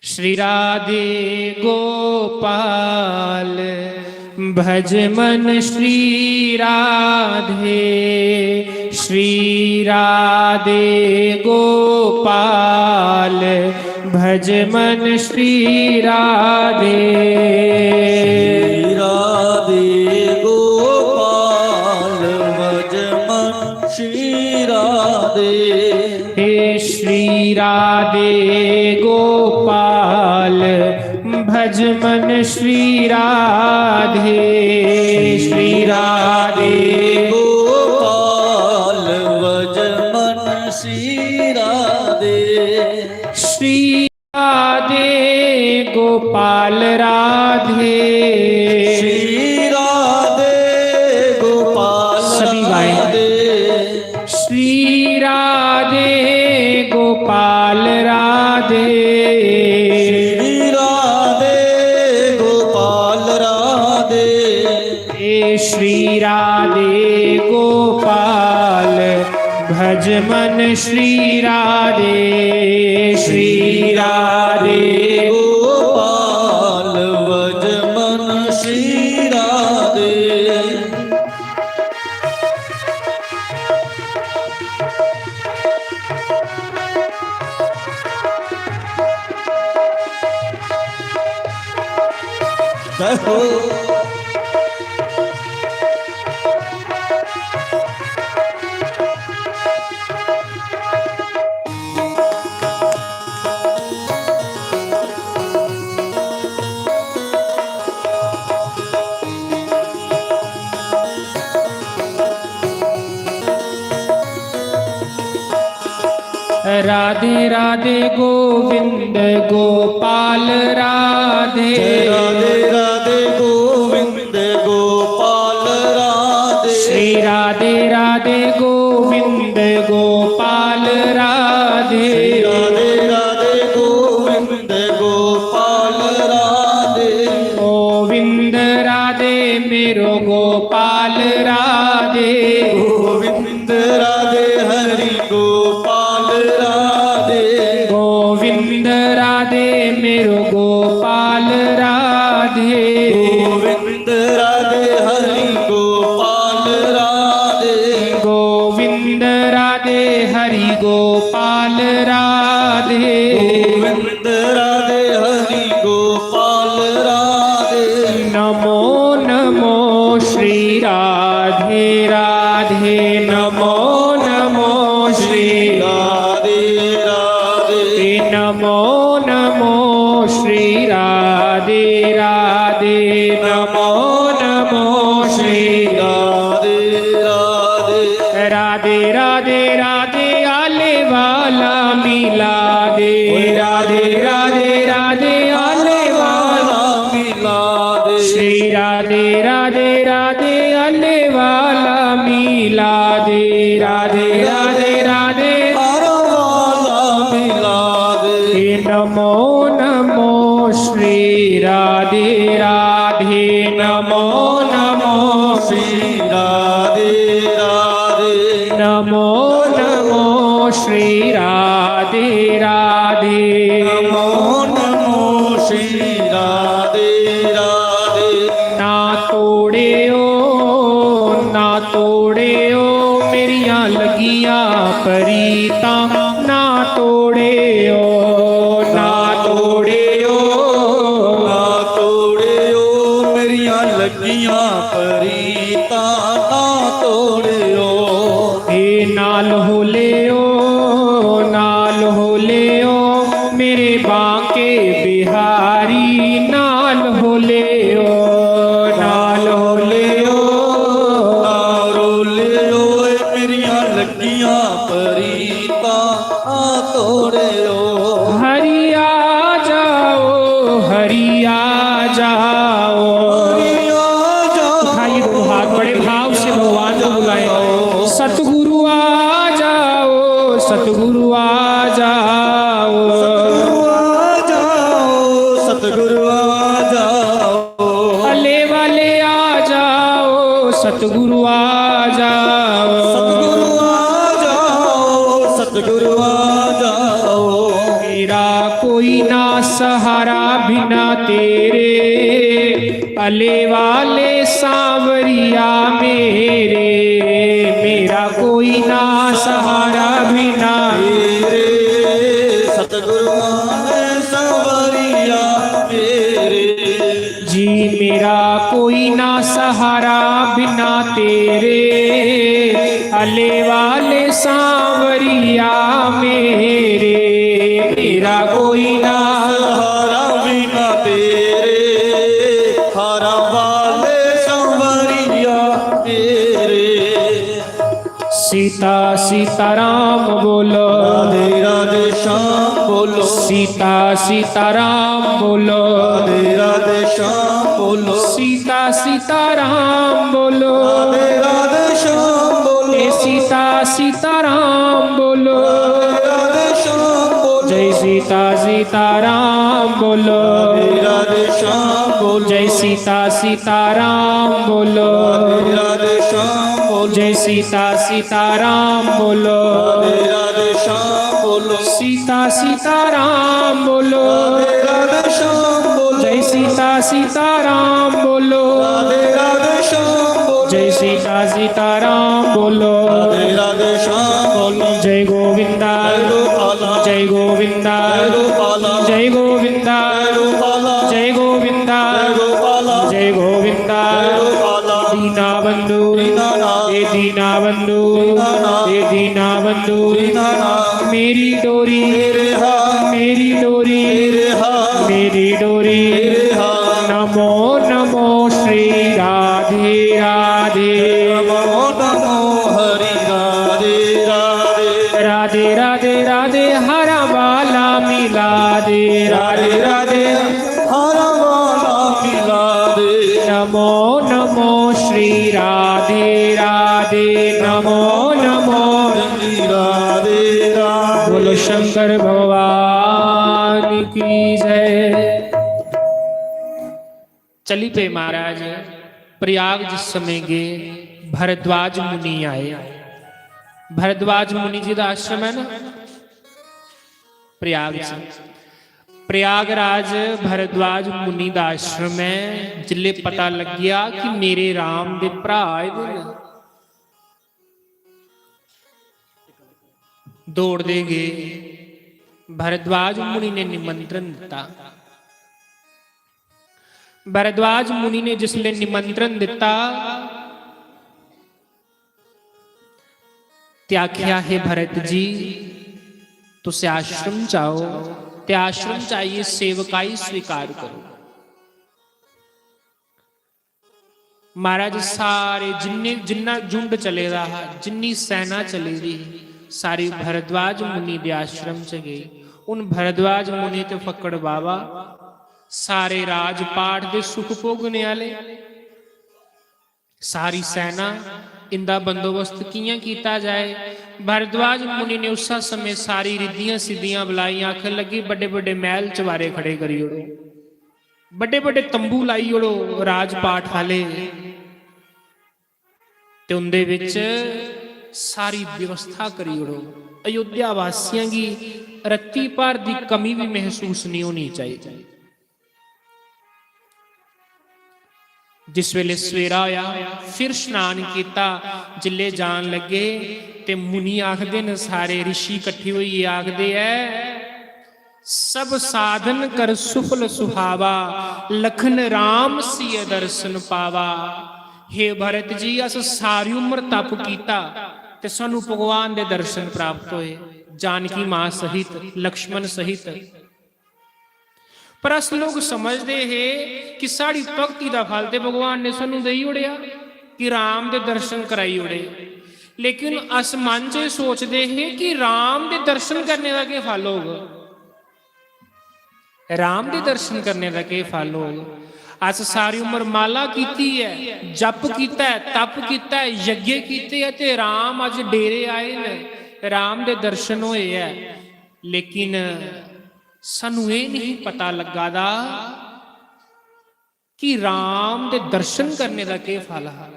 श्री राधे गोपाल भज मन श्री राधे, श्री राधे गोपाल भज मन श्री राधे। श्री राधे गोपाल भज मन श्री राधे। हे श्री राधे गोपाल भज मन श्री राधे। श्री राधे गोपाल भज मन श्री राधे। श्री राधे गोपाल राधे। श्री राधे गोपाल सभी गाएं। राधे। श्री राधे गोपाल राधे। श्री राधे गोपाल राधे। हे श्री राधे गोपाल भज मन श्री राधे। श्री राधे गोपाल भज मन श्री राधे। जय हो। राधे राधे गोविंद गोपाल राधे। जय राधे राधे गोविंद गोपाल राधे। श्री राधे राधे गोविंद गोपाल राधे। श्री राधे राधे गोविंद गोपाल राधे। गोविंद राधे मेरो गोपाल राधे। गोविंद राधे हरि गोपाल राधे। गोविंद राधे मेरो गोपाल राधे। गोविंद राधे हरि गोपाल राधे। गोविंद राधे हरि गोपाल राधे। गोविंद राधे हरि गोपाल राधे। नमो नमो श्री राधे। नमो नमो श्री राधे राधे। नमो नमो श्री राधे राधे। नमो नमो श्री राधे राधे। राधे राधे राधे आले वाला मिला दे। राधे राधे राधे आले वाला मिला दे। श्री राधे राधे राधे आले वाला मिला दे। राधे राधे राधे हर वाला मिला दे। नमो नमो श्री राधे राधे। नमो नमो श्री राधे राधे। नमो नमो श्री राधे राधे। नमो नमो श्री राधे राधे। ना तोड़ियो, ना तोड़ियो मेरियां लगियां परीतां, ना तोड़ियो, ना तोड़ियो। ना तोड़ियो मेरियां लगियां परीतां, ना तोड़ियो। हे नाल होलियो, नाल होलियो मेरे बांके बिहारी, नाल होलियो, नाल होलियो। ना रोलियो ए मेरियां लगियां परीतां, ना तोड़ियो। हरि आ जाओ, हरि आ जाओ। हरि आ जाओ। उठाइए दोनों हाथ, बड़े भाव से भगवान को बुलाएं। सतगुरु आ जाओ, सतगुरु आ जाओ। सतगुरु आ जाओ, सतगुरु आ जाओ। अले वाले आ जाओ, सतगुरु आ जाओ। सतगुरु आ जाओ, सतगुरु आ जाओ। मेरा कोई ना सहारा बिना तेरे, अले वाले सांवरिया मेरे। मेरा कोई ना सहारा बिना तेरे, सतगुरु वाले सांवरिया मेरे। जी मेरा कोई ना सहारा बिना तेरे, अले वाले सांवरिया मेरे। मेरा कोई ना सहारा बिना तेरे, हारा वाले सांवरिया मेरे। सीता सीताराम बोलो। राधे राधे श्याम बोलो। सीता सीताराम बोलो। राधे राधे श्याम बोलो। सीता सीताराम बोलो। राधे राधे श्याम बोलो। ए सीता सीताराम बोलो। राधे राधे श्याम बोलो। जय सीता सीताराम बोलो। राधे राधे श्याम बोलो। जय सीता सीताराम बोलो। राधे राधे श्याम बोलो। जय सीता सीताराम बोलो। राधे राधे श्याम बोलो। सीता सीताराम बोलो। राधे राधे श्याम बोलो। जय सीता सीताराम बोलो। राधे राधे श्याम बोलो। जय सीता सीताराम बोलो। राधे राधे श्याम बोलो। जय गोविंदा। जय गोपाला। जय गोविंदा। जय गोपाला। जय गोविंदा। जय गोपाला। जय गोविंदा। जय गोपाला। जय गोविंदा। जय गोपाला। दीना बंधु। दीनानाथ। ए दीना बंधु। दीनानाथ। ए दीना बंधु। दीनानाथ। मेरी डोरी। मेरे हाथ। मेरी डोरी। मेरे हाथ। मेरी डोरी। मेरे हाथ। नमो नमो श्री राधे राधे। नमो नमो हरि राधे राधे। राधे राधे राधे हरा वाला मिला दे। राधे राधे हरा वाला मिला दे। नमो नमो श्री राधे राधे। नमो नमो श्री राधे राधे। बोलो शंकर भगवान की जय। चली पे महाराज। प्रयाग जिस समय गए, भरद्वाज मुनि आए। भरद्वाज मुनि जी दा आश्रम है ना प्रयाग च। प्रयागराज भरद्वाज मुनि दा आश्रम है। जिल्ले पता लग्गेआ कि मेरे राम दे भ्राऽ आए दे न, दौड़दे गे। भरद्वाज मुनि ने निमंत्रण दित्ता। भरद्वाज मुनि ने जिसले निमंत्रण दित्ता, ते आखेआ, "हे भरत जी, तुस आश्रम च आओ ते आश्रम च आइयै सेवकाई स्वीकार करो।" महाराज, सारे जिन्ने, जिन्ना झुंड चले दा हा, जिन्नी सैना चली दी ही, सारी भरद्वाज मुनि दे आश्रम च गई। हून भरद्वाज मुनि ते फक्कड़ बाबा सारे राजपाट दे सुख भोगने आह्ले। सारी सैना, इंदा बंदोबस्त कि'यां कीता जाए? भरद्वाज मुनि ने उस्सै समें सारी रिद्धियां सिद्धियां बलाइयां, आखन लगी, "बड्डे बड्डे मैह्ल चबारे खड़े करी ओड़ो, बड्डे बड्डे तंबू लाई ओड़ो राजपाट आह्ले, ते उंदे बिच सारी व्यवस्था करी ओड़ो। अयोध्या वासियां गी रत्ती भर दी कमी बी महसूस निं होनी चाहिदी।" जिस वेले सवेरा होया, फिर स्नान कीता। जिल्ले जान लगे ते मुनि आखदे न, सारे ऋषि कट्ठे होइयै आखदे ऐ, "सब साधन कर सुफल सुहावा, लखन राम सिय दर्शन पावा।" हे भरत जी, अस सारी उम्र तप कीता ते सानू भगवान दे दर्शन प्राप्त होए, जानकी मां सहित, लक्ष्मण सहित। पर अस लोग समझदे हे कि साढ़ी भक्ति दा फल ते भगवान ने सानू देई ओड़ेआ कि राम दे दर्शन कराई ओड़े। लेकिन अस मन च एह् सोचदे हे कि राम दे दर्शन करने दा केह् फल होग? राम दे दर्शन करने दा केह् फल होग? अस सारी उम्र माला कीती ऐ, जप कीता ऐ, तप कीता ऐ, यज्ञ कीते ऐ, ते राम अज्ज डेरे आए न, राम दे दर्शन होए ऐ। लेकिन सानू एह् नहीं पता लग्गा दा कि राम दे दर्शन करने दा केह् फल हा।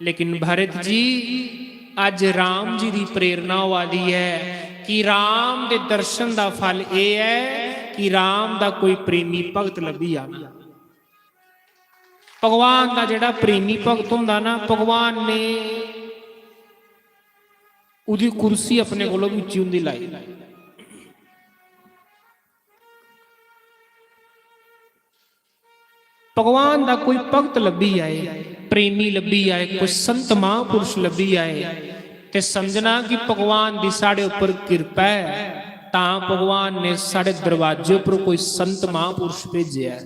लेकिन भरत जी, अज्ज राम जी दी प्रेरणा होआ दी ऐ कि राम दे दर्शन दा फल एह् ऐ कि राम दा कोई प्रेमी भगत लब्भी जाना। भगवान दा जेह्ड़ा प्रेमी भगत होंदा ना, भगवान ने ओह्दी कुर्सी अपने कोलों बी उच्ची होंदी लाई। भगवान दा कोई भगत लब्भी जाए, प्रेमी लब्भी जाए, कोई संत महापुरुष लब्भी जाए, ते समझना कि भगवान दी साढ़े उप्पर किरपा ऐ, तां भगवान ने साढ़े दरवाजे उप्पर कोई संत महापुरुष भेजेआ ऐ।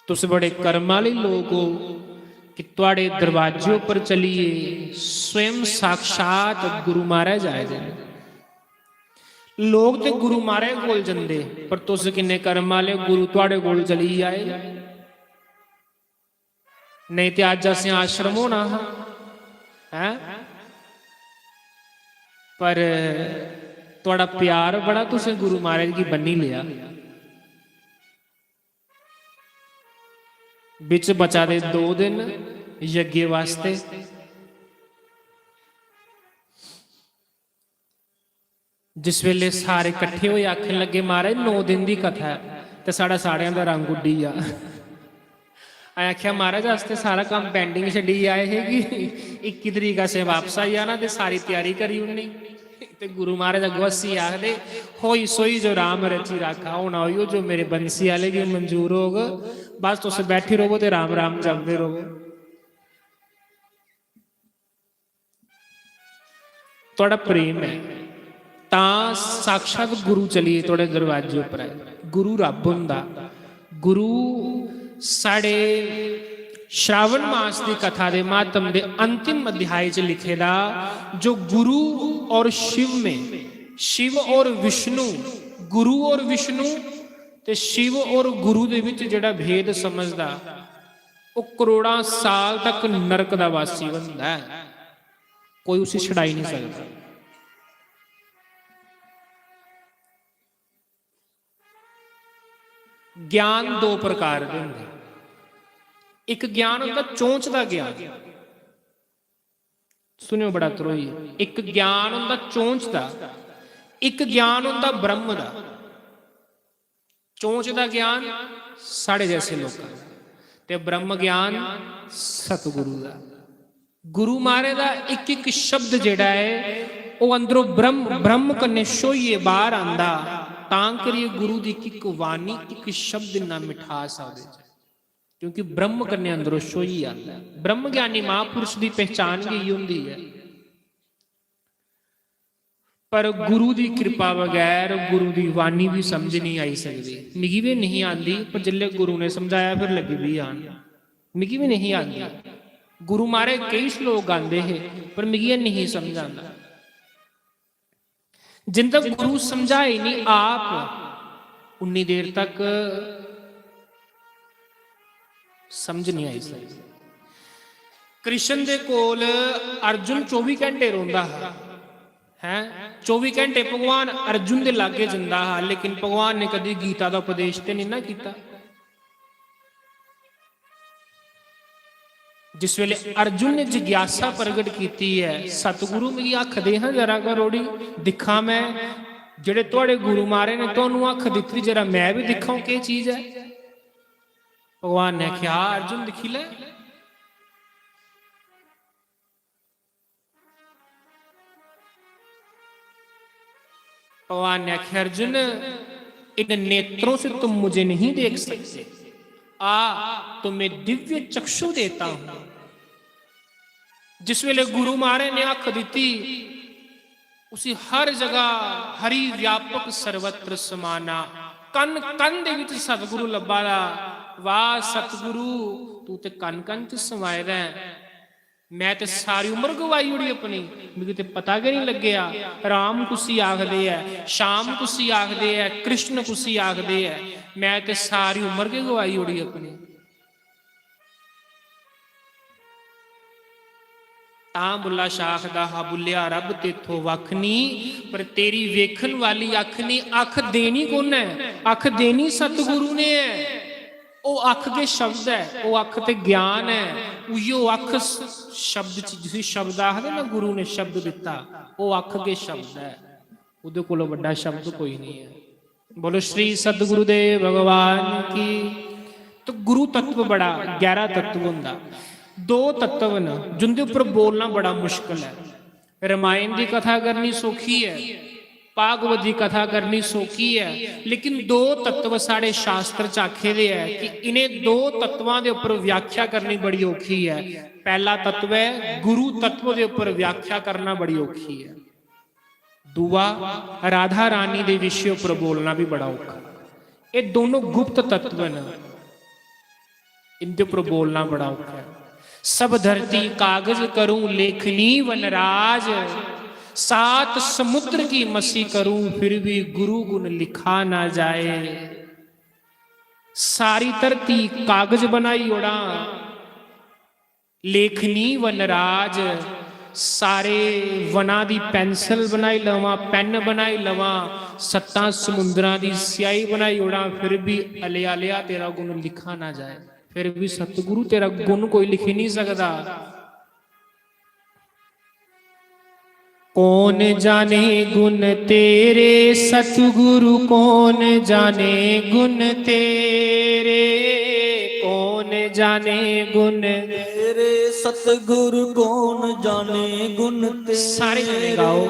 तुस बड़े कर्म आह्ले लोक हो कि तुआढ़े दरवाजे उप्पर चलिए स्वयं साक्षात गुरु महाराज आए दे न। लोक ते गुरु महाराज कोल जंदे, पर तुस किन्ने कर्म आह्ले, गुरु तुआढ़े कोल चली आए। नेईं ते अज्ज असें आश्रम होना हा, हैं? पर तुआढ़ा प्यार बड़ा, तुसें गुरु महाराज गी बन्नी लेआ। बिच बचा दे दो दिन यज्ञ वास्ते। जिस वेले सारे कट्ठे होए, आखन लगे, "महाराज, नौ दिन दी कथा ऐ ते साढ़ा सारेआं दा रंग उड्डी गेआ।" असें आखेआ, "महाराज, अस ते सारा कम्म pending छड्डियै आए हे कि इक्की तरीक असें बापस आई जाना ते सारी त्यारी करी ओड़नी।" ते गुरु महाराज अग्गों हस्सी आखदे, "होई सोई जो राम रची राखा, होना ओइयो जो मेरे बंसी आह्ले गी मंजूर होग, बस तुस बैठी र'वो ते राम राम जपदे र'वो।" थुआढ़ा प्रेम ऐ, तां साक्षात गुरु चलिए थुआढ़े दरवाजे उप्पर आए। गुरु रब्ब होंदा। गुरु साढ़े श्रावण मास दी कथा दे महात्म दे अंतिम अध्याय च लिखे दा, जो गुरु और शिव में, शिव और विष्णु, गुरु और विष्णु, ते शिव और गुरु दे विच जेह्ड़ा भेद समझदा, ओह् करोड़ां साल तक नरक दा वासी बनदा ऐ, कोई उसी छड़ाई नहीं सकदा। ज्ञान दो प्रकार दे होंदे। इक ज्ञान होंदा चोंच दा ज्ञान, सुनेओ बड़ा ध्रोइयै, इक ज्ञान होंदा चोंच दा, इक ज्ञान होंदा ब्रह्म दा। चोंच दा ज्ञान साढ़े जैसे लोकां दा, ते ब्रह्म ज्ञान सतगुरु दा। गुरु महाराज दा इक इक शब्द जेह्ड़ा ऐ, ओह् अंदरों ब्रह्म, ब्रह्म कन्नै छ्होइयै बाहर आंदा। तां करियै गुरु दी इक इक वाणी, इक शब्द इन्ना मिठास आ ओह्दे च। क्योंकि ब्रह्म कन्नै अंदरों छोई आंदा ऐ। ब्रह्म ज्ञानी महापुरुष दी पहचान गै इ'यै होंदी ऐ। पर गुरु दी कृपा बगैर गुरु दी वाणी बी समझ नहीं आई सकदी। मिगी बी नहीं आंदी, पर जिसलै गुरु ने समझाया, फिर लगी बी आन। मिगी बी नहीं आंदी। गुरु महाराज केई श्लोक गांदे हे, पर मिगी एह् नहीं समझ आंदा। जिन्ने तक गुरु समझाए नहीं आप, उन्नी देर तक समझ नहीं आई सकदी। कृष्ण दे कोल अर्जुन चौबी घंटे रौंदा हा, हैं? चौबी घंटे भगवान अर्जुन दे लागे जंदा हा, लेकिन भगवान ने कदी गीता दा उपदेश ते नहीं ना कीता। जिस वेले अर्जुन ने जिज्ञासा प्रगट कीती ऐ, "सतगुरु, मिगी अक्ख दे हां जरा गै रोड़ी, दिक्खां मैं, जेह्ड़े थुआड़े गुरु महाराज ने तुहानू अक्ख दित्ती, जरा मैं बी दिक्खां केह् चीज ऐ।" भगवान ने आखेआ, "आ अर्जुन, दिक्खी लै।" भगवान ने आखेआ, "अर्जुन, इन नेत्रों से तुम मुझे नहीं देख सकते, आ, तुम्हें दिव्य चक्षु देता हूं।" जिस वेले गुरु महाराज ने अक्ख दित्ती, उसी हर जगह हरि व्यापक सर्वत्र समाना, कन कन दे विच सतगुरु लब्भा दा। वाह सतगुरु, तू ते कन कन च समाए दा ऐ। मैं ते सारी उम्र गवाई ओड़ी अपनी, मिगी ते पता गै नहीं लग्गेआ राम कुसी आखदे ऐ, श्याम कुसी आखदे ऐ, कृष्ण कुसी आखदे ऐ। मैं ते सारी उम्र गै गवाई ओड़ी अपनी। तां बुल्ला शाह आखदा हा, "बुल्लेआ रब तेथों वक्ख नी, पर तेरी वेखन वाली अख नी।" अख देनी कु'न ऐ? अख देनी सतगुरु ने ऐ। ओह् अख गै शब्द ऐ, ओह् अख ते ज्ञान ऐ। उयो अख स-, शब्द च, जिसी शब्द आखदे ना, गुरु ने शब्द दित्ता, ओह् अख गै शब्द ऐ। ओह्दे कोला बड्डा शब्द कोई नहीं है। बोलो श्री सतगुरुदेव भगवान की। तो गुरु तत्व बड़ा गैहरा तत्व होंदा। दो तत्व न जिंदे उप्पर बोलना बड़ा मुश्किल है। रामायण दी कथा करनी सौखी है, भागवत दी कथा करनी सौखी है, लेकिन दो तत्व साढ़े शास्त्र च आखे दे है कि इन्हें दो तत्वां दे उप्पर व्याख्या करनी बड़ी औखी है। पहला तत्व है गुरु तत्व दे उप्पर व्याख्या करना बड़ी औखी है। दूआ, राधा रानी दे विशे उप्पर बोलना भी बड़ा औखा। एह् दोनों गुप्त तत्व न, इंदे उप्पर बोलना बड़ा औखा ऐ। सब धरती कागज करूं लेखनी वनराज, सात समुद्र की मसी करूं फिर भी गुरु गुण लिखा ना जाए। सारी धरती कागज बनाई ओड़ां, लेखनी वनराज, सारे वना दी पेंसिल बनाई लवां, पेन बनाई लवां, सत्तां समुंदरां दी स्याही बनाई ओड़ां, फिर भी अलेआ अलेआ तेरा गुण लिखा ना जाए। फिर भी सतगुरु तेरा गुण कोई लिखी नहीं सकदा। कौन जाने गुण तेरे सतगुरु, कौन जाने गुण तेरे, कौन जाने गुण तेरे सतगुरु, कौन जाने गुण तेरे। सारे जने गाओ।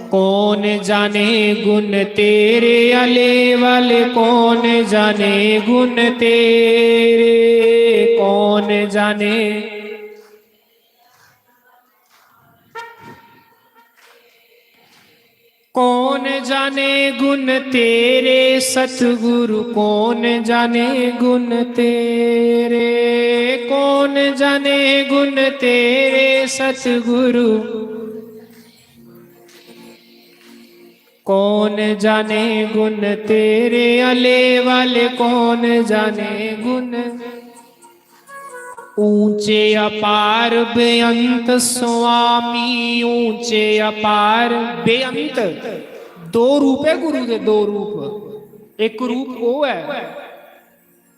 कौन जाने गुण तेरे, अले वाले कौन जाने गुण तेरे, कौन जाने कौन जाने गुण तेरे सतगुरु, कौन जाने गुण तेरे, कौन जाने गुण तेरे सतगुरु, कौन जाने गुण तेरे, अले वाले कौन जाने गुण। ऊंचे अपार बेअंत स्वामी, ऊंचे अपार बेअंत। दो रूप ऐ गुरु दे, दो रूप। इक रूप ओह् ऐ,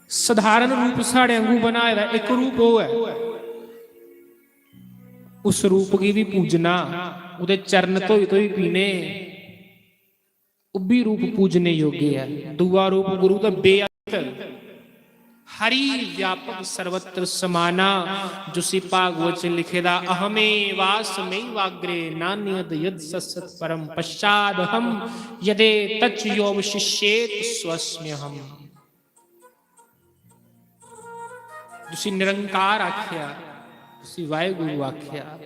सधारण रूप साढ़े आंगू बनाए दा, इक रूप ओह् ऐ। उस रूप गी बी पूजना, ओह्दे चरण धोई धोई पीने। उब्बी रूप पूजने योग्य ऐ। दूआ रूप गुरु दा बेअंत, हरि व्यापक सर्वत्र समाना, जिसी भागवत च लिखे दा, "अहमेवास्मैवाग्रे नान्यद् यद् सस्सत् परम्, पश्चादहं यदेतच्च योऽवशिष्येत् स्वस्म्यहम्।" जिसी निरंकार आखेआ, जिसी वाहेगुरु आखेआ,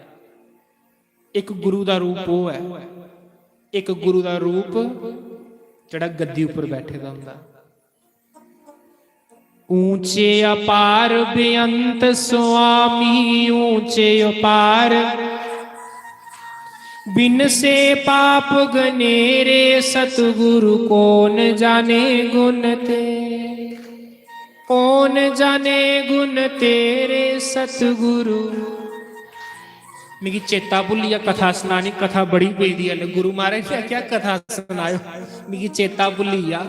इक गुरु दा रूप ओह् ऐ, इक गुरु दा रूप जेह्ड़ा गद्दी उप्पर बैठे दा होंदा। ऊंचे अपार बेअंत स्वामी ऊंचे अपार, बिन से पाप घनेरे सतगुरु कौन जाने गुण ते, कौन जाने गुण तेरे सतगुरु। मिगी चेता भुल्ली गेआ कथा सनानी, कथा बड़ी पेदी ऐ। गुरु महाराज ने आखेआ कथा सनाएओ, मिगी चेता भुल्ली गेआ।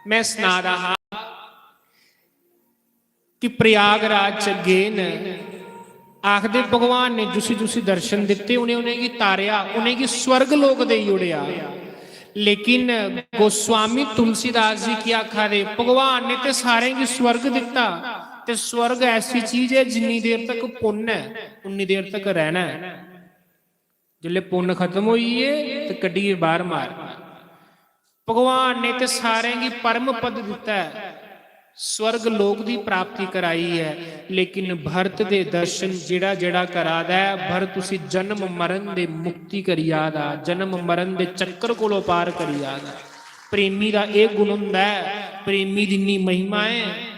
में सना दा हा कि प्रयागराज च गे न, आखदे भगवान ने जुसी जुसी दर्शन दित्ते, उ'नें उ'नेंगी तारेआ, उ'नेंगी स्वर्ग लोक देई ओड़ेआ। लेकिन गोस्वामी तुलसीदास जी की आखा दे, भगवान ने ते सारें गी स्वर्ग दित्ता, ते स्वर्ग ऐसी चीज ऐ, जिन्नी देर तक पुन्न ऐ उन्नी देर तक रैह्ना ऐ। जिसलै पुन्न खत्म होई गे ते कड्ढियै बाहर मार। भगवान ने ते सारें गी परम पद दित्ता ऐ, स्वर्ग लोक दी प्राप्ति कराई ऐ, लेकिन भरत दे दर्शन जेह्ड़ा जेह्ड़ा करा दा ऐ, भरत उसी जन्म मरण दे मुक्ति करी आ दा, जन्म मरण दे चक्कर कोलों पार करी आ दा। प्रेमी दा एह् गुण होंदा ऐ, प्रेमी दी इन्नी महिमा ऐ।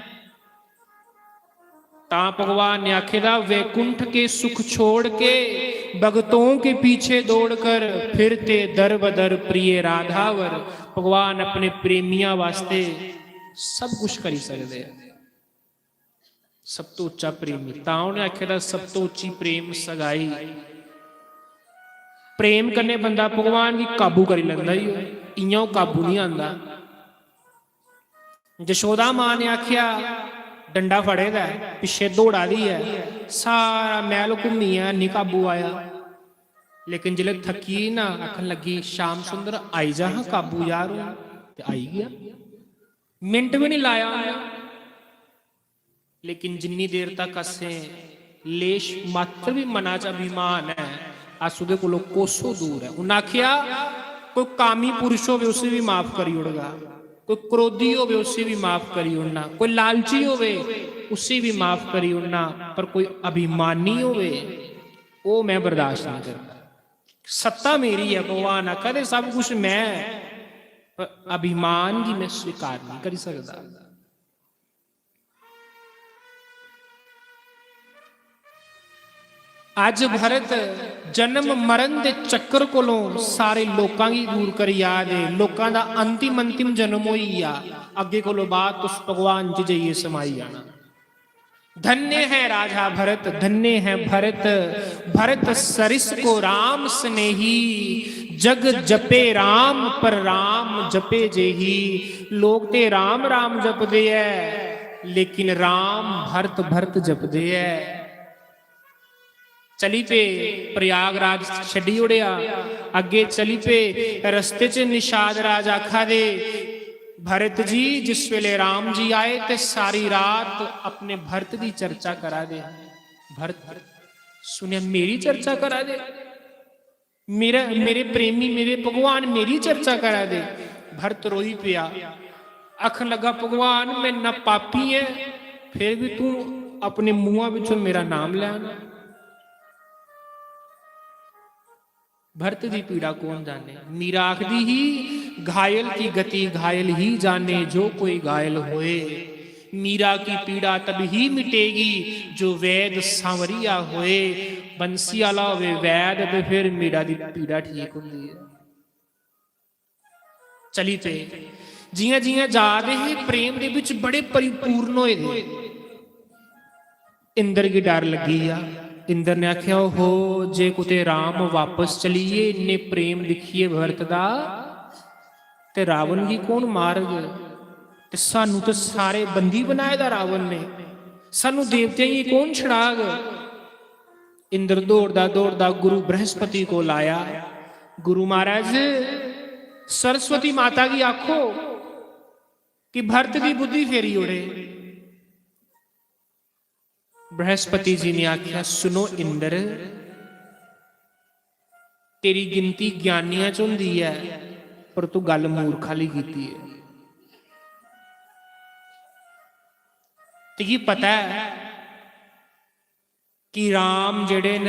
तां भगवान ने आखे दा, "वैकुंठ के सुख छोड़ के भगतों के पीछे दौड़ कर फिरते दर बदर प्रिय राधावर।" भगवान अपने प्रेमियां वास्ते सब कुछ करी सकदे ऐ। सब तो उच्चा प्रेमी, तां उ'नें आखे दा, सब तो उच्ची प्रेम सगाई। प्रेम कन्नै बंदा भगवान गी काबू करी लैंदा ही, इ'यां ओह् काबू नहीं आंदा। जशोदा मां ने आखेआ, "डंडा फड़े दा ऐ, पिच्छे दौड़ा दी ऐ, सारा मैह्ल घुम्मियै हैनी काबू आया।" लेकिन जिसलै थक्की गेई ना, आखन लगी, "श्याम सुंदर, आई जा हां काबू यार हून।" ते आई गेआ, मिंट बी निं लाया उ'न्नै। लेकिन जिन्नी देर तक असें लेश मात्र बी मना च अभिमान ऐ, अस ओह्दे कोलों कोसों दूर ऐ। उन्नै आखेआ, "कोई कामी पुरुष होवे, उसी भी माफ करी ओड़गा, कोई क्रोधी होवे, उसी भी माफ करी ओड़ना, कोई लालची होवे, उसी भी माफ करी ओड़ना, पर कोई अभिमानी होवे, ओह् मैं बर्दाश्त नहीं करदा। सत्ता मेरी ऐ," भगवान आखा दे, "सब कुछ मैं ऐ, पर अभिमान गी मैं स्वीकार नहीं करी सकदा।" अज्ज भरत जन्म मरण दे चक्कर कोलों सारे लोकां गी दूर करी आ दे। लोकां दा अंतिम, अंतिम जन्म होई गेआ, अग्गे कोलों बाद तुस भगवान च जाइयै समाई जाना। धन्य है राजा भरत, धन्य है भरत, भरत सरिस को राम स्नेही। जग जपे राम पर राम जपे जेही। लोग ते राम राम जपदे ऐ, लेकिन राम भरत भरत जपदे ऐ। चली पे, प्रयागराज छड्डी ओड़ेआ, अग्गे चली पे। रस्ते च निषाद राज आखा दे, "भरत जी, जिस वेले राम जी आए ते सारी रात अपने भरत दी चर्चा करा दे।" भरत सुनेआ, "मेरी चर्चा करा दे?" मेरा, मेरे प्रेमी, मेरे भगवान मेरी चर्चा करा दे। भरत रोई पेआ, आखन लगा, "भगवान, मैं इन्ना पापी ऐ, फिर भी तू अपने मुंहा बिचों मेरा नाम लैना।" भरत दी पीड़ा कौन जाने? मीरा आखदी ही, "घायल की गति घायल ही जाने, जो कोई घायल होए।" मीरा की पीड़ा तब ही मिटेगी जो वैद सांवरिया होए। बंसी आह्ला होवे वैद ते फिर मीरा दी पीड़ा ठीक होंदी ऐ। चली पे, जियां जियां जा दे हे, प्रेम दे बिच बड़े परिपूर्ण होए दे। इंद्र गी डर लग्गी गेआ। इंद्र ने आखेआ, "ओहो, जे कुतै राम वापस चली गे इन्ने प्रेम दिक्खियै भरत दा, ते रावण गी कौन मारग? ते सानू ते सारे बंदी बनाए दा रावण ने, सानू देवतें गी कौन छड़ाग?" इंद्र दौड़दा दौड़दा गुरु बृहस्पति कोल आया। "गुरु महाराज, सरस्वती माता गी आखो कि भरत दी बुद्धि फेरी ओड़े।" बृहस्पति जी ने आखेआ, "सुनो इंद्र, तेरी गिनती ज्ञानियां च होंदी ऐ, पर तू गल्ल मूर्ख आह्ली कीती ऐ। तुगी पता ऐ, कि राम जेह्ड़े न,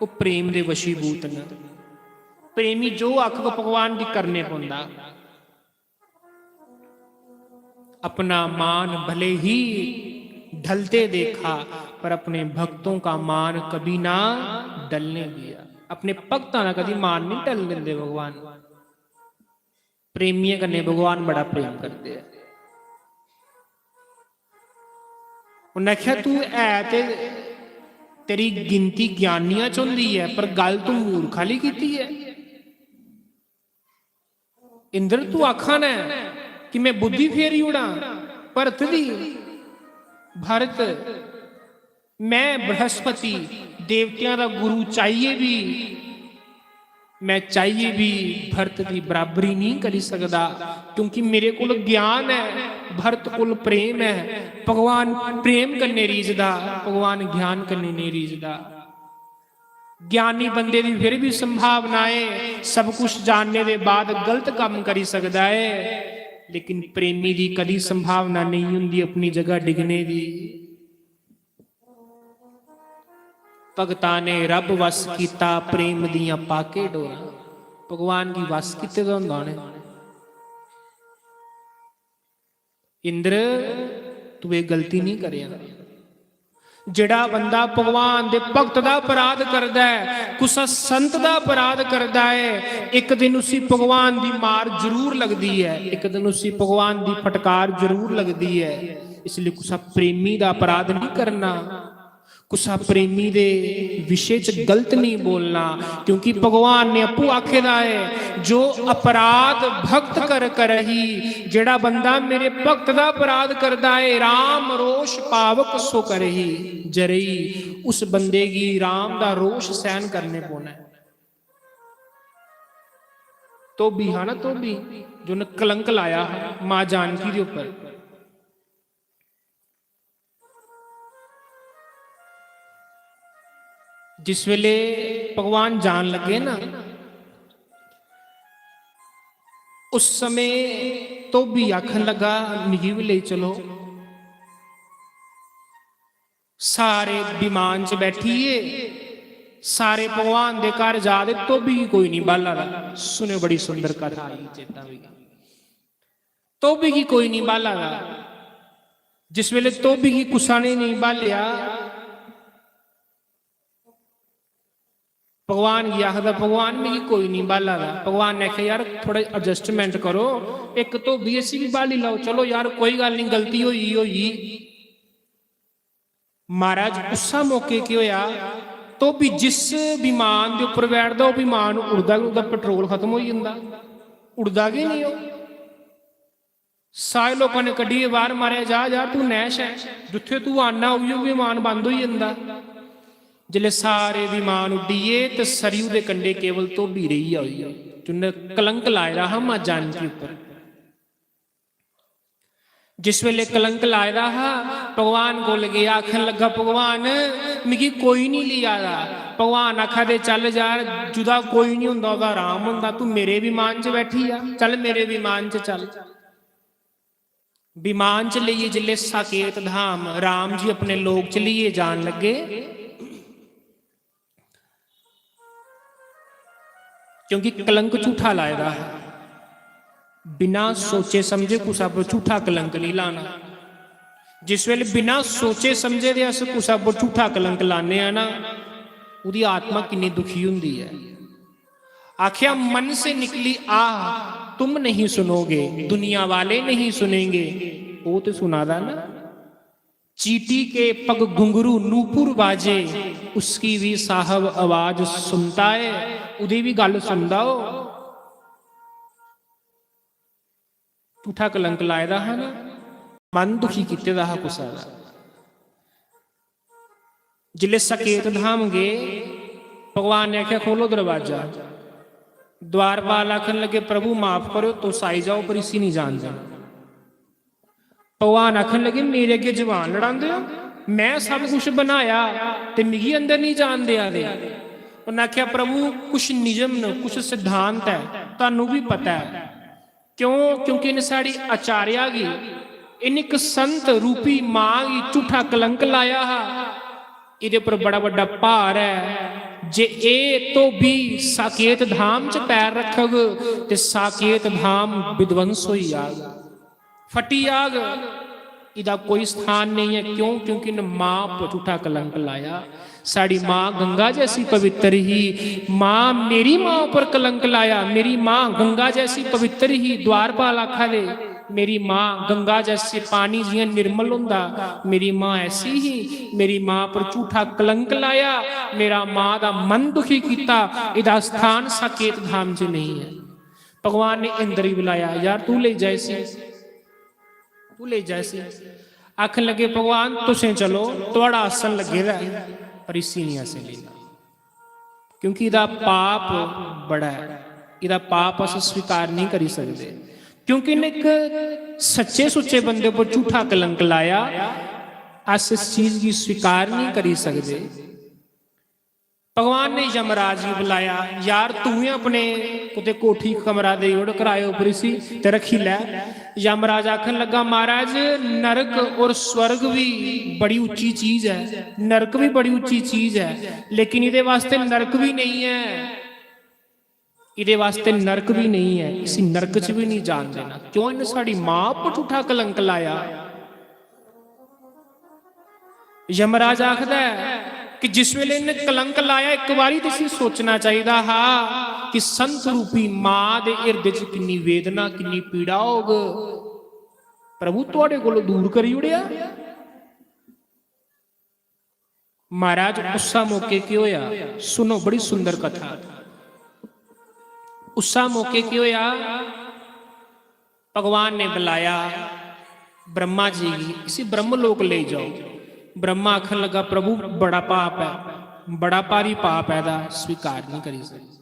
ओह् प्रेम दे वशीभूत न। प्रेमी जो आखग, भगवान गी करने पौंदा। अपना मान भले ही ढलते देखा, पर अपने भक्तों का मान कभी ना ढलने दिया। अपने भक्तां दा कदी मान नहीं ढलन दिंदे भगवान। प्रेमियें कन्नै भगवान बड़ा प्रेम करदे ऐ। उन्नै आखेआ, "तू है ते तेरी गिनती ज्ञानियां च होंदी ऐ, पर गल्ल तू मूर्ख आह्ली कीती ऐ। इंद्र, तू आखा ना ऐ कि मैं बुद्धि फेरी ओड़ां भरत दी।" भरत, मैं बृहस्पति, देवतेआं दा गुरु चाहिए भी, मैं चाहिए भी भरत दी बराबरी नहीं करी सकदा, क्योंकि मेरे कोल ज्ञान ऐ, भरत कोल प्रेम ऐ। भगवान प्रेम कन्नै रीझदा, भगवान ज्ञान कन्नै नहीं रीझदा। ज्ञानी बंदे दी फिर भी संभावना ऐ, सब कुछ जानने दे बाद गलत कम्म करी सकदा ऐ, लेकिन प्रेमी दी कदी संभावना नहीं होंदी अपनी जगह डिगने दी। भगता ने रब वस कीता, प्रेम दियां पाके डोरां। भगवान गी वस कीते दा होंदा उ'नें। इंद्र, तू एह् गलती नहीं करेआं। जेह्ड़ा बंदा भगवान दे भक्त दा अपराध करदा ऐ, कुसै संत दा अपराध करदा ऐ, इक दिन उसी भगवान दी मार जरूर लगदी ऐ, इक दिन उसी भगवान दी फटकार जरूर लगदी ऐ। इसलिए कुसै प्रेमी दा अपराध नहीं करना, कुसै प्रेमी दे विशे च गलत नहीं बोलना, क्योंकि भगवान ने आपूं आखे दा ऐ, "जो अपराध भक्त कर करही।" जेड़ा बंदा मेरे भक्त दा अपराध करदा ऐ, "राम रोष पावक सो करही जरही", उस बंदे गी राम दा रोष सहन करने पौना ऐ। धोबी हा ना, धोबी, जो उन्नै कलंक लाया हा मां जानकी दे उप्पर। जिस वेले भगवान जान लगे ना, उस समय धोबी आखन लगा, "मिगी भी लेई चलो।" सारे विमान च बैठिए, सारे भगवान दे घर जा दे, धोबी गी कोई नहीं बाला दा। सुने, बड़ी सुंदर कथा आई चेता मिगी। धोबी गी कोई नहीं बाला दा। जिस वेले धोबी गी कुसा ने नहीं बालेआ, भगवान गी आखदा, "भगवान, मिगी कोई नहीं बाला दा।" भगवान ने आखेआ, "यार, थोड़ा adjustment करो, इक धोबी, इसी भी बाली लैओ। चलो यार, कोई गल्ल नहीं, गलती होई, होई।" महाराज, उस्सै मौके केह् होआ, धोबी जिस विमान दे उप्पर बैठदा, ओह् विमान उड़दा गै, ओह्दा petrol खत्म होई जंदा, उड़दा गै नहीं ओह्। सारे लोकां ने कड्ढियै बाहर मारेआ, "जा, जा, तू नैश ऐ, जित्थै तू आना, उ'ऐ विमान बंद होई जंदा।" जिसलै सारे विमान उड्डिये ते सरयू दे कंढे केवल धोबी रेही गेआ, होई गेआ, जिन्नै कलंक लाए दा हा मां जानकी उप्पर। जिस वेले कलंक लाए दा हा, भगवान कोल गेआ, आखन लगा, "भगवान, मिगी कोई नहीं लिया दा।" भगवान आखा दे, "चल यार, जुदा कोई नहीं होंदा, ओह्दा राम होंदा, तू मेरे विमान च बैठी जा, चल मेरे विमान च चल।" विमान च लेइयै जिसले साकेत धाम राम जी अपने लोक च लेइयै जान लगे, क्योंकि कलंक झूठा लाए दा हा। बिना सोचे समझे कुसै पर झूठा कलंक नहीं लाना। जिस वेले बिना सोचे समझे दे अस कुसै पर झूठा कलंक लाने आ ना, ओह्दी आत्मा किन्नी दुखी होंदी ऐ। आख्या, "मन से निकली आह, तुम नहीं सुनोगे, दुनिया वाले नहीं सुनेंगे।" ओह् ते सुना दा ना। "चींटी के पग घुंघरू नूपुर बाजे, उसकी भी साहब आवाज सुनता है।" उदी भी गल्ल सुनदा ओह्। झूठा कलंक लाए दा हा ना, मन दुखी कीते दा हा कुसै दा। जिसले सकेत धाम गए, भगवान ने आख्या, "खोलो दरवाजा।" द्वारपाल आखन लगे, "प्रभु, माफ करो, तुस आई जाओ, पर इसी नहीं जान देना।" भगवान आखन लगे, "मेरे अग्गे जबान लड़ांदे हो? मैं सब कुछ बनाया ते मिगी अंदर नहीं जान देआ दे।" उन्हें आख्या, "प्रभु, कुछ नियम न, कुछ सिद्धांत है, तुहानू भी पता है।" क्यों? क्योंकि इन्हें साढ़ी आचार्या गी, इन्हें इक संत रूपी मां गी झूठा कलंक लाया हा। एह्दे पर बड़ा बड्डा भार ऐ जे एह् धोबी साकेत धाम च पैर रखग ते साकेत धाम विध्वंस होई जाग, फटी जाग। एह्दा कोई स्थान नेईं ऐ। क्यों? क्योंकि इन्न मां पर झूठा कलंक लाया। साढ़ी मां गंगा जैसी पवित्र ही। मां, मेरी मां पर कलंक लाया। मेरी मां गंगा जैसी पवित्र ही। द्वारपाल आखा दे, मेरी मां गंगा जैसे पानी जियां निर्मल होंदा, मेरी मां ऐसी ही। मेरी मां पर झूठा कलंक लाया, मेरा मां दा मन दुखी कीता। एह्दा स्थान साकेत धाम च नेईं ऐ। भगवान ने इंद्र गी बुलाया, यार, तू लेई जा इसी, तू लेई जा इसी। आखन लगे, भगवान, तुसें चलो, थुआढ़ा आसन लग्गे दा ऐ, पर इसी नहीं असें लेना, क्योंकि एह्दा पाप बड़ा ऐ। एह्दा पाप अस स्वीकार नहीं करी सकदे, क्योंकि इन्नै इक सच्चे सुच्चे बंदे पर झूठा कलंक लाया। अस इस चीज गी स्वीकार नहीं करी सकदे। भगवान ने यमराज गी बुलाया, यार, तू गै अपने कुतै कोठी कमरा देई ओड़, कराए उप्पर इसी, ते रक्खी लै। यमराज आखन लगा, महाराज, नरक और स्वर्ग भी बड़ी उच्ची चीज ऐ, नरक भी बड़ी उच्ची चीज ऐ, लेकिन एह्दे वास्तै नरक भी नेईं ऐ, एह्दे वास्तै नरक भी नेईं ऐ, इसी नरक च भी नहीं जान देना। क्यों? इन्नै साढ़ी मां पर झूठा कलंक लाया। यमराज आखदा ऐ कि जिस वेले इन्नै कलंक लाया, इक बारी ते इसी सोचना चाहिदा हा कि संत रूपी मां दे हिरदे च किन्नी वेदना, किन्नी पीड़ा होग। प्रभु, थुआढ़े कोलों दूर करी ओड़ेआ। महाराज, उस्सा मौके केह् होया? सुनो, बड़ी सुंदर कथा। उस्सा मौके केह् होया? भगवान ने बुलाया ब्रह्मा जी गी, इसी ब्रह्मलोक लेई जाओ। ब्रह्मा आखन लगा, प्रभु, बड़ा पाप ऐ, बड़ा भारी पाप ऐ, एह्दा स्वीकार नहीं करी सकदे,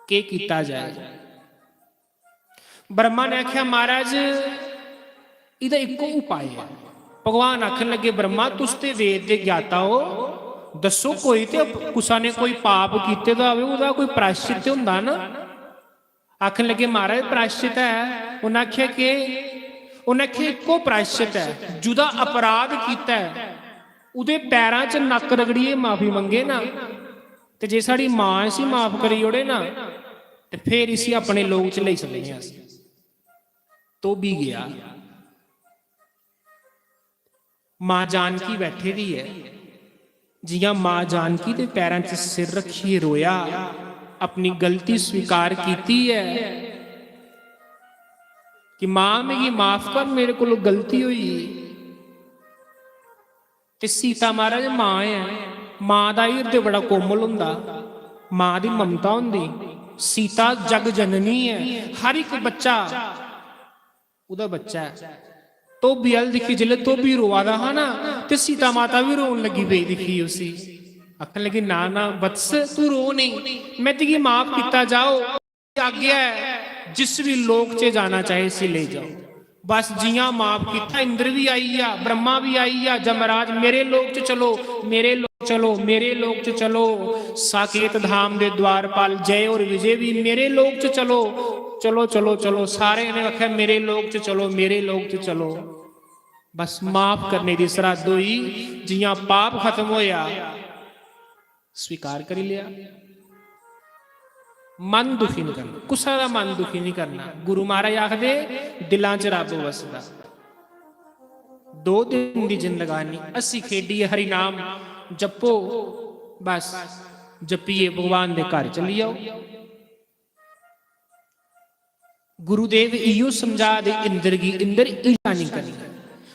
केह् कीता जाए? ब्रह्मा ने आखेआ, महाराज, एह्दा इक्को उपाय ऐ। भगवान आखन लगे, ब्रह्मा, तुस ते वेद दे ज्ञाता ओ, दस्सो, कोई ते अप-, कुसा ने कोई पाप कीते दा होवे, ओह्दा कोई प्रायश्चित ते होंदा ना। आखन लगे, महाराज, प्रायश्चित ऐ। उन्नै आखेआ, केह्? उन्नै आखेआ, इक्को प्रायश्चित ऐ, जुदा अपराध कीता ऐ, ओह्दे पैरां च नक्क रगड़ियै माफी मंगे ना, ते जे साढ़ी मां इसी माफ करी ओड़े ना, ते फिर इसी अपने लोक च लेई सकने आं अस। धोबी गेआ। मां जानकी बैठी दी ऐ। जियां मां जानकी दे पैरां च सिर रक्खियै रोया, अपनी गलती स्वीकार कीती ऐ कि मां, मिगी माफ कर, मेरे कोलों गलती होई। ते सीता, महाराज, मां ऐ, मां दा हिरदे बड़ा कोमल होंदा, मां दी ममता होंदी। सीता जग जननी ऐ, हर इक बच्चा ओह्दा बच्चा ऐ। धोबी अल दिक्खी, जिसलै धोबी रोआ दा हा ना, ते सीता माता बी रोन लगी पेई। दिक्खी उसी, आखन लगी, ना ना वत्स, तू रो नेईं, मैं तुगी माफ कीता। जाओ, आज्ञा ऐ, जिस भी लोक च जाना चाहे, इसी लेई जाओ। बस जियां माफ कीता, इंद्र भी आई गेआ, ब्रह्मा भी आई गेआ, जमराज, मेरे लोक च चलो, मेरे लोक चलो, मेरे लोक च चलो। साकेत धाम दे द्वारपाल जय और विजय भी मेरे लोक च चलो, चलो, चलो, चलो। सारे ने आखेआ, मेरे लोक च चलो, मेरे लोक च चलो। बस माफ करने दी सरहद होई, जियां पाप खत्म होया, स्वीकार करी लेआ। मन दुखी नहीं करना, कुसै दा मन दुखी नहीं करना। गुरु महाराज आखदे, दिलां च रब वसदा। दो दिन दी जिंदगानी, हस्सी खेडियै हरि नाम जपो, बस जपियै भगवान दे घर चली जाओ। गुरुदेव इयो समझा दे इंद्र गी, इंद्र, ईर्षा नहीं करनी।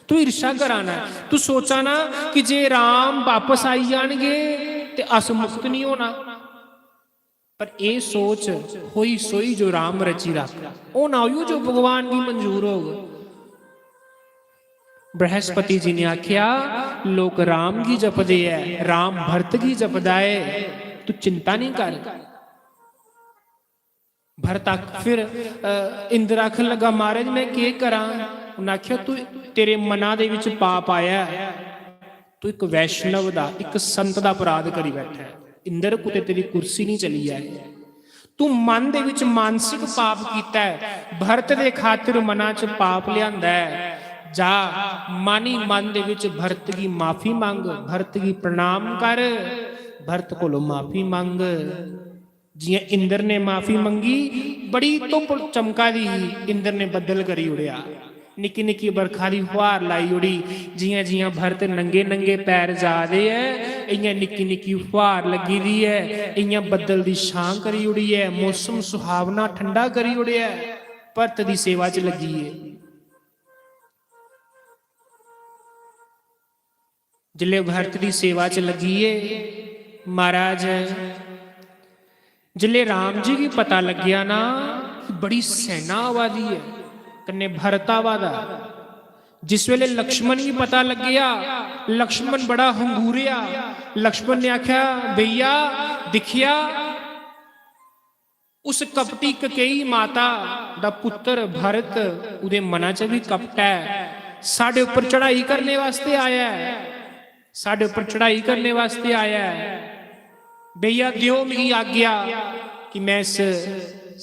तू ईर्षा करा ना, तू सोचा ना कि जे राम वापस आई जाणगे ते अस मुक्त नहीं होना। पर एह् सोच, होई सोई जो राम रची रख, होना उयो जो भगवान गी मंजूर होग। बृहस्पति जी ने आख्या, लोक राम गी जपदे ऐ, राम भरत गी जपदा ऐ, तू चिंता नहीं कर। भरत आख-, फिर, अ, इंद्र आखन लगा, महाराज, मैं केह् करां? उन्नै आखेआ, तू, तेरे मना दे विच पाप आया ऐ, तू इक वैष्णव दा, इक संत दा अपराध करी बैठा ऐ। इंद्र, कुतै तेरी कुर्सी नहीं चली जाए। तू मन दे विच मानसिक पाप कीता ऐ, भरत दे खातिर मना च पाप लिआंदा ऐ। जा, मन ही मन दे विच भरत गी माफी मंग, भरत गी प्रणाम कर, भरत कोलों माफी मंग। जियां इंद्र ने माफी मंगी, बड़ी धुप्प चमका दी ही, इंद्र ने बद्दल करी उड़ेआ, निक्की निक्की बरखा दी फुहार लाई उड़ी। जियां जियां भरत नंगे नंगे पैर जा दे ऐ, इयां निक्की निक्की फुहार लग्गी दी ऐ, इयां बद्दल दी छां करी उड़ी ऐ, मौसम सुहावना ठंडा करी उड़ेआ ऐ, भरत दी सेवा च लग्गी ऐ। जिसलै भरत दी सेवा च लग्गी ऐ महाराज, जिसलै राम जी गी पता लग्गेआ ना कि बड़ी सैना आवा दी ऐ, कन्नै भरत आवा दा, जिस वेले लक्ष्मण गी पता लग्गेआ, लक्ष्मण बड़ा हंगूरेआ। लक्ष्मण ने आख्या, भैया, दिक्खेआ, उस कपटी ककेई माता दा पुत्र भरत, उदे मना च भी कपट ऐ। साढ़े उप्पर चढ़ाई करने वास्ते आया ऐ, साढ़े उप्पर चढ़ाई करने वास्ते आया ऐ। भैया, दियो मिगी आज्ञा कि मैं इस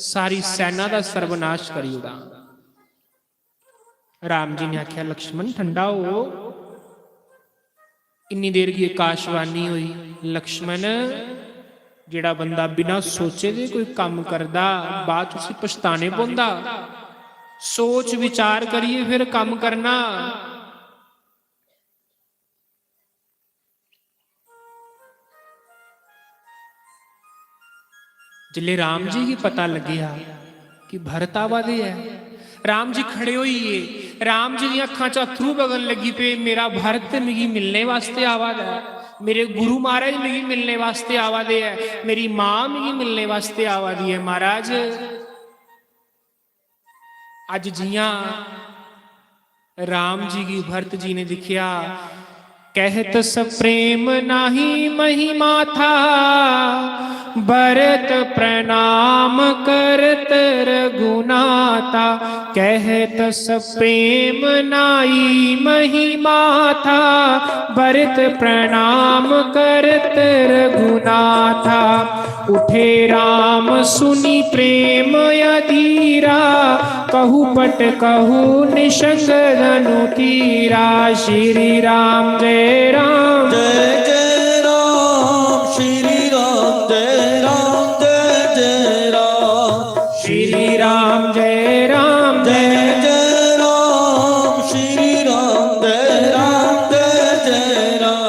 सारी सैना दा सर्वनाश करी ओड़ां। राम जी ने आख्या, लक्ष्मण, ठंडा हो। इन्नी देर की आकाशवाणी हुई, लक्ष्मण, जेड़ा बंदा बिना सोचे दे कोई कम्म करदा, बाद च उसी पछताने पौंदा। सोच विचार करिए फिर कम्म करना। जिसलै राम जी गी पता लग्गेआ कि भरत आवा दे ऐ, राम जी खड़े होई गे। राम जी दियां अक्खां च अत्थरू बगन लगी पे, मेरा भरत मिगी मिलने वास्ते आवा दा ऐ, मेरे गुरु महाराज मिगी मिलने वास्ते आवा दे ऐ, मेरी मां मिगी मिलने वास्ते आवा दी ऐ। महाराज, अज्ज जियां राम जी गी भरत जी ने दिक्खेआ, कहत सप्रेम नाही महिमा था, भरत प्रणाम करत रघुनाथा। कहत सप्रेम नाही महिमा था, भरत प्रणाम करत रघुनाथा। उठे राम सुनि प्रेम अधीरा, कहु पट कहु निशंग धनु तीरा। श्री राम जय राम। जय जय राम, श्री राम जय राम, जय जय राम। श्री राम जय राम, जय जय राम, श्री राम जय राम, जय जय राम।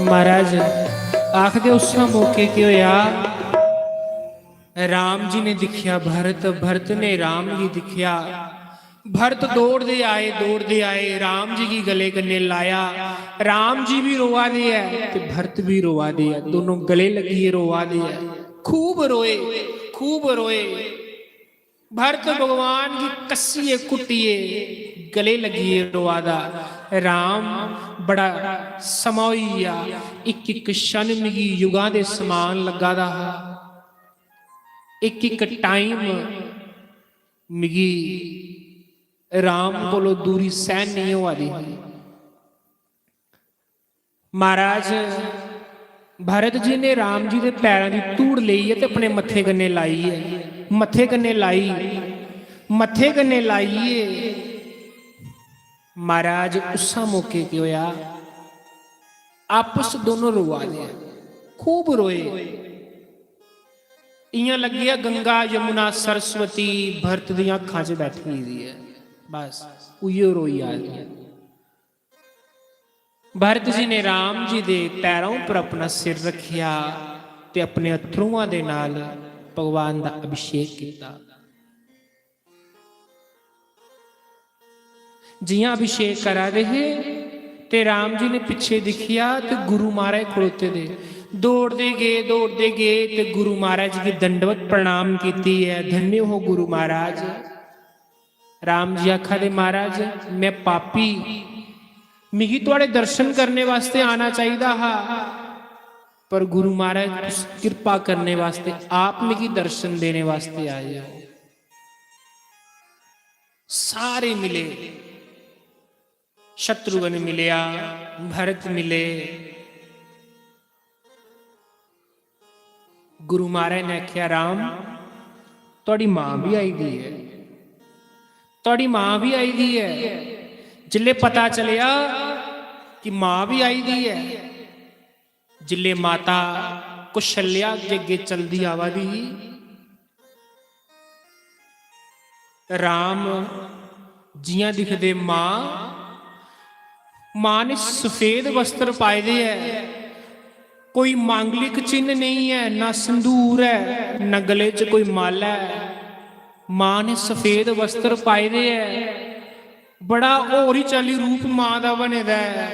महाराज आखदे, उस मौके केह् होया, राम जी ने दिक्खेआ भरत, भरत ने राम गी दिक्खेआ। भरत दौड़दे आए, दौड़दे आए, राम जी गी गले कन्नै लाया। राम जी भी रोआ दे ऐ ते भरत भी रोआ दे ऐ, दोनों गले लगिए रोआ दे ऐ। खूब रोए, खूब रोए। भरत भगवान गी कस्सिए कुट्टिए गले लगिए रोआ दा। राम, बड़ा समां होई गेआ, इक इक क्षण मिगी युगां दे समान लग्गा दा हा। इक इक टाइम मिगी राम कोलों दूरी सैहन नेईं होआ दी ही। महाराज, भरत जी ने राम जी दे पैरां दी धूड़ लेई ऐ ते अपने मत्थे कन्नै लाई ऐ, मत्थे कन्नै लाई, मत्थे कन्नै लाई ऐ। महाराज, उस्सा मौके केह् होया, आपस दोनों रोआ दे ऐ, खूब रोए। इयां लग्गेआ गंगा यमुना सरस्वती भरत दियां अक्खां च बैठी दी ऐ, बस उइयो रोई आ दी ऐ। भरत जी ने राम जी दे पैरां उप्पर अपना सिर रखेआ ते अपने अत्थरुआं दे नाल भगवान दा अभिषेक किया। जियां अभिषेक करा दे हे ते राम जी ने पिच्छे दिक्खेआ ते गुरु महाराज खड़ोते दे। दौड़दे गे, दौड़दे गे ते गुरु महाराज गी दंडवत प्रणाम कीती ऐ, धन्य हो गुरु महाराज। राम जी आखा दे, महाराज, मैं पापी, मिगी थुआड़े दर्शन करने वास्ते आना चाहिदा हा, पर गुरु महाराज, तुस किरपा करने वास्ते आप मिगी दर्शन देने वास्ते आए हो। सारे मिले, शत्रुघ्न मिलेआ, भरत मिले। गुरु महाराज ने आखेआ, "राम, थुआड़ी मां बी आई दी ऐ, थुआड़ी मां बी आई दी ऐ।" जिसलै पता चलेआ कि मां बी आई दी ऐ, जिसलै माता कौशल्या अग्गें अग्गें चलदी आवा दी ही, राम जियां दिखदे मां, मां ने सफेद वस्त्र पाए दे ऐ, कोई मांगलिक चिन्ह नेईं ऐ, ना संदूर ऐ, ना गले च कोई माला ऐ। मां ने सफेद वस्त्र पाए दे ऐ, बड़ा होर ही चाल्ली रूप मां दा बने दा ऐ।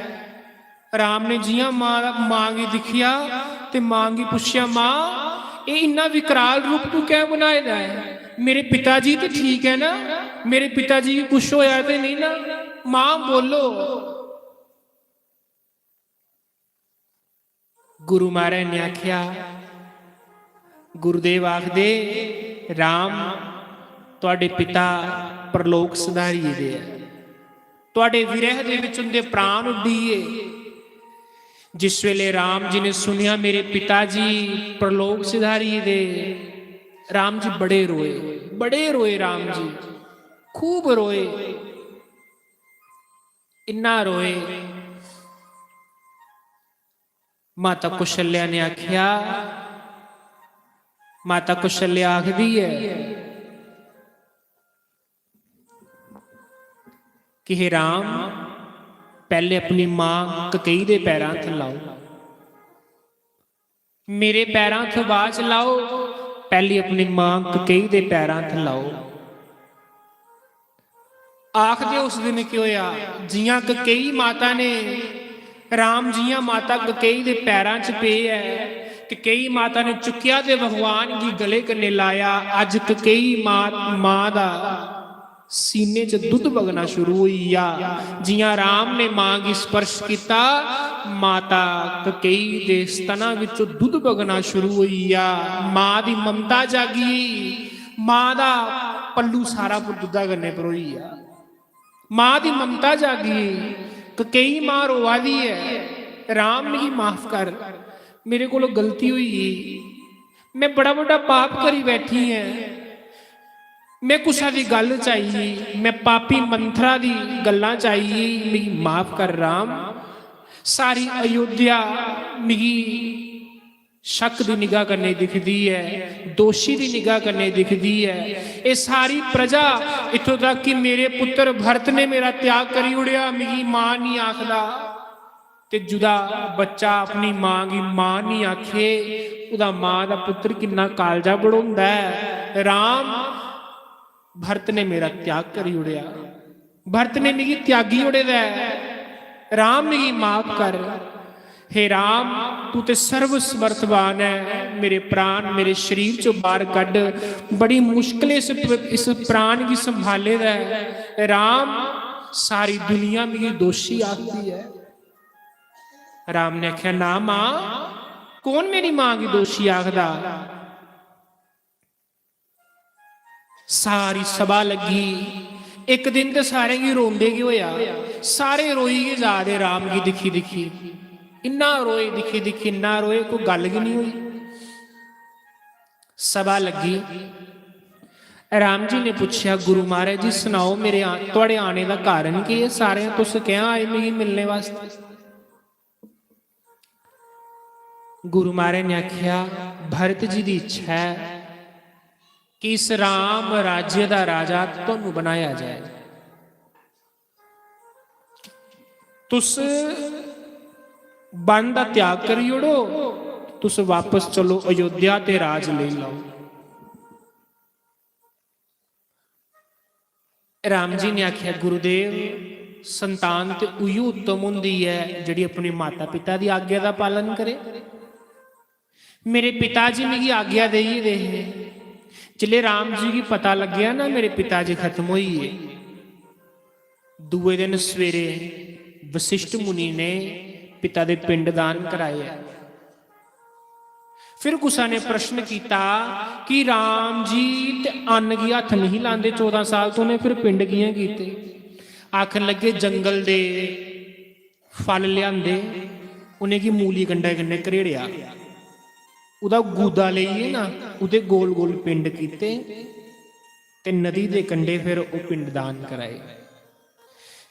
राम ने जियां मां दा, मां गी दिक्खेआ ते मां गी पुच्छेआ, "मां, एह् इन्ना विकराल रूप तू कैं बनाए दा ऐ? मेरे पिता जी ते ठीक ऐ ना? मेरे पिता जी गी कुछ होया ते नेईं ना? मां, बोलो।" गुरु महाराज ने आखेआ, गुरुदेव आखदे, "राम, तुआडे पिता परलोक सधारी गेदे ऐ। तुआडे विरह दे विच उंदे प्राण उड्डी गे।" जिस वेले राम जी ने सुनिया, "मेरे पिता जी परलोक सिधारी गेदे," राम जी बड़े रोए, बड़े रोए राम जी, खूब रोए। इन्ना रोए। माता कौशल्या ने आखेआ, माता कौशल्या आखदी ऐ कि हे राम, पैह्ले अपनी मां ककेई दे पैरां हत्थ लाओ। मेरे पैरां हत्थ बाद च लाओ, पैह्ली अपनी मां ककेई दे पैरां हत्थ लाओ। आखदे उस दिन केह् होया, जियां ककेई माता ने, राम जियां माता ककेई दे पैरां च पे ऐ, ककेई माता ने चुक्केआ ते भगवान गी गले कन्नै लाया। अज्ज ककेई मां, मां दा सीने च दुद्ध बगना शुरू होई गेआ। जियां राम ने मां गी स्पर्श कीता, माता ककेई दे स्तना विचों दुद्ध बगना शुरू होई गेआ। मां दी ममता जागी, मां दा पल्लू सारा दुद्धा कन्नै भरोई गेआ। मां दी ममता जागी, ककेई मां रोआ दी ऐ, "राम, मिगी माफ कर, मेरे कोलों गलती होई गेई, मैं बड़ा बड्डा पाप करी बैठी ऐं, मैं कुसा दी गल्ल च आई गेई, मैं पापी मंथरा दी गल्लां च आई गेई, मिगी माफ कर राम।" सारी अयोध्या मिगी शक दी निगाह कन्नै दिखदी ऐ, दोशी दी निगाह कन्नै दिखदी ऐ। एह् सारी प्रजा, इत्थों तक कि मेरे पुत्र भरत ने मेरा त्याग करी ओड़ेआ, मिगी मां नहीं आखदा। ते जुदा बच्चा अपनी मां गी मां नहीं आखे, ओह्दा मां दा पुत्र किन्ना कालजा बड़ोंदा ऐ। राम भरत ने मेरा त्याग करी ओड़ेआ, भरत ने मिगी त्यागी ओड़े दा ऐ। राम, मिगी माफ कर। हे राम, तू ते सर्व समर्थवान ऐ, मेरे प्राण मेरे शरीर चों बाहर कड्ढ। बड़ी मुश्कलें इस, इस प्राण गी संभाले दा ऐ। राम, सारी दुनिया मिगी दोशी आखदी ऐ। राम ने आखेआ, "ना मां, कौन मेरी मां गी दोशी आखदा?" सारी सभा लग्गी। इक दिन ते सारें गी रोंदे गै होया, सारे रोई गै जा दे राम गी दिक्खी दिक्खी। इन्ना रोए, दिक्खी दिक्खी इन्ना रोए, कोई गल्ल गै नहीं होई। सभा लग्गी। राम जी ने पुच्छेआ, "गुरु महाराज जी, सनाओ, मेरे आ-, थुआढ़े आने दा कारण केह् ऐ? सारें तुस कैं आए मिगी मिलने वास्तै?" गुरु महाराज ने आखेआ, "भरत जी दी इच्छा ऐ कि इस राम राज्य दा राजा तुहानू बनाया जाए। तुस वन दा त्याग करी ओड़ो, तुस वापस चलो अयोध्या ते राज लेई लैओ।" राम जी ने आखेआ, "गुरुदेव, संतान ते उही उत्तम होंदी ऐ जेह्ड़ी अपने माता पिता दी आज्ञा दा पालन करे। मेरे पिता जी मिगी आज्ञा देई गेदे हे।" जिसलै राम जी गी पता लग्गेआ ना, मेरे पिता जी खत्म होई गे, दूए दिन सवेरे वशिष्ठ मुनि ने पिता दे पिंड दान कराए। फिर कुसा ने प्रश्न किया कि राम जी ते अन्न गी हत्थ नहीं लांदे चौदां साल, तो उ'नें फिर पिंड कि'यां कीते? आखन लगे, जंगल दे फल ल्यान्दे, उ'नेंगी मूली कंडै कन्नै घरेड़ेआ, उ'दा गूदा लेइयै ना, उ'दे गोल गोल पिंड कीते ते नदी दे कंडे फिर ओह् पिंडदान कराए।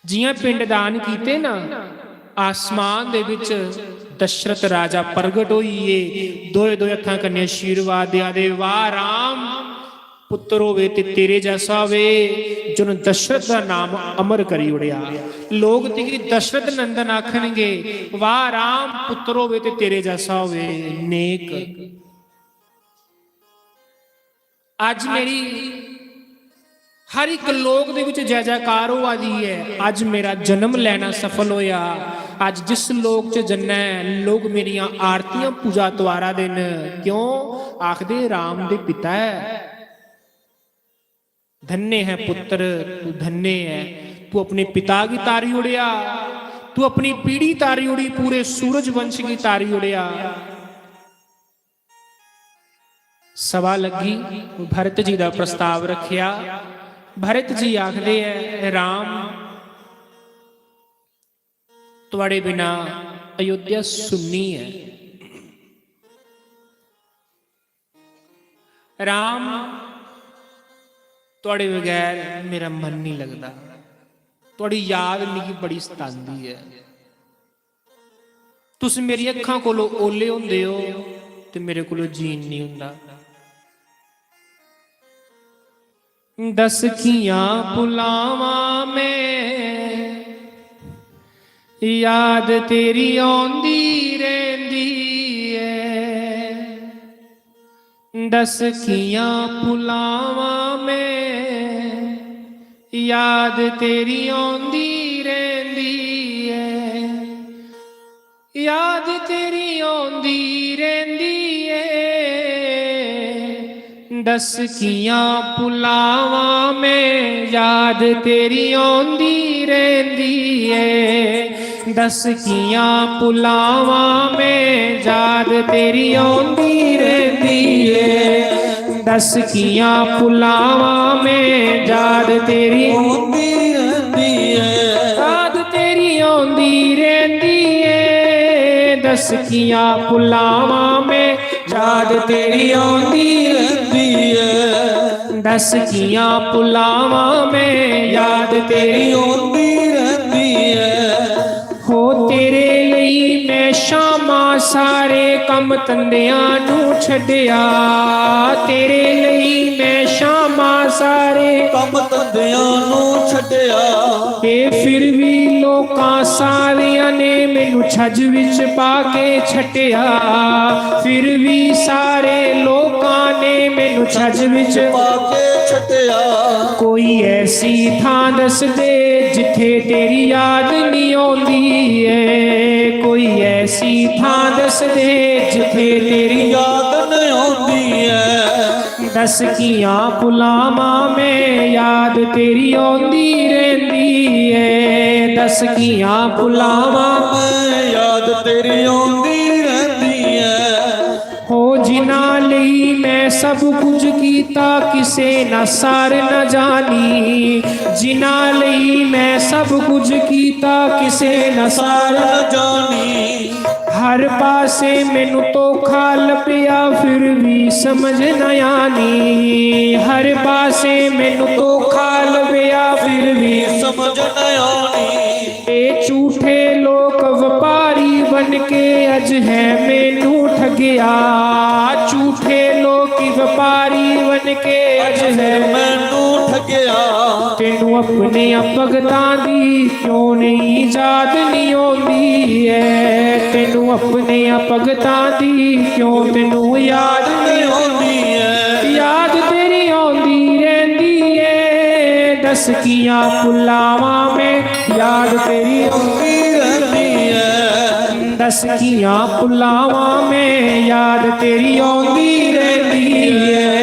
जि'यां पिंडदान कीते ना, आसमान दे बिच दशरथ राजा प्रगट होइये, दोए दोए हत्थां कन्नै आशीर्वाद देआ दे, "वाह राम, पुत्र होवे ते तेरे जैसा होवे, जिन दशरथ दा नाम अमर करी ओड़ेआ।" लोग तुगी दशरथ नंदन आखनगे, "वाह राम, पुत्र होवे ते तेरे जैसा होवे।" नेक। अज्ज मेरी हर इक लोक दे विच जय जयकार होआ दी ऐ। अज्ज मेरा जन्म लैना सफल होया। अज्ज जिस लोक च जन्ना ऐ, लोक मेरियां आरतियां पूजा तुआरा दे न। क्यों? आखदे, "राम दे पिता ऐ।" धन्य है पुत्र, तू धन्य है। तू अपने पिता गी तारी ओड़ेआ, तू अपनी पीढ़ी तारी ओड़ी, पूरे सूरज वंश गी तारी ओड़ेआ। सभा लग्गी, भरत जी दा प्रस्ताव रखेआ। भरत जी आखदे ऐ, "राम, तुआड़े बिना अयोध्या सुन्नी ऐ। राम, तुआड़े बगैर मेरा मन नहीं लगदा। तुआड़ी याद मिगी बड़ी सतांदी ऐ।" तुस मेरी अक्खां कोलों ओले होंदे ओ ते मेरे कोलों जीन नहीं हुंदा। दस कियां भुलावां मैं, याद तेरी औंदी रैंदी ऐ। दस कियां भुलावां मैं, याद तेरी औंदी रैंदी ऐ। याद तेरी औंदी रैंदी ऐ। दस कियां भुलावां मैं, याद तेरी औंदी रैंदी ऐ। दस कियां भुलावां मैं, याद तेरी औंदी रैंदी ऐ। दस कियां भुलावां मैं, याद तेरी औंदी रैंदी ऐ। याद तेरी औंदी रैंदी ऐ। दस कियां भुलावां मैं, याद तेरी औंदी रैंदी ऐ। दस कियां भुलावां मैं, याद तेरी औंदी रैंदी ऐ। हो तेरे लेई मैं शामां सारे कम्म धंदेआं नू छड्डेआ। तेरे लेई मैं शामां सारे कम्म धंदेआं नू छड्डेआ। ते फिर भी लोकां सारियां ने मैनू छज्ज विच पा के छड्डेआ। फिर भी सारे लोकां ने मैनू छज्ज विच पा के छड्डेआ। कोई ऐसी थां दस दे जिथे तेरी याद नहीं औंदी ऐ। कोई ऐसी थां दस दे जिथे तेरी याद नहीं औंदी ऐ। दस कियां भुलावां मैं, याद तेरी औंदी रैंदी ऐ। दस कियां भुलावां मैं, याद तेरी औंदी रैंदी ऐ। हो जिन्हां लेई मैं सब कुछ कीता, किसे ना सार ना जानी। जिन्हां लेई मैं सब कुछ कीता, किसे ना सार ना जानी। हर पासे मैनू धोखा लभेआ, फिर भी समझ न आनी। हर पासे मैनू धोखा लभेआ, फिर भी समझ न आनी। ए झूठे लोक व्यापारी बन के अज है मैनू ठगेआ। झूठे लोक व्यापारी बन के अज है मैनू ठगेआ। तेनू अपने भगतां दी क्यों नहीं याद नहीं औंदी ऐ? तेनू अपने भगतां दी क्यों तेनू याद नहीं औंदी ऐ? याद तेरी औंदी रैंदी ऐ। दस कियां भुलावां मैं, याद तेरी औंदी रैंदी ऐ। दस कियां भुलावां मैं, याद तेरी औंदी रैंदी ऐ।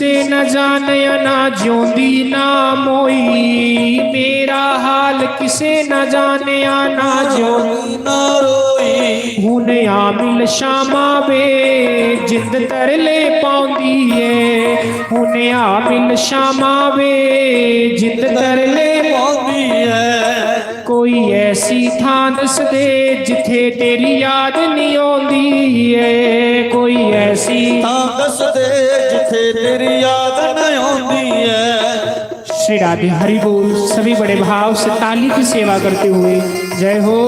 किसे न जानेआ ना ज्योंदी ना मोई, मेरा हाल किसे न जानेआ ना ज्योंदी ना रोई। हुन आ मिल शामा वे जिंद तरले पाउंदी ऐ, हुन आ मिल शामा वे जिंद तरले पाउंदी ऐ। कोई ऐसी थां दस दे जित्थे तेरी याद नहीं आउंदी ऐ, कोई ऐसी थां दस दे जित्थे तेरी याद नहीं आउंदी ऐ। श्री राधे हरि बोल। सभी बड़े भाव से ताली की सेवा करते हुए जय हो।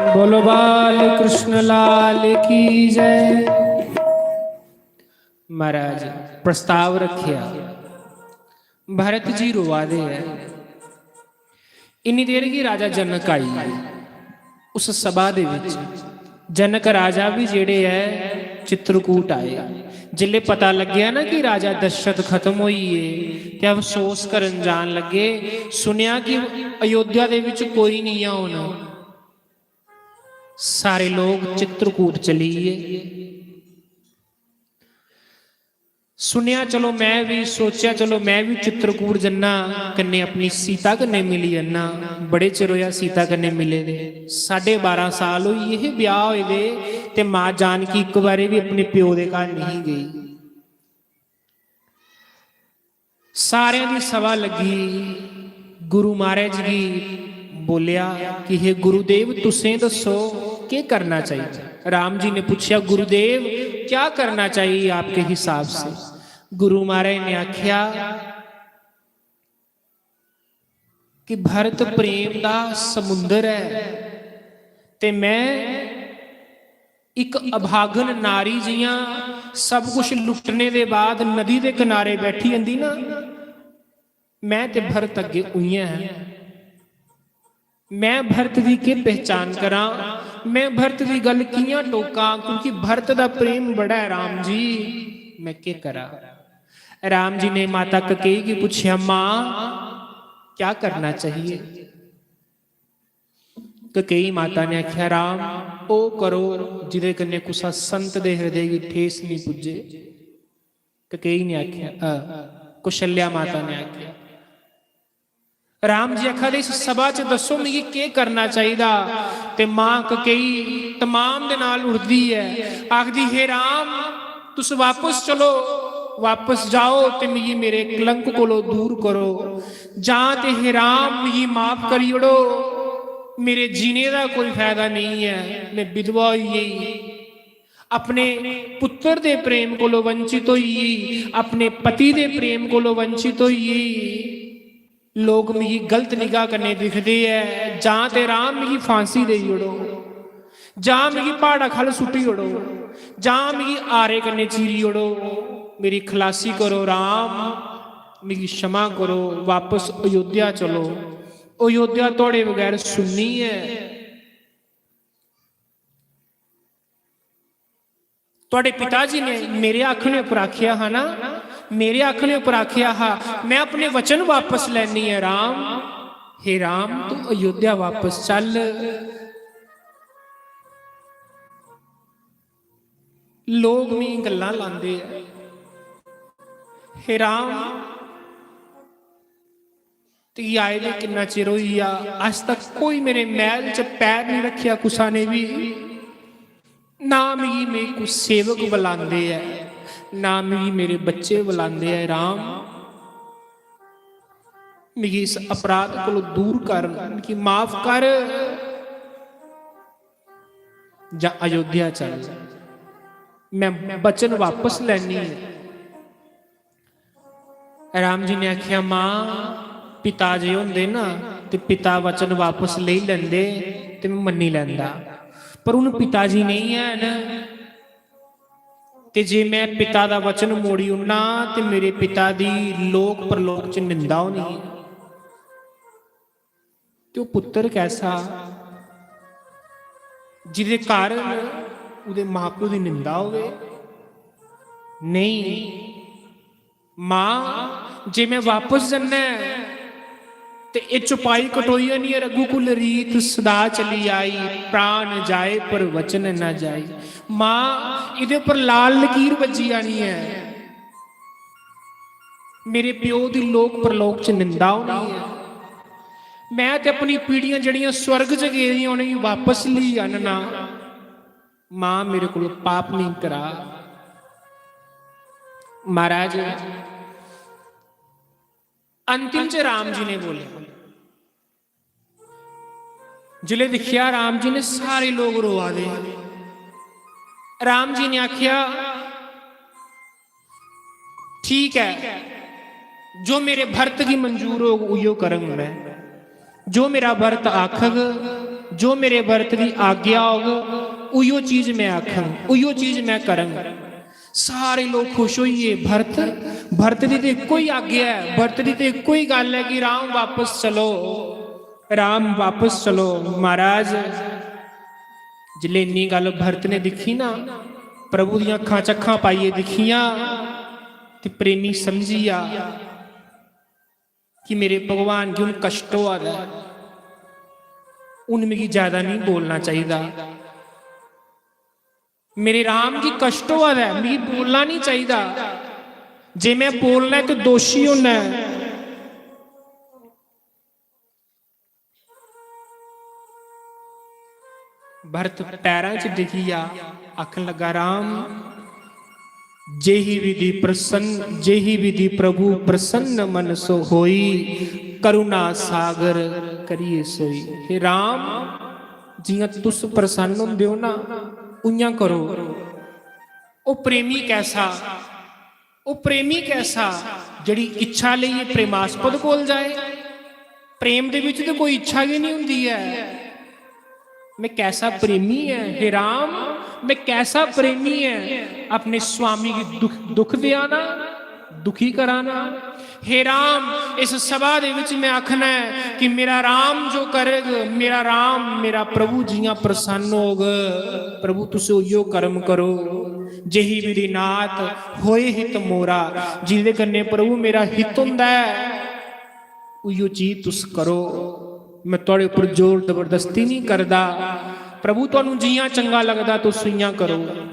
बोलो बाल कृष्ण लाल की जय। महाराज प्रस्ताव रखेआ, भरत जी रोआ दे ऐ। इन्नी देर गी राजा जनक आई गे। उस सभा दे विच जनक राजा भी जेड़े ऐ चित्रकूट आए। जिल्ले पता लग्गेआ ना कि राजा दशरथ खत्म होई गे ते अफसोस करन जान लग्गे, सुनेआ कि अयोध्या दे विच कोई नहीं ऐ हुन, सारे लोग चित्रकूट चली गे। सुनेआ, चलो मैं भी सोचेआ, चलो मैं भी चित्रकूट जन्ना, कन्नै अपनी सीता कन्नै मिली जन्ना। बड़े चिर होया सीता कन्नै मिले दे, साढ़े बारां साल होई गे हे ब्याह होए दे, ते मां जानकी इक बारी भी अपने प्यो दे घर नहीं गई। सारें दी सभा लगी। गुरु महाराज गी बोलेआ कि हे गुरुदेव, तुसें दस्सो केह् करना चाहिए। राम जी ने पूछेआ, गुरुदेव, क्या करना चाहिए आपके हिसाब से? गुरु महाराज ने आख्या कि भरत प्रेम दा समुंदर ऐ ते मैं इक अभागन नारी जियां सब कुछ लुट्टने दे बाद नदी दे किनारे बैठी जंदी ना, मैं ते भरत अग्गे उइयां ऐ। मैं भरत दी केह् पहचान करां, मैं भरत दी गल्ल कियां टोकां, क्योंकि भरत दा प्रेम बड़ा ऐ राम जी, मैं केह् करां। राम जी ने माता ककेई गी पुच्छेआ, मां, क्या करना चाहिए? ककेई माता ने आख्या, राम, ओ करो जिदे कन्नै कुसा संत दे हृदय गी ठेस नहीं पुज्जे। ककेई ने आख्या, अ, कौशल्या माता ने आख्या, राम जी आखा दे, इस सभा च दस्सो मिगी केह् करना चाहिदा? ते मां ककेई तमाम दे नाल उठदी ऐ, आखदी, हे राम, तुस वापस चलो, वापस जाओ ते मिगी मेरे कलंक कोलों दूर करो, जां ते हे राम मिगी माफ करी ओड़ो, मेरे जीने दा कोई फायदा नहीं ऐ, मैं विधवा होई गेई, अपने पुत्र दे प्रेम कोलों वंचित होई गेई, अपने पति दे प्रेम कोलों वंचित होई गेई। लोक मिगी गलत निगाह कन्नै दिखदे ऐ, जां ते राम मिगी फांसी देई ओड़ो, जां मिगी प्हाड़ा ख'ल्ल सुट्टी ओड़ो, जां मिगी आरे कन्नै चीरी ओड़ो। मेरी खलासी करो राम, मिगी क्षमा करो, वापस अयोध्या चलो। अयोध्या थुआड़े बगैर सुन्नी ऐ। थुआड़े पिता जी ने मेरे आखने उप्पर आखेआ हा ना, मेरे आखने उप्पर आखेआ हा, मैं अपने वचन वापस लैनी ऐ राम। हे राम, तू अयोध्या वापस चल। लोग मी गल्लां लांदे ऐ, हे राम, तुगी आए दे किन्ना चिर होई गेआ, अज्ज तक कोई मेरे मैह्ल च पैर नहीं रखेआ कुसा ने भी। ना मिगी मेरे कोई सेवक बुलांदे ऐ, ना मिगी मेरे बच्चे बुलांदे ऐ। राम, मिगी इस अपराध कोलों दूर कर, मिगी माफ कर, जां अयोध्या चल, मैं वचन वापस लैनी ऐ। राम जी ने आखेआ, मां, पिता जे होंदे ना ते पिता वचन वापस लेई लैंदे ते मैं मन्नी लैंदा, पर हुन पिता जी नेईं हैन ते जे मैं पिता दा वचन मोड़ी ओड़ना ते मेरे पिता दी लोक परलोक च निंदा होनी ऐ। ते ओह् पुत्तर कैसा, जिदे कारण ओह्दे मां प्यो दी निंदा होवे? नेईं। मां, जे में वापस जन्ना ऐ, ते एह् चौपाई कटोई जानी ऐ, रघुकुल रीत सदा चली आई, प्राण जाए पर वचन न जाए। मां, एह्दे पर लाल लकीर बज्जी जानी ऐ, मेरे प्यो दी लोक परलोक च निंदा होनी ऐ। मैं ते अपनी पीढ़ियां जेह्ड़ियां स्वर्ग च गेदियां, उ'नेंगी वापस लेई आनना। मां, मेरे कोल पाप नहीं करा। महाराज, अंतिम च राम जी ने बोलेआ, जिसलै दिक्खेआ राम जी ने सारे लोग रोआ दे, राम जी ने आखेआ, "ठीक ऐ, जो मेरे भरत गी मंजूर होग, उयो करंग मैं। जो मेरा भरत आखग, जो मेरे भरत दी आज्ञा होग, उयो चीज मैं आखंग, उयो चीज मैं करंग।" सारे लोग खुश होई गे। भरत, भरत दी ते इक्को ही आज्ञा ऐ, भरत दी ते इक्को ही गल्ल ऐ कि राम, वापस चलो, राम, वापस चलो। महाराज, जिसलै इन्नी गल्ल भरत ने दिक्खी ना, प्रभु दियां अक्खां च अक्खां पाइयै दिक्खियां, ते प्रेमी समझी गेआ कि मेरे भगवान गी हून कश्ट होआ दा ऐ, हून मिगी ज्यादा नहीं बोलना चाहिदा। मेरे राम गी कश्ट होआ दा ऐ, मिगी बोलना नहीं चाहिदा। जे मैं बोलना ऐ, ते दोशी होना ऐ। भरत पैरां च डिगी गेआ, आखन लगा, "राम, जेही विधि प्रसन्न, जेही विधि प्रभु प्रसन्न मन सो होई, करुणा सागर करिए सोई।" हे राम, जियां तुस प्रसन्न होंदे हो ना, उयां करो। ओह् प्रेमी कैसा, ओह् प्रेमी कैसा, जेह्ड़ी इच्छा लेइयै प्रेमास्पद कोल जाए? प्रेम दे बिच ते कोई इच्छा गै नहीं होंदी ऐ। मैं कैसा प्रेमी ऐ, हे राम, मैं कैसा प्रेमी ऐ, अपने स्वामी गी दुख, दुख देआ ना, दुखी करा ना। हे राम, इस सभा दे विच मैं आखना ऐ कि मेरा राम जो करग, मेरा राम, मेरा प्रभु जियां प्रसन्न होग, प्रभु तुस उयो कर्म करो। जेही विधि नाथ होए हित मोरा, जिदे कन्नै प्रभु मेरा हित होंदा ऐ, उयो चीज तुस करो। मैं थुआड़े उप्पर जोर जबरदस्ती नहीं करदा। प्रभु, तुहानू जियां चंगा लगदा, तुस इयां करो।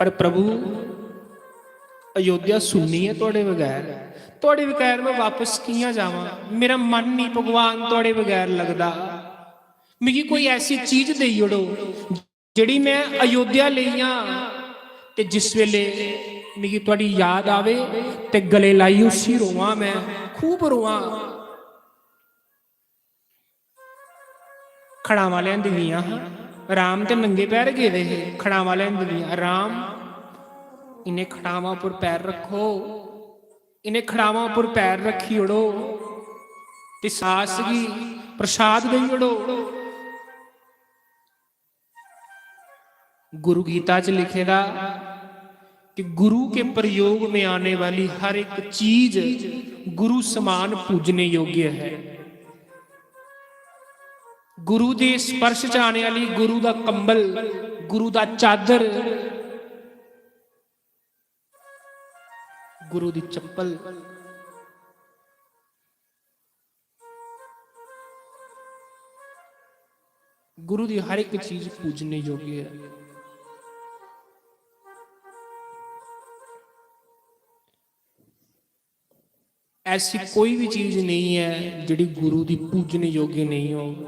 पर प्रभु, अयोध्या सुन्नी ऐ थुआड़े बगैर। थुआड़े बगैर मैं वापस कियां जावां? मेरा मन नहीं भगवान थुआड़े बगैर लगदा। मिगी कोई ऐसी चीज देई ओड़ो जेह्ड़ी मैं अयोध्या लेई आं, ते जिस वेले मिगी थुआड़ी याद आवे ते गले लाई उसी रोवां, मैं खूब रोवां। खड़ावां लेआंदी दियां हां। राम ते नंगे पैर गेदे हे, खड़ावां लेआंदी दियां। "राम, इ'नें खड़ावां उप्पर पैर रक्खो, इ'नें खड़ावां उप्पर पैर रक्खी ओड़ो ते सास गी प्रसाद देई ओड़ो।" गुरु गीता च लिखे दा कि गुरु के प्रयोग में आने वाली हर एक चीज गुरु समान पूजने योग्य है। गुरु दे स्पर्श च आने वाली गुरु दा कंबल, गुरु दा चादर, गुरु दी चप्पल, गुरु दी हर एक चीज पूजने योग्य है। ऐसी कोई भी चीज नहीं है जेह्ड़ी गुरु दी पूजने योग्य नहीं हो।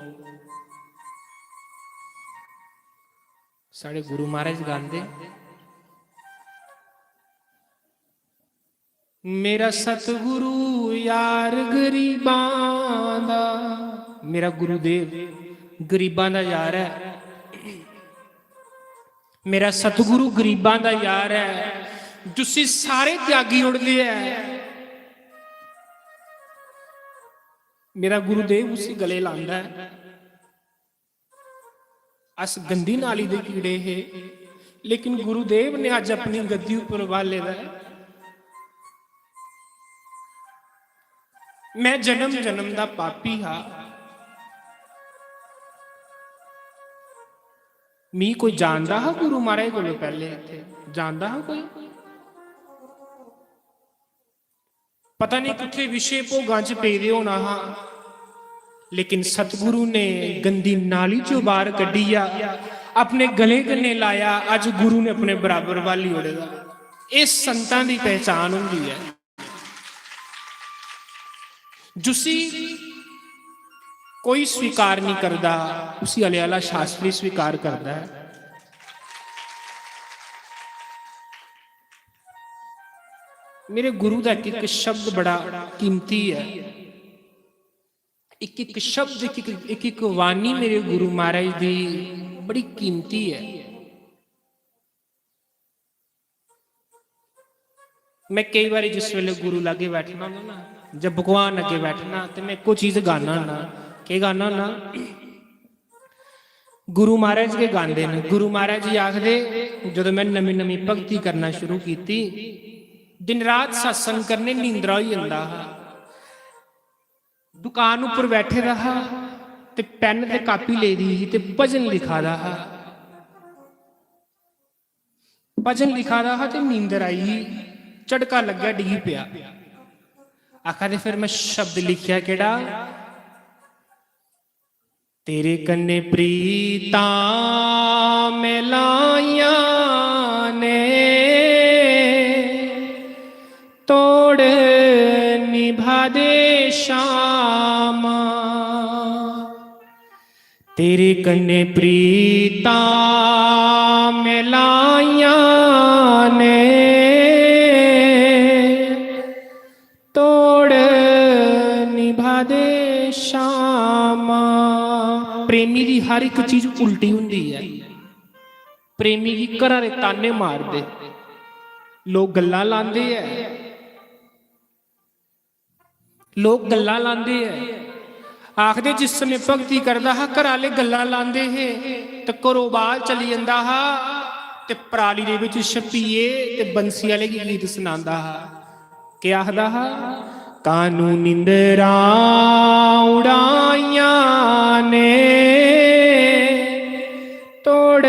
साढ़े गुरु महाराज गांदे, "मेरा सतगुरु यार गरीबां दा।" मेरा गुरुदेव गरीबां दा यार ऐ। मेरा सतगुरु गरीबां दा यार ऐ, जिसी सारे त्यागी ओड़दे ऐ। मेरा गुरुदेव उसी गले लांदा ऐ। अस गंदी नाली दे कीड़े हे, लेकिन गुरुदेव ने अज्ज अपनी गद्दी उप्पर ब्हाले दा ऐ। मैं जन्म जन्म दा पापी हा। मी कोई जानदा हा गुरु महाराज कोलों पैह्ले? इत्थै जानदा हा कोई? पता नहीं कुत्थै विशे भोगां च पेदे होना हा, लेकिन सतगुरु ने गंदी नाली चों बाहर कड्ढिया, अपने गले कन्नै लाया। अज्ज गुरु ने अपने बराबर बाली ओड़े दा। एह् संतां दी पहचान होंदी ऐ। जिसी कोई स्वीकार नहीं करदा, उसी अले आह्ला शास्त्री स्वीकार करदा ऐ। मेरे गुरु दा इक इक शब्द बड़ा कीमती ऐ। इक इक शब्द, इक इक, इक इक वाणी मेरे गुरु महाराज दी बड़ी कीमती ऐ। मैं केई बारी जिस वेले गुरु लागे बैठना होंदा ना, जां भगवान अग्गे बैठना, ते मैं इक्को चीज गाना होन्ना। केह् गाना होन्ना? गुरु महाराज गै गांदे न। गुरु महाराज जी आखदे, "जदों मैं नमीं नमीं भक्ति करना शुरू कीती, दिन रात सत्संग करने, नींदरा होई जंदा हा। दुकान उप्पर बैठे दा हा ते पेन ते कापी लेदी ही ते भजन लिखा दा हा।" भजन लिखा दा हा ते नींदर आई ही, झटका लग्गेआ, डिग्गी पेआ। आखा दे, फिर मैं शब्द लिखेआ केह्ड़ा? "तेरे कन्नै प्रीतां मैं लाइयां ने, तोड़ निभा दे शामां।" तेरे कन्नै प्रीतां मैं लाइयां ने, तोड़ निभा दे शामां। प्रेमी दी हर इक चीज उल्टी होंदी ऐ। प्रेमी गी घरा दे ताने मारदे, लोक गल्लां लांदे ऐ। लोक गल्लां लांदे ऐ, आखदे, जिस समें भक्ति करदा हा, घर आह्ले गल्लां लांदे हे ते घरों बाह्र चली जंदा हा ते पराली दे बिच छप्पियै ते बंसी आह्ले गी गीत सनांदा हा। केह् आखदा हा? "कानू निंदरां उड़ाइयां ने, तोड़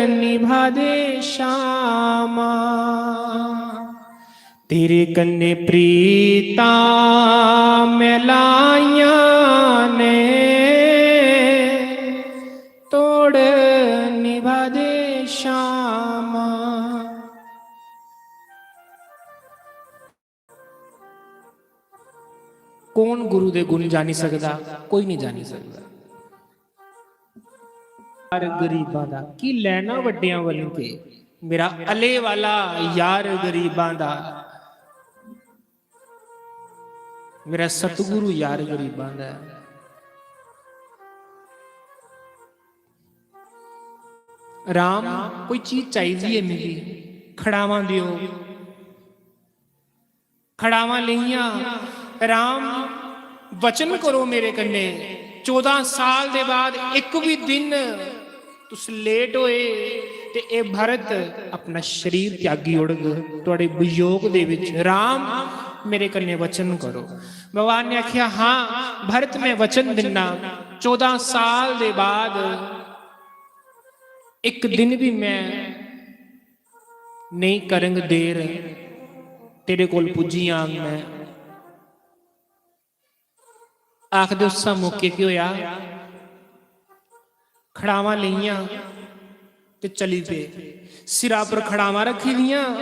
निभा दे शामां।" तेरे कन्नै प्रीतां मैं लाइयां ने, तोड़ निभा दे शामां। कौन गुरु दे गुण जानी सकदा? कोई नहीं जानी सकदा। यार गरीबां दा की लैना वड्डेआं वल्लों के, मेरा अले वाला यार गरीबां दा, मेरा सतगुरु यार गरीबां दा ऐ। राम, कोई चीज चाहिदी है मिगी, खड़ावां दियो। खड़ावां लेइयां, "राम, वचन करो मेरे कन्नै, चौदां साल दे बाद इक भी दिन तुस लेट होए ते एह् भरत अपना शरीर त्यागी ओड़ग थुआढ़े वियोग दे बिच। राम, मेरे कन्नै वचन करो।" भगवान ने आखेआ, "हां भरत, मैं वचन दिन्ना, चौदां साल दे बाद इक दिन भी मैं नेईं करंग देर, तेरे कोल पुज्जी आंग मैं।" आखदे उस मौके केह् होया, खड़ावां लेइयां ते चली पे। सिरा पर खड़ावां रक्खी दियां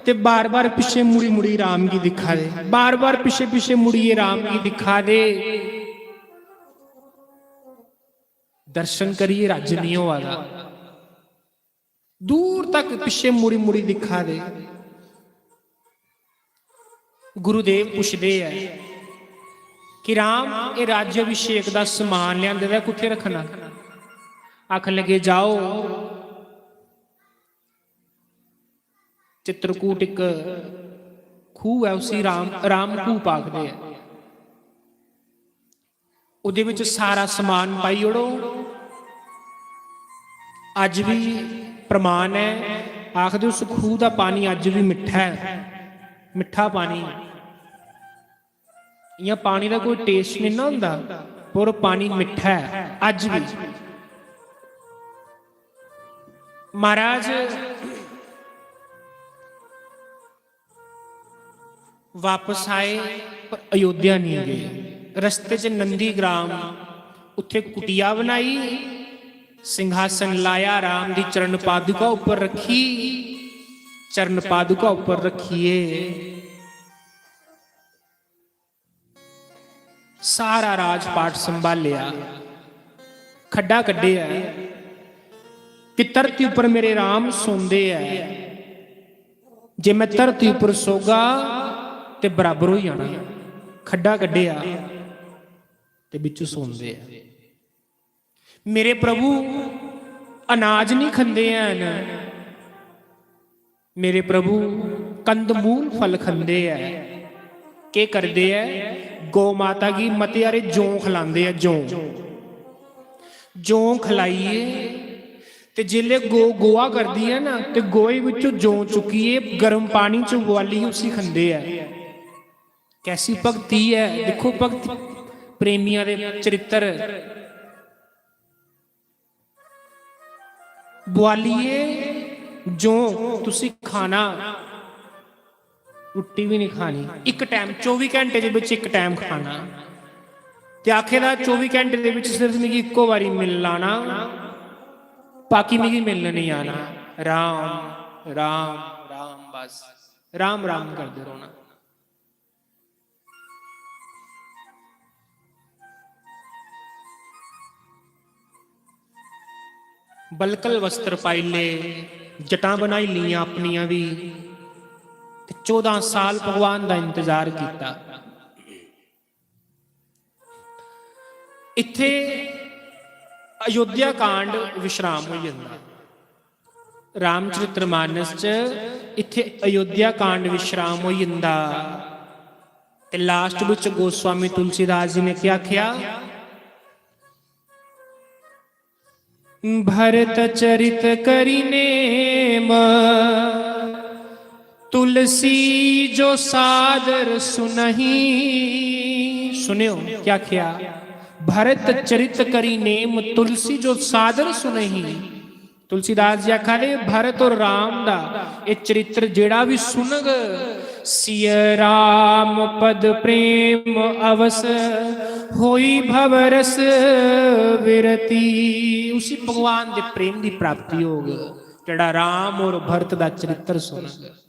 ते बार-बार पिच्छे मुड़ी-मुड़ी राम गी दिक्खा दे, बार-बार पिच्छे-पिच्छे मुड़ियै राम गी दिक्खा दे। दर्शन करियै रज्ज निं होआ दा। दूर तक पिच्छे मुड़ी मुड़ी दिक्खा दे। गुरुदेव पुछदे ऐ कि राम, एह् राज्य अभिषेक दा समान लेआंदे दा कुत्थै रक्खना? आखन लगे, जाओ, चित्रकूट इक खूह् ऐ, उसी राम, रामकूप आखदे ऐ। ओह्दे बिच सारा समान पाई ओड़ो। अज्ज बी प्रमाण ऐ, आखदे उस खूह् दा पानी अज्ज बी मिट्ठा ऐ, मिट्ठा पानी। इ'यां पानी दा कोई टेस्ट निं ना होंदा, पर ओह् पानी मिट्ठा ऐ अज्ज बी। महाराज वापस आए, पर अयोध्या नहीं गए। रस्ते च नंदीग्राम, उत्थे कुटिया बनाई, सिंहासन लाया, राम दी चरण पादुका ऊपर रखी, चरण पादुका ऊपर रखिए सारा राजपाट संभालेआ, खड्डा कड्ढेआ कि धरती उप्पर मेरे राम सौंदे ऐ, जे मैं धरती उप्पर सोगा ते बराबर होई जाना। खड्डा कड्ढेआ ते बिच्चू सौंदे ऐ। मेरे प्रभु अनाज नहीं खंदे हैन, मेरे प्रभु कंदमूल फल खंदे ऐ। केह् करदे ऐ? गौ माता गी मते हारे जौं खलांदे ऐ, जौं। जौं खलाइयै ते जिसलै गौ गोहा करदी ऐ ना, ते गोहे बिच्चों जौं चुक्कियै गर्म पानी च उबालियै उसी खंदे ऐ। कैसी भक्ति ऐ, दिक्खो भक्त प्रेमियां दे चरित्र। बुआलियै जौं तुसी खाना, रुट्टी भी नहीं खानी, इक टाइम, चौबी घैंटे दे बिच इक टाइम खाना। ते आखे दा, चौबी घैंटे दे बिच सिर्फ मिगी इक्को बारी मिलन आना, बाकी मिगी मिलन नहीं आना। राम, राम, राम, बस राम, राम करदे रौहना। बलकल वस्त्र पाई ले, जटां बनाई लियां अपनियां भी, ते चौदां साल भगवान दा इंतजार कीता। इत्थे अयोध्या कांड विश्राम होई जंदा। रामचरित्र मानस च इत्थे अयोध्या कांड विश्राम होई जंदा। ते लास्ट बिच गोस्वामी तुलसीदास जी ने क्या आखेआ? भरत चरित करि नेम, तुलसी जो सादर सुनही। सुनियो क्या आखेआ? भरत चरित करि नेम, तुलसी जो सादर सुनही। तुलसीदास जी आखा दे, भरत और राम दा एह् चरित्र जेड़ा भी सुनग, सिय राम पद प्रेम अवस, होई भव रस विरति। उसी भगवान दे प्रेम दी प्राप्ति होग, जेड़ा राम और भरत दा चरित्र सुनग।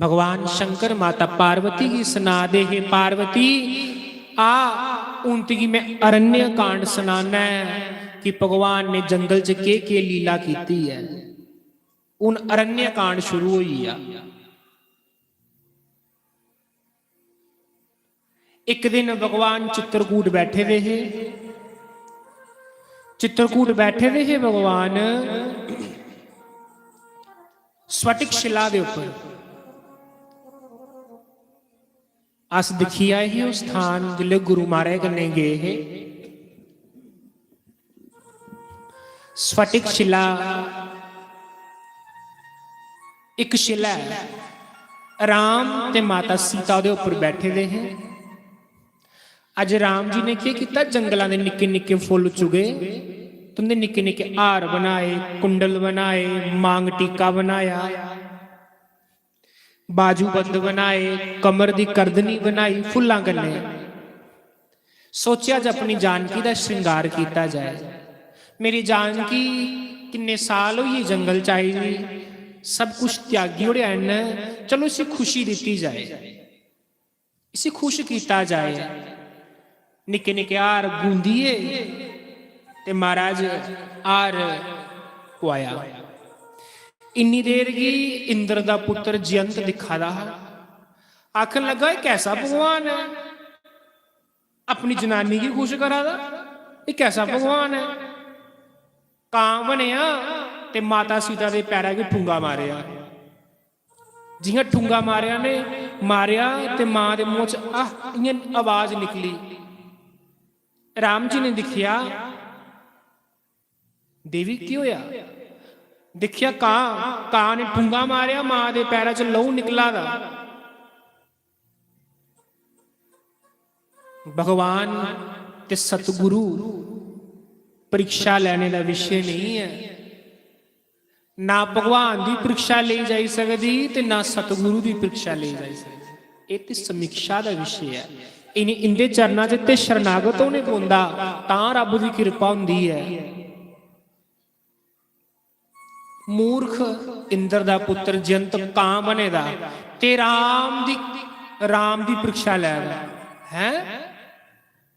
भगवान शंकर माता पार्वती गी सना दे हे, "पार्वती, आ, हून तुगी मैं अरण्य कांड सनाना ऐ कि भगवान ने जंगल च केह्-केह् लीला कीती ऐ।" हून अरण्य कांड शुरू होई गेआ। इक दिन भगवान चित्रकूट बैठे दे हे। चित्रकूट बैठे दे हे भगवान स्फटिक शिला दे उप्पर। अस दिक्खी आए हे ओह् स्थान जिसलै गुरु महाराज कन्नै गे हे। स्फटिक शिला इक शिला ऐ। राम ते माता सीता ओह्दे उप्पर बैठे दे हे। अज्ज राम जी ने केह् कीता? जंगलां दे निक्के निक्के फुल्ल चुगे, तुंदे निक्के निक्के हार बनाए, कुंडल बनाए, मांग टीका बनाया, बाजूबंद बनाए, कमर दी करदनी बनाई फुल्लां कन्नै। सोचेआ जे अपनी जानकी दा श्रृंगार कीता जाए। मेरी जानकी, किन्ने साल होई गे जंगल च आई दी, सब कुछ त्यागी ओड़ेआ इन्नै, चलो इसी खुशी दित्ती जाए, इसी खुश कीता जाए। निक्के निक्के हार गूंदिये ते महाराज हार पुआया। इन्नी देर गी इंद्र दा पुत्र जयंत दिक्खा दा हा। आखन लगा, "एह् कैसा भगवान ऐ? अपनी जनानी गी खुश करा दा, एह् कैसा भगवान ऐ?" कां बनेआ ते माता सीता दे पैरा गी ठुंगा मारेआ। जियां ठुंगा मारेआ ने, मारेआ ते मां दे मुंह च आह, इयां आवाज निकली। राम जी ने दिक्खेआ, "देवी, केह् होआ?" दिक्खेआ कां, कां ने ठुंगा मारेआ, मां दे पैरा च लहू निकला दा। भगवान ते सतगुरु परीक्षा लैने दा विशे नेईं ऐ। ना भगवान दी परीक्षा लेई जाई सकदी ते ना सतगुरु दी परीक्षा लेई जाई सकदी। एह् ते समीक्षा दा विशे ऐ। इ'नें, इं'दे चरणा च ते शरणागत होने पौंदा, तां रब्ब दी किरपा होंदी ऐ। मूर्ख, इंद्र दा पुत्र जयंत कां बने दा ते राम दी, राम दी परीक्षा लै दा हैं।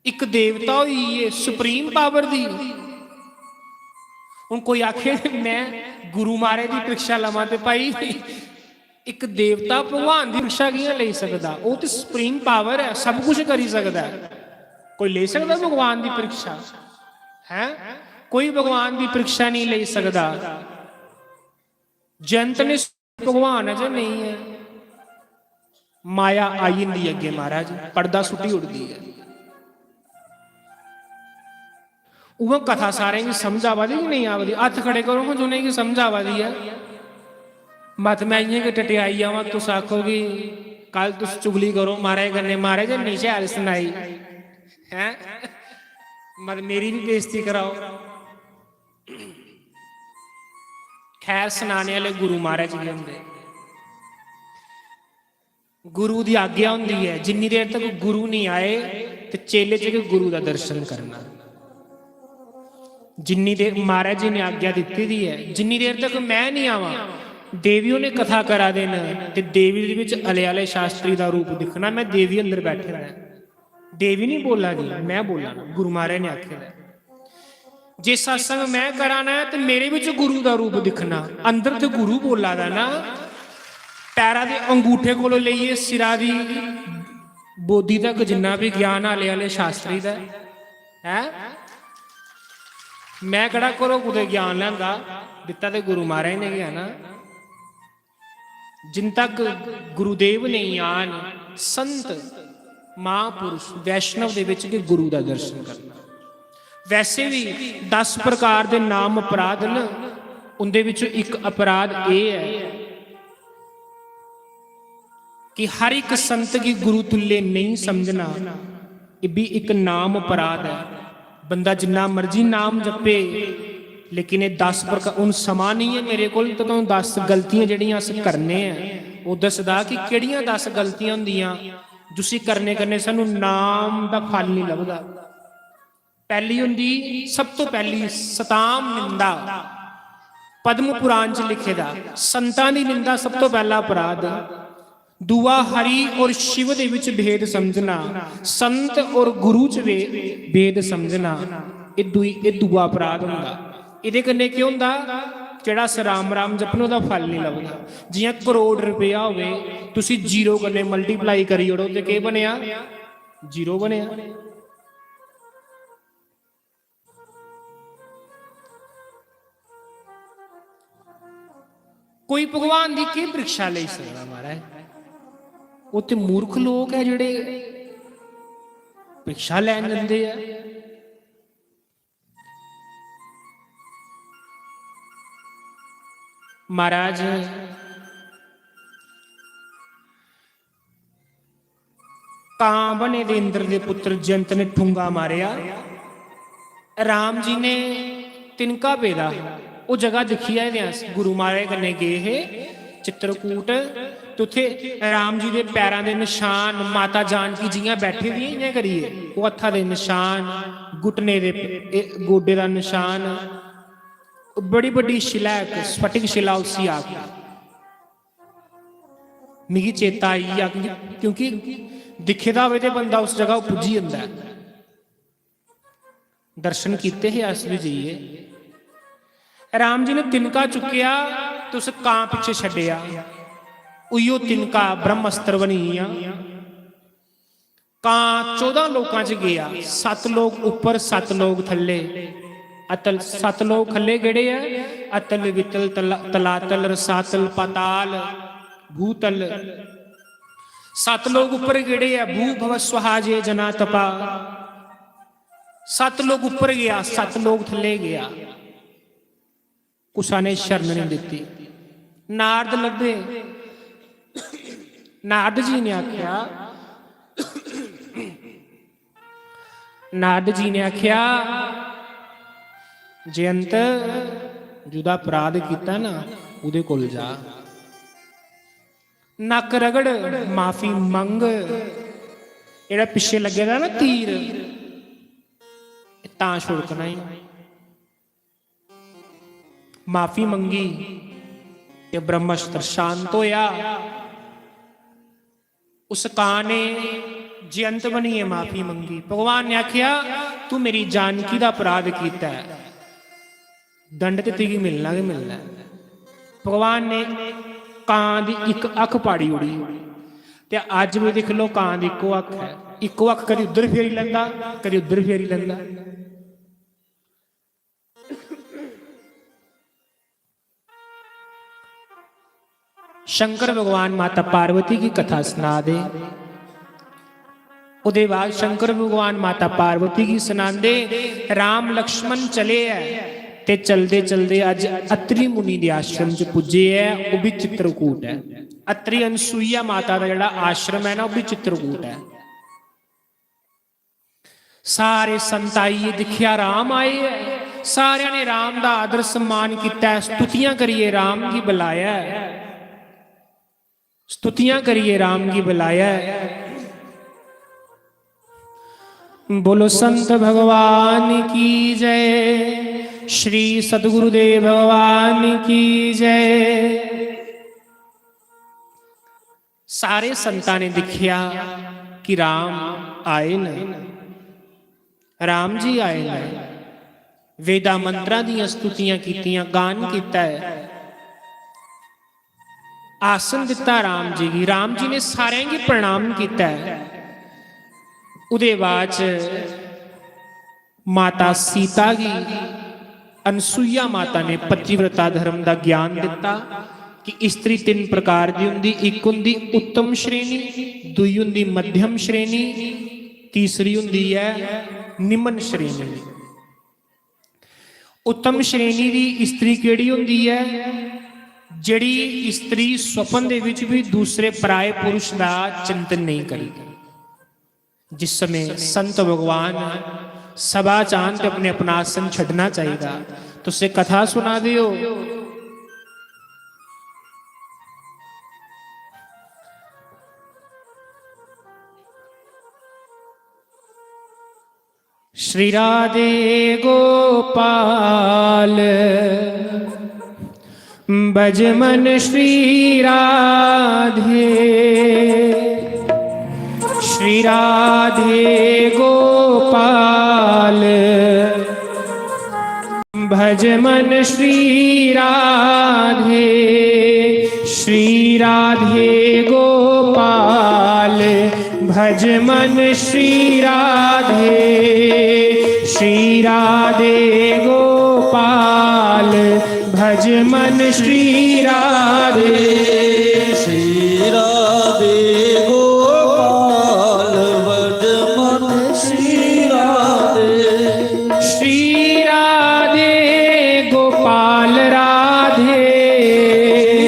इक देवता होई गे, सुप्रीम पावर दी। हून कोई आखे, "मैं गुरु महाराज दी परीक्षा लवां," ते भाई, इक देवता भगवान दी परीक्षा कि'यां लेई सकदा? ओह् ते सुप्रीम पावर ऐ, सब कुछ करी सकदा ऐ। कोई लेई सकदा भगवान दी परीक्षा? हैं? कोई भगवान दी परीक्षा नहीं लेई सकदा। जयंत ने भगवान ऐ जां नेईं ऐ? माया आई जंदी अग्गें महाराज, पर्दा सुट्टी ओड़दी ऐ। उ'आं कथा सारें गी समझ आवा दी कि नेईं आवा दी? हत्थ खड़े करो हां जि'नेंगी समझ आवा दी ऐ। मत मैं इ'यां गै टटियाई आवां, तुस आखो कि कल तुस चुगली करो महाराज कन्नै, "महाराज इन्नी शैल सनाई," हैं? मत मेरी बी बेइज्जती कराओ। खैर, सनाने आह्ले गुरु महाराज गै होंदे। गुरु दी आज्ञा होंदी ऐ, जिन्नी देर तक गुरु नहीं आए ते चेले च गै गुरु दा दर्शन करना। जिन्नी देर, महाराज जी ने आज्ञा दित्ती दी ऐ, जिन्नी देर तक मैं नहीं आवां, देवी होरें कथा करा दे न ते देवी दे बिच अले आले शास्त्री दा रूप दिक्खना, मैं देवी अंदर बैठे दा ऐ। देवी नहीं बोला दी, मैं बोला ना, गुरु महाराज ने आखे दा ऐ। जे सत्संग मैं करा ना ऐ ते मेरे बिच गुरु दा रूप दिक्खना, अंदर ते गुरु बोला दा ना। पैरा दे अंगूठे कोलों लेइयै सिरा दी बोदी तक जिन्ना भी ज्ञान आले आले शास्त्री दा ऐ, मैं केह्ड़ा घरों कुतै ज्ञान लैंदा, दित्ता ते गुरु महाराज ने गै ऐ ना। जिन तक गुरुदेव नेईं आन, संत, महापुरुष, वैष्णव दे बिच गै गुरु दा दर्शन करना। वैसे भी दस प्रकार दे नाम अपराध न, उंदे बिचों इक अपराध एह् ऐ कि हर इक संत गी गुरु तुल्य नेईं समझना, एह् बी इक नाम अपराध ऐ। बंदा जिन्ना मर्जी नाम जपे, लेकिन एह् दस प्रकार, हून समां नेईं ऐ मेरे कोल, ते तुहानू दस गलतियां जेह्ड़ियां अस करने आं, ओह् दसदा कि केह्ड़ियां दस गलतियां होंदियां, जिसी करने कन्नै सानू नाम दा फल निं लभदा। पैह्ली होंदी, सब तो पैह्ली सताम निंदा। पद्म पुराण च लिखे दा, संतां दी निंदा सब तो पैह्ला अपराध। दूआ, हरि और शिव दे विच भेद समझना, संत और गुरु च भे-, भेद समझना, एह् दूई, एह् दूआ अपराध होंदा। एह्दे कन्नै केह् होंदा? जेह्ड़ा अस राम राम जपने, ओह्दा फल निं लभदा। जि'यां करोड़ रपेआ होवे, तुसी zero कन्नै multiply करी ओड़ो ते केह् बनेआ? Zero बनेआ। कोई भगवान दी केह् परीक्षा लेई सकदा महाराज? ओह् ते मूर्ख लोक ऐ जेह्ड़े परीक्षा लैन जंदे ऐ। महाराज, कां बने दे इंद्र दे पुत्र जयंत ने ठुंगा मारेआ। राम जी ने तिनका पेदा, ओह् जगह दिक्खी आए दे अस। गुरु महाराज कन्नै गे हे चित्रकूट, ते उत्थै राम जी दे पैरां दे नशान, माता जानकी जि'यां बैठी दी इ'यां करियै, ओह् हत्था दे नशान, घुटने दे, एह् गोडे दा नशान, बड़ी बड्डी शिला ऐ, इक स्फटिक शिला उसी आखदे। मिगी चेता आई गेआ, क्योंकि, क्योंकि दिक्खे दा होवे ते बंदा उस जगह पुज्जी जंदा ऐ। दर्शन कीते हे अस बी जाइयै। राम जी ने तिनका चुक्केआ ते उस कां पिच्छे छड्डेआ। उइयो तिनका ब्रह्मस्त्र बनी गेआ। कां चौदां लोकां च गेआ, सत्त लोक उप्पर, सत्त लोक थल्ले। अतल, सत्त लोक थल्ले केह्ड़े ऐ? अतल, वितल, तला-, तलातल, रसातल, पाताल, भूतल। सत्त लोक उप्पर केह्ड़े ऐ? भू भव स्वाहा जे जना तपा। सत्त लोक उप्पर गेआ, सत्त लोक थल्ले गेआ। कुसा ने शरण नहीं दित्ती। नारद लब्भे। नारद जी ने आख्या, नारद जी ने आखेआ, "जयंत, जुदा अपराध कीता ना, ओह्दे कोल जा, नक्क रगड़, माफी मंग, जेह्ड़ा पिच्छे लग्गे दा ना तीर, एह् तां छुड़कना ही।" माफी मंगी ते ब्रह्मास्त्र शांत होया। उस कां ने जयंत बनियै माफी मंगी। भगवान ने आखेआ, "तू मेरी जानकी दा अपराध कीता ऐ, दंड ते तुगी मिलना गै मिलना ऐ।" भगवान ने कां दी इक अक्ख पाड़ी ओड़ी। ते अज्ज बी दिक्ख लो, कां दी इक्को अक्ख ऐ, इक्को अक्ख कदी उद्धर फेरी लैंदा, कदी उद्धर फेरी लैंदा। शंकर भगवान माता पार्वती गी कथा सना दे। ओदे बाद शंकर भगवान माता पार्वती गी सनांदे, "राम लक्ष्मण चले ऐ।" ते चलदे चलदे अज्ज अत्रि मुनि दे आश्रम च पुज्जे ऐ, ओह् बी चित्रकूट ऐ। अत्रि अनसुईया माता दा जेह्ड़ा आश्रम ऐ ना, ओह् बी चित्रकूट ऐ। सारे संत आइयै दिक्खेआ, राम आए ऐ। सारेआं ने राम दा आदर सम्मान कीता ऐ, स्तुतियां करियै राम गी बलाया ऐ, स्तुतियां करियै राम गी बलाया ऐ। बोलो संत भगवान की जय, श्री सतगुरुदेव भगवान की जय। सारे संतां ने दिक्खेआ कि राम आए न, राम जी आए न। वेदां मंत्रां दियां स्तुतियां कीतियां, गान कीता ऐ, आसन दित्ता राम जी गी, राम जी ने सारें गी प्रणाम कीता ऐ। ओह्दे बाद च माता सीता गी अनसुईया माता ने पतिव्रता धर्म दा ज्ञान दित्ता कि स्त्री तिन्न प्रकार दी होंदी, इक होंदी उत्तम श्रेणी, दूई होंदी मध्यम श्रेणी, तीसरी होंदी ऐ निम्न श्रेणी। उत्तम श्रेणी दी स्त्री केह्ड़ी होंदी ऐ? जेह्ड़ी स्त्री स्वपन दे विच भी दूसरे पराए पुरुष दा चिंतन नेईं करदी। जिस समय संत भगवान सभा च आन ते अपने अपना आसन छड्डना चाहिदा। तुस एह् कथा सुना दे ओ। श्री राधे गोपाल भज मन श्री राधे, श्री राधे गोपाल भज मन श्री राधे, श्री राधे गोपाल भज मन श्री राधे, श्री राधे गोपाल भज मन श्री राधे। श्री राधे गोपाल भज मन श्री राधे। श्री राधे गोपाल राधे।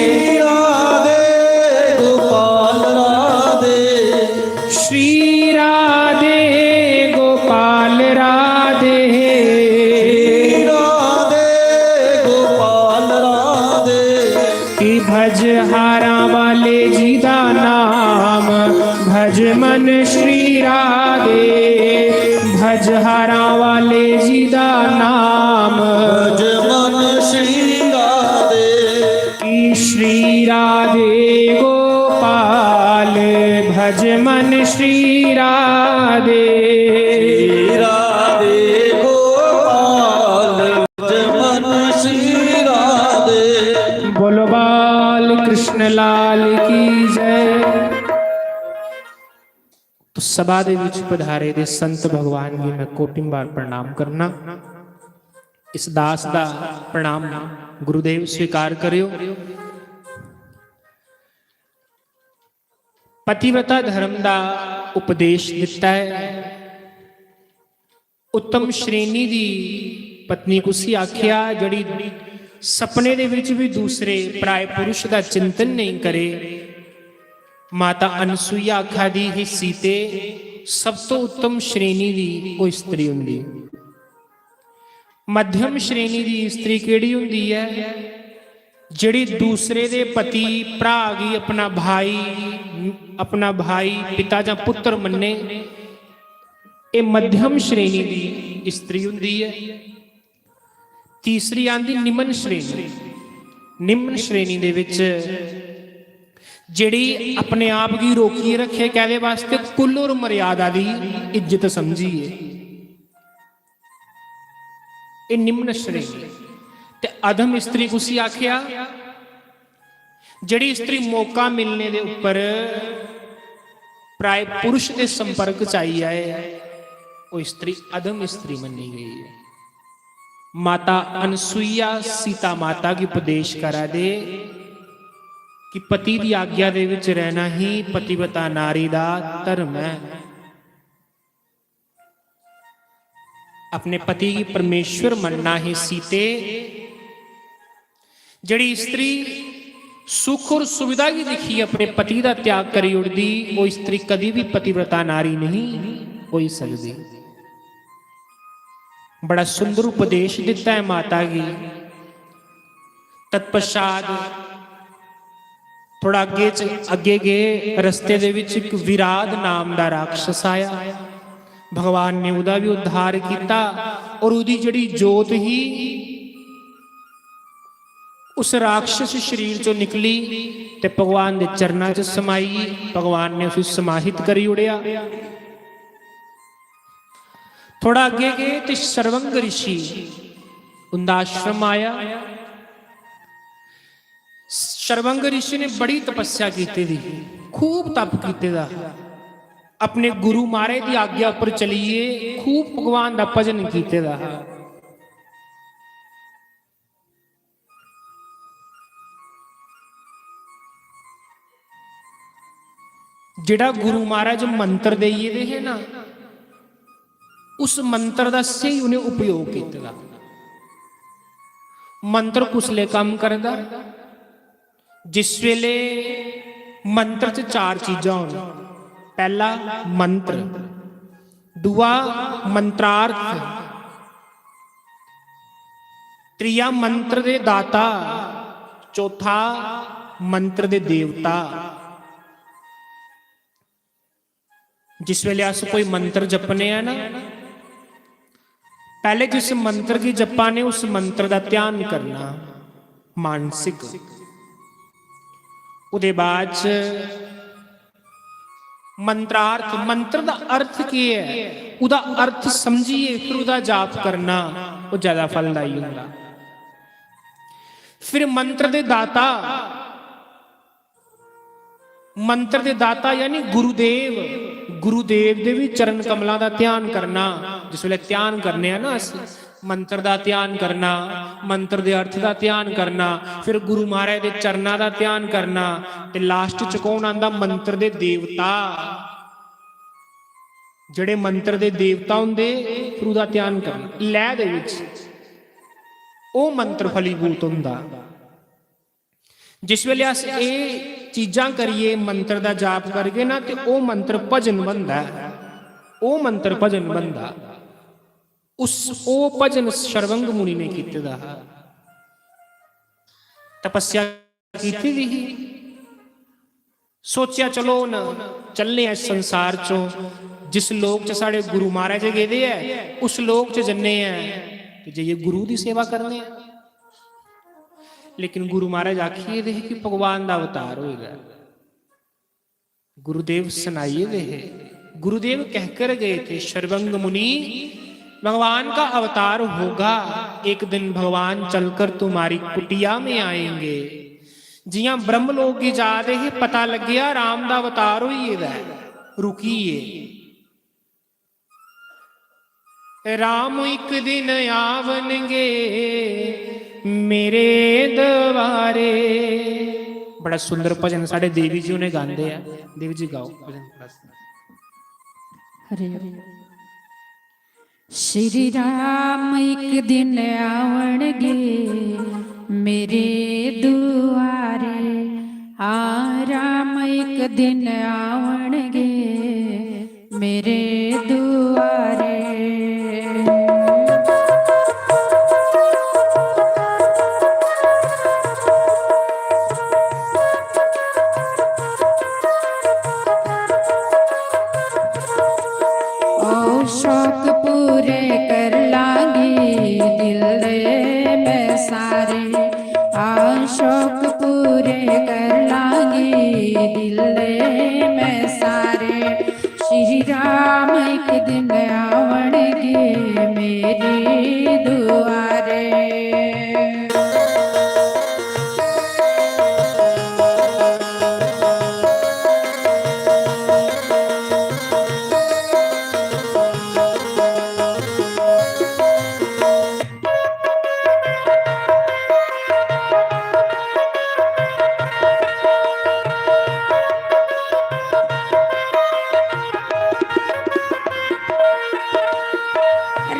श्री राधे गोपाल राधे। श्री राधे गोपाल राधे। श्री राधे गोपाल राधे। कि भज हारां वाले जी दा नाम, भज मन श्री राधे। भज हारां वाले जी दा नाम, भज मन श्री राधे। कि श्री राधे गोपाल भज मन श्री राधे। श्री राधे गोपाल भज मन श्री राधे। बोलो बाल कृष्ण लाल की जय। तो सभा दे विच पधारे दे संत भगवान गी मैं कोटिंबार प्रणाम करना। इस दास दा प्रणाम गुरुदेव स्वीकार करियो। पतिव्रता धर्म दा उपदेश दिता है। उत्तम श्रेणी दी पत्नी कुसी आख्या, जेड़ी सपने दे विच भी दूसरे पराए पुरुष दा चिंतन नहीं करे। माता अनसुईया आखा दी ही, सीते, सब तो उत्तम श्रेणी दी ओह् स्त्री होंदी। मध्यम श्रेणी दी स्त्री केह्ड़ी होंदी ऐ? जेह्ड़ी दूसरे दे पति, भ्राऽ गी अपना भाई, अपना भाई, पिता जां पुत्र मन्ने, एह् मध्यम श्रेणी दी स्त्री होंदी ऐ। तीसरी आंदी निम्न श्रेणी। निम्न श्रेणी दे विच जेह्ड़ी अपने आप गी रोकियै रखे, कैह्दे वास्ते? कुल और मर्यादा दी इज्जत समझियै। एह् निम्न श्रेणी। ते अधम स्त्री कुसी आखेआ? जेह्ड़ी स्त्री मौका मिलने दे उप्पर प्राय पुरुष दे संपर्क च आई जाए, ओह् स्त्री अधम स्त्री मन्नी गई ऐ। माता अनसुईया सीता माता गी उपदेश करा दे कि पति दी आज्ञा दे विच रहना ही पतिव्रता नारी दा धर्म ऐ। अपने पति गी परमेश्वर मनना ही सीते। जेह्ड़ी स्त्री सुख और सुविधा गी दिक्खियै अपने पति दा त्याग करी ओड़दी, ओह् स्त्री कदी भी पतिव्रता नारी नहीं होई सकदी। बड़ा सुंदर उपदेश दित्ता ऐ माता गी। तत्पश्चात थोड़ा अग्गे च, अग्गे गे, रस्ते दे विच इक विराध नाम दा राक्षस आया। भगवान ने ओह्दा भी उद्धार किया और ओह्दी जेह्ड़ी जोत ही, उस राक्षस शरीर चों निकली ते भगवान दे चरणा च समाई। भगवान ने उसी समाहित करी ओड़ेआ। थोड़ा अग्गे गे ते शरवंग ऋषि उंदा आश्रम आया। शरवंग ऋषि ने बड़ी तपस्या कीती दी, खूब तप कीते दा, अपने गुरु महाराज दी आज्ञा पर चलिए खूब भगवान दा भजन कीते दा। जेह्ड़ा गुरु महाराज मंत्र देइयै दे हे ना, उस मंत्र दा स्हेई उ'नें उपयोग कीते दा। मंत्र कुसलै कम्म करदा? जिस वेले मंत्र च चार चीजां होन। पैह्ला मंत्र, दूआ मंत्रार्थ, त्रीया मंत्र दे दाता, चौथा मंत्र दे देवता। जिस वेले अस कोई मंत्र जपने आं ना, पैह्ले जिस मंत्र गी जपा ने उस मंत्र दा ध्यान करना मानसिक। ओह्दे बाद च मंत्रार्थ, मंत्र दा अर्थ केह् ऐ, ओह्दा अर्थ समझियै फिर ओह्दा जाप करना, ओह् ज्यादा फलदायी होंदा। फिर मंत्र दे दाता, मंत्र दे दाता यानी गुरुदेव, गुरुदेव दे भी चरण कमलां दा ध्यान करना। जिस वेले ध्यान करने आं ना अस, मंत्र दा ध्यान करना, मंत्र दे अर्थ दा ध्यान करना, फिर गुरु महाराज दे चरणा दा ध्यान करना, ते लास्ट च कौन आंदा? मंत्र दे देवता। जेह्ड़े मंत्र दे देवता होंदे, फिर ओह्दा ध्यान करना लय दे विच, ओह् मंत्र फलीभूत होंदा। जिस वेले अस एह् चीजां करियै मंत्र दा जाप करगे ना, ते ओह् मंत्र भजन बनदा ऐ, ओह् मंत्र भजन बनदा। उस, ओह् भजन शरवंग मुनि ने कीते दा हा, तपस्या कीती दी ही। सोचेआ, चलो हून चलने आं इस संसार चों, जिस लोक च साढ़े गुरु महाराज गेदे ऐ, उस लोक च जन्ने आं ते जाइयै गुरु दी सेवा करने आं। लेकिन गुरु महाराज आखी गेदे हे कि भगवान दा अवतार होए दा ऐ। गुरुदेव सनाइए दे हे, गुरुदेव कहकर गए थे, शरवंग मुनि भगवान का अवतार होगा, एक दिन भगवान चलकर तुम्हारी कुटिया में आएंगे। जियां ब्रह्मलोक गी जा दे हे, पता लग्गेआ राम दा अवतार होई गेदा ऐ, रुकी गे। राम इक दिन आवनगे मेरे द्वारे। बड़ा सुंदर भजन साढ़े देवी जी उ'नें गांदे आ। देवी जी गाओ भजन। हरे हरे। श्री राम इक दिन आवनगे मेरे दुआरे। हाँ, राम इक दिन आवनगे मेरे दुआरे। ओ शौक पूरे कर लांगी दिल दे मैं सारे, आ शौक पूरे कर लांगी दिल दे मैं सारे। श्री राम एक दिन आवणगे मेरे दुआरे।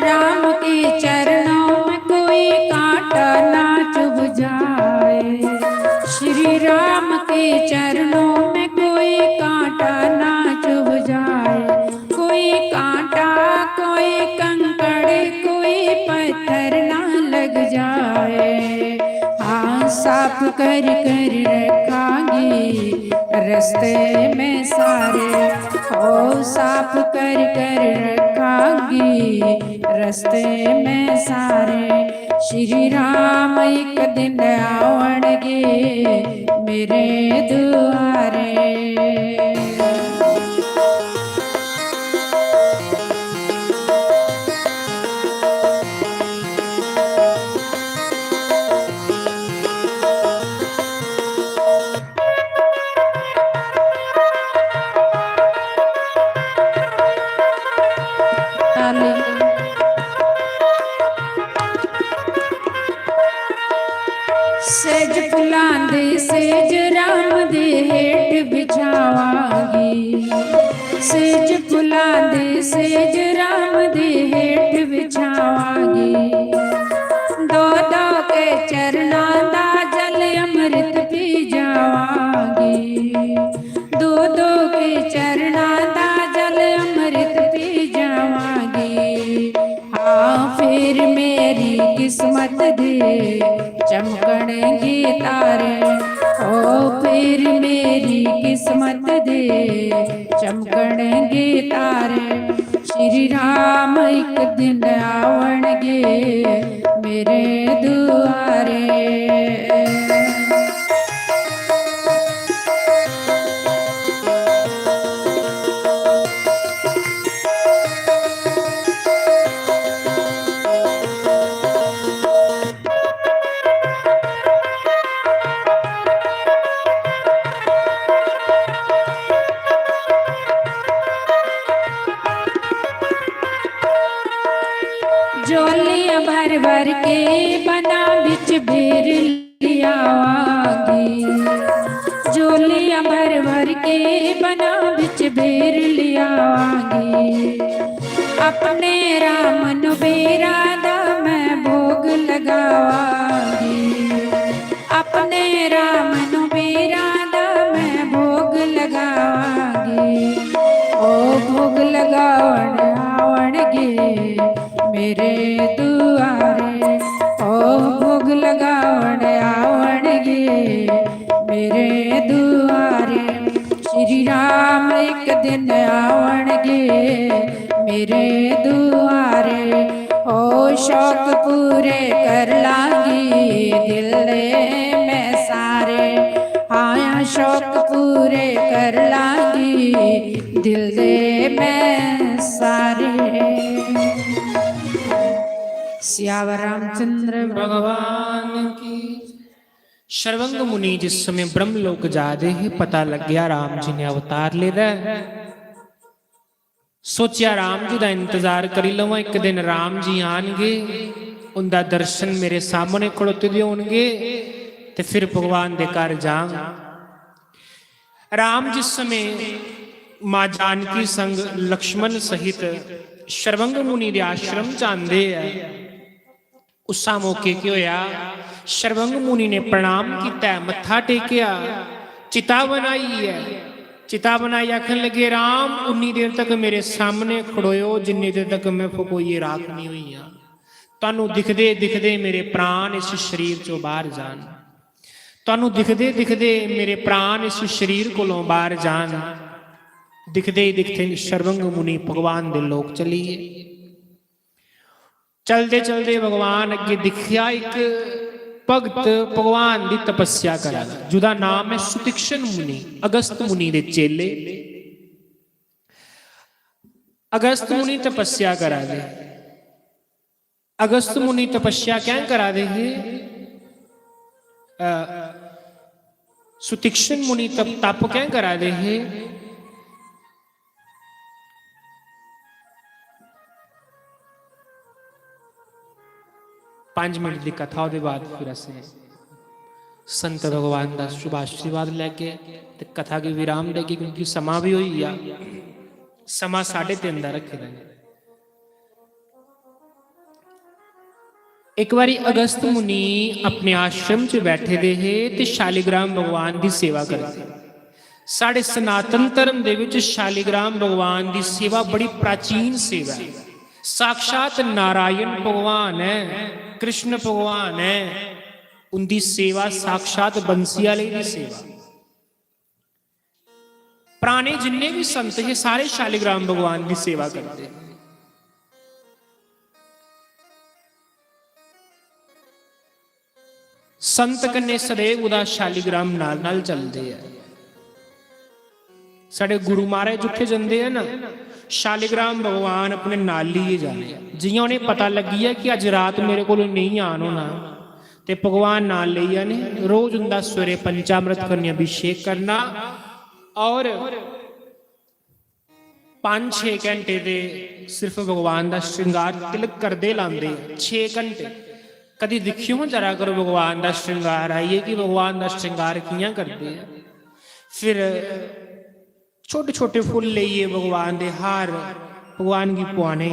राम के चरणों में कोई कांटा ना चुभ जाए, श्री राम के चरणों में कोई कांटा ना चुभ जाए, कोई कांटा, कोई कंकड़, कोई पत्थर ना लग जाए। हाँ, साफ कर कर रखांगी रस्ते में सारे, ओ साफ कर कर रखांगी रस्ते में सारे। श्री राम एक दिन आवणगे मेरे दुआरे। सेज फुलां दी सेज राम दे हेठ बिछावांगी, सेज फुलां दी सेज राम दे हेठ बिछावांगी। दो दो के चरणां दा जल अमृत पी जावांगी, दो दो के चरणां दा जल अमृत पी जावांगी। हाँ, फिर मेरी किस्मत दे चमकणगे तारे, ओ फिर मेरी किस्मत दे चमकणगे तारे। श्री राम एक दिन आवणगे मेरे दुआरे। झोलियां भर भर के बना बिच बेर लियावांगी, झोलियां भर भर के बना बिच बेर लियावांगी। अपने राम नु बेरा दा मैं भोग लगावांगी, अपने राम नु बेरा दा मैं भोग लगावांगी। ओ भोग लगावण आवणगे मेरे दुआरे, ओ भोग लगावण आवणगे मेरे दुआरे। श्री राम एक दिन आवणगे मेरे दुआरे। ओ शौक पूरे कर लांगी दिल दे मैं सारे, हाँ शौक पूरे कर लांगी दिल दे मैं सारे। सियावर रामचंद्र भगवान की। शर्वंग मुनि जिस समय ब्रह्मलोक जा दे हे, पता लग्या राम जी ने अवतार लेदा है। सोचेआ, राम जी दा इंतजार करी लवां, इक दिन राम जी आनगे, उंदा दर्शन मेरे सामने खड़ोते दे होनगे, ते फिर भगवान दे घर जांग। राम जिस समय मां जानकी संग लक्ष्मण सहित शर्वंग मुनि दे आश्रम च आंदे ऐ, उस्सा मौके केह् होया, शर्वंग मुनि ने प्रणाम कीता, मत्था टेकेआ, चिता बनाई ऐ, चिता बनाई आखन लगे, "राम, उन्नी देर तक मेरे सामने खड़ोयो, जिन्नी देर तक मैं फकोइये राख नहीं हुई हां। तुहानू दिखदे दिखदे मेरे प्राण इस शरीर चों बाहर जान, तुहानू दिखदे दिखदे मेरे प्राण इस शरीर कोलों बाहर जान।" दिखदे ही दिखदे शर्वंग मुनि भगवान दे लोक चली गए। चलदे चलदे भगवान अग्गे दिक्खेआ, इक भगत भगवान दी तपस्या करा दा, जुदा नाम है सुतीक्षण मुनि, अगस्त मुनि दे चेले। अगस्त मुनि तपस्या करा दे। अगस्त मुनि तपस्या कैं करा दे हे? अ, सुतीक्षण मुनि तप, तप कैं करा दे हे? पंज मिनट दी कथा, ओह्दे बाद फिर असें संत भगवान दा शुभ आशीर्वाद लैगे ते कथा गी विराम देगे, क्योंकि समां भी होई गेआ, समां साढ़े तिन्न दा रक्खे दा ऐ। एक बारी अगस्त मुनि अपने आश्रम च बैठे दे हे ते शालिग्राम भगवान दी सेवा करदे। साढ़े सनातन धर्म दे विच शालिग्राम भगवान दी सेवा बड़ी प्राचीन सेवा है। साक्षात नारायण भगवान है, कृष्ण भगवान है, उंदी सेवा साक्षात बंसी आले दी सेवा। पराने जिन्ने भी संत हे, सारे शालिग्राम भगवान दी सेवा करदे। संत कन्नै सदैव उदा शालिग्राम नाल नाल चलदे ऐ। साढ़े गुरु महाराज जित्थे जंदे ऐ ना, शालिग्राम भगवान अपने नाल लेइयै जाने। जियां उ'नें पता लग्गी गेआ कि अज्ज रात मेरे कोल नेईं आन होना, ते भगवान नाल लेई जाने। रोज उंदा सवेरे पंचामृत कन्नै अभिषेक करना और पंज छे घंटे ते सिर्फ भगवान दा श्रृंगार तिलक करदे लांदे, छे घंटे। कदी दिक्खेओ हां जरा करो भगवान दा श्रृंगार आइए कि भगवान दा श्रृंगार कि'यां करदे ऐ। फिर छोटे छोटे फुल्ल लेइयै भगवान दे हार भगवान गी पुआने,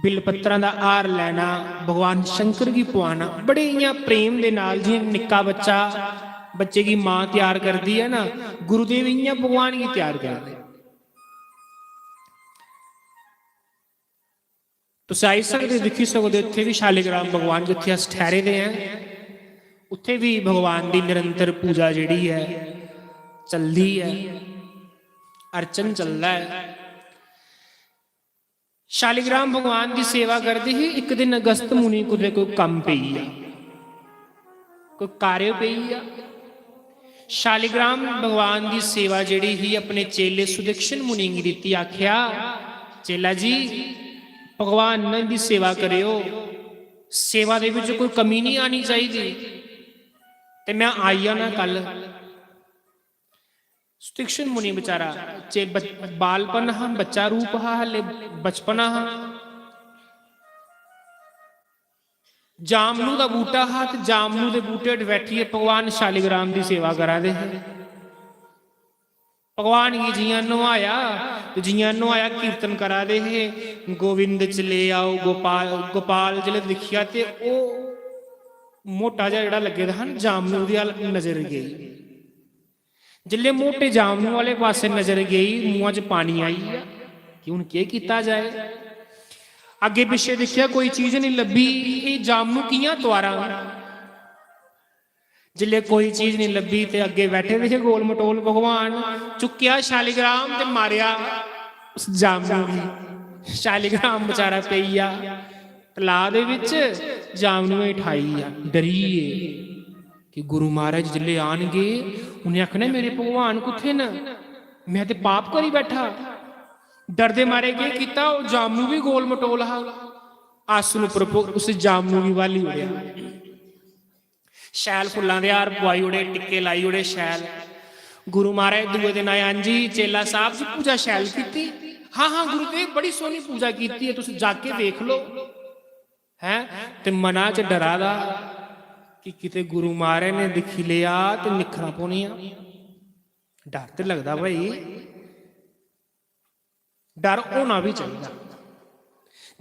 बिलपत्तरां दा हार लैना, भगवान शंकर गी पुआना, बड़े इ'यां प्रेम दे नाल, जि'यां निक्का बच्चा, बच्चे गी मां त्यार करदी ऐ ना, गुरुदेव इ'यां भगवान गी त्यार करदे। तुस आई सकदे, दिक्खी सकदे, उत्थे भी शालिग्राम भगवान जित्थे अस ठहरे दे हैं, उत्थे भी भगवान दी निरंतर पूजा जेह्ड़ी ऐ, चलदी ऐ, अर्चन चलदा ऐ। शालिग्राम भगवान दी सेवा करदे ही। इक दिन अगस्त मुनि कुतै कोई कम्म पेई गेआ, कोई कार्य पेई गेआ। शालिग्राम भगवान दी सेवा जेह्ड़ी ही, अपने चेले सुदक्षिण मुनि गी दित्ती। आखेआ, "चेला जी, भगवान दी सेवा करेओ, सेवा दे विच कोई कमी नहीं आनी चाहिदी, ते मैं आई जाना कल।" सुतीक्षण मुनि बेचारा चे-, बच-, बालपन हा, बच्चा रूप हा, हाले बचपना हा। जामनू दा बूटा हा ते जामनू दे बूटे हेठ बैठियै भगवान शालिग्राम दी सेवा करा दे हे। भगवान गी जियां नुहाया ते जियां नुहाया, कीर्तन करा दे हे, "गोविंद च ले आओ गोपाल।" गोपाल जिसलै दिक्खेआ ते ओह् मोटा जेहा जेह्ड़ा लग्गे दा हा ना, जामनू, ओह्दी अ'ल्ल नजर गेई। जिसलै मोटे जामनू आह्ले पासै नजर गेई, मूंहा च पानी आई गेआ कि हून केह् कीता जाए। अग्गें पिच्छें दिक्खेआ, कोई चीज निं लब्भी। एह् जामनू कि'यां तुआरां? जिसलै कोई चीज निं लब्भी ते अग्गें बैठे दे हे गोल मटोल भगवान, चुक्केआ शालिग्राम ते मारेआ उस जामनू गी। शालिग्राम बेचारा पेई गेआ तलाऽ दे बिच, जामनू गी ठाई गेआ। डरी गे कि गुरु महाराज जिसलै आनगे, उ'नें आखना, "मेरे भगवान कुत्थै न? में ते पाप करी बैठा।" डरदे मारे केह् कीता, ओह् जामनू बी गोल मटोल हा, आसन उप्पर पो-, उस जामनू गी ब्हाली ओड़ेआ। शैल फुल्लां दे हार पुआई ओड़े, टिक्के लाई ओड़े शैल। गुरु महाराज दूए दिन आए, "हां जी चेला साहब जी, पूजा शैल कीती?" "हां हां गुरुदेव, बड़ी सोह्नी पूजा कीती ऐ, तुस जाके देख लो।" हैं? ते मना च डरा दा कि किते गुरु महाराज ने दिक्खी लेआ ते निक्खरां पौनियां। डर ते लगदा भाई, डर होना बी चाहिदा।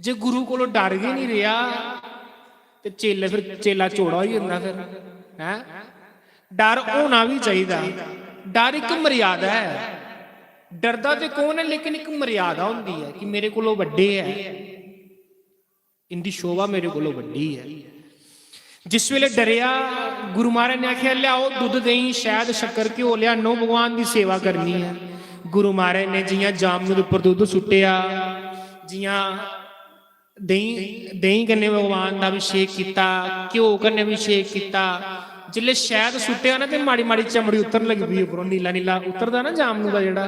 जे गुरु कोलों डर गै नहीं रेहा ते चेले, फिर चेला चौड़ा होई जंदा। फिर, हैं, डर होना बी चाहिदा। डर इक मर्यादा ऐ। डरदा ते कौन ऐ, लेकिन इक मर्यादा होंदी ऐ कि मेरे कोलों बड्डे ऐ, इंदी शोभा मेरे कोलों बड्डी ऐ। जिस वेले डरेआ, गुरु महाराज ने आखेआ, "लिआओ दुद्ध, देहीं, शैद, शक्कर, घ्यो लिआनो, भगवान दी सेवा करनी ऐ।" गुरु महाराज ने जियां जामनू दे उप्पर दुद्ध सुट्टेआ, जियां देहीं, देहीं कन्नै भगवान दा अभिषेक कीता, घ्यो कन्नै अभिषेक कीता। जिसलै शैद सुट्टेआ ना, ते माड़ी माड़ी चमड़ी उतरन लगी पेई उप्परों, नीला नीला उतरदा ना जामनू दा जेह्ड़ा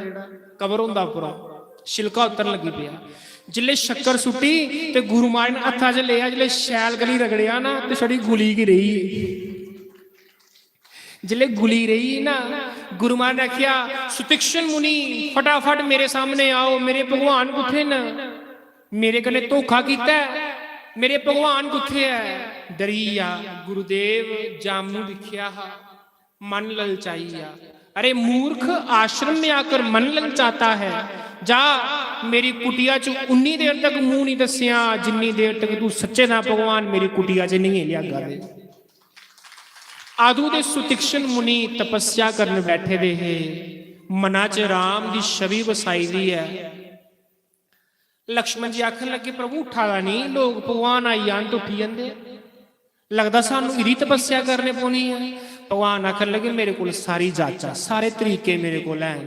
कवर होंदा उप्परों, छिलका उतरन लगी पेआ। जिसलै शक्कर सुट्टी ते गुरु महाराज ने हत्था च लेआ, जिसलै शैल करी रगड़ेआ ना, ते छड़ी गुली गै रेही। जिसलै गुली रेही ना, गुरु महाराज ने आखेआ, "सुतीक्ष्ण मुनि, फटाफट मेरे सामने आओ, मेरे भगवान कुत्थै न? मेरे कन्नै धोखा कीता ऐ, मेरे भगवान कुत्थै ऐ?" डरी गेआ गुरुदेव, जामनू दिक्खेआ हा, मन ललचाई गेआ। "अरे मूर्ख, आश्रम में आकर मन ललचाता है, जा मेरी कुटिया च उन्नी देर तक मूंह नहीं दस्सेआ, जिन्नी देर तक तू सच्चे दा भगवान मेरी कुटिया च नहीं लेआगा ते।" अदू दे सुतीक्ष्ण मुनि तपस्या करन बैठे दे हे, मना च राम दी छवि बसाई दी ऐ। लक्ष्मण जी आखन लगे, "प्रभु, उठा दा नहीं, लोग भगवान आई जान ते उठी जंदे, लगदा सानू इदी तपस्या करने पौनी ऐ।" भगवान आखन लगे, "मेरे कोल सारी जाचा, सारे तरीके मेरे कोल हैन।"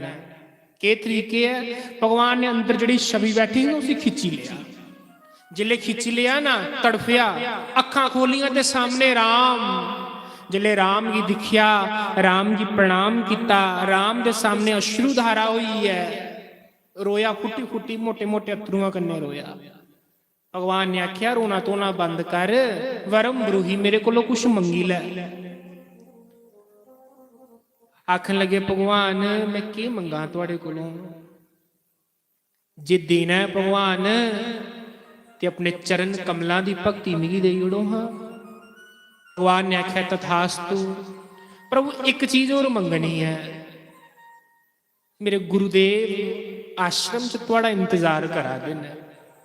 केह् तरीके ऐ? भगवान ने अंदर जेह्ड़ी छवि बैठी ही ना, उसी खिच्ची लेआ। जिसलै खिच्ची लेआ ना, तड़फेआ, अक्खां खोलियां ते सामने राम। जिसलै राम गी दिक्खेआ, राम गी प्रणाम कीता, राम दे सामने अश्रुधारा होई ऐ, रोया फुट्टी फुट्टी, मोटे मोटे अत्थरुआं कन्नै रोया। भगवान ने आखेआ, "रोना धोना बंद कर, वरम ब्रूही, मेरे कोलों कुछ मंगी लै।" आखन लगे, "भगवान, में केह् मंगां थुआड़े कोलों? जे देना ऐ भगवान, ते अपने चरण कमलां दी भक्ति मिगी देई ओड़ो हां।" भगवान ने आखेआ, "तथास्तु, प्रभु, इक चीज होर मंगनी ऐ।" मेरे गुरुदेव आश्रम च थुआड़ा इंतजार करा दे न।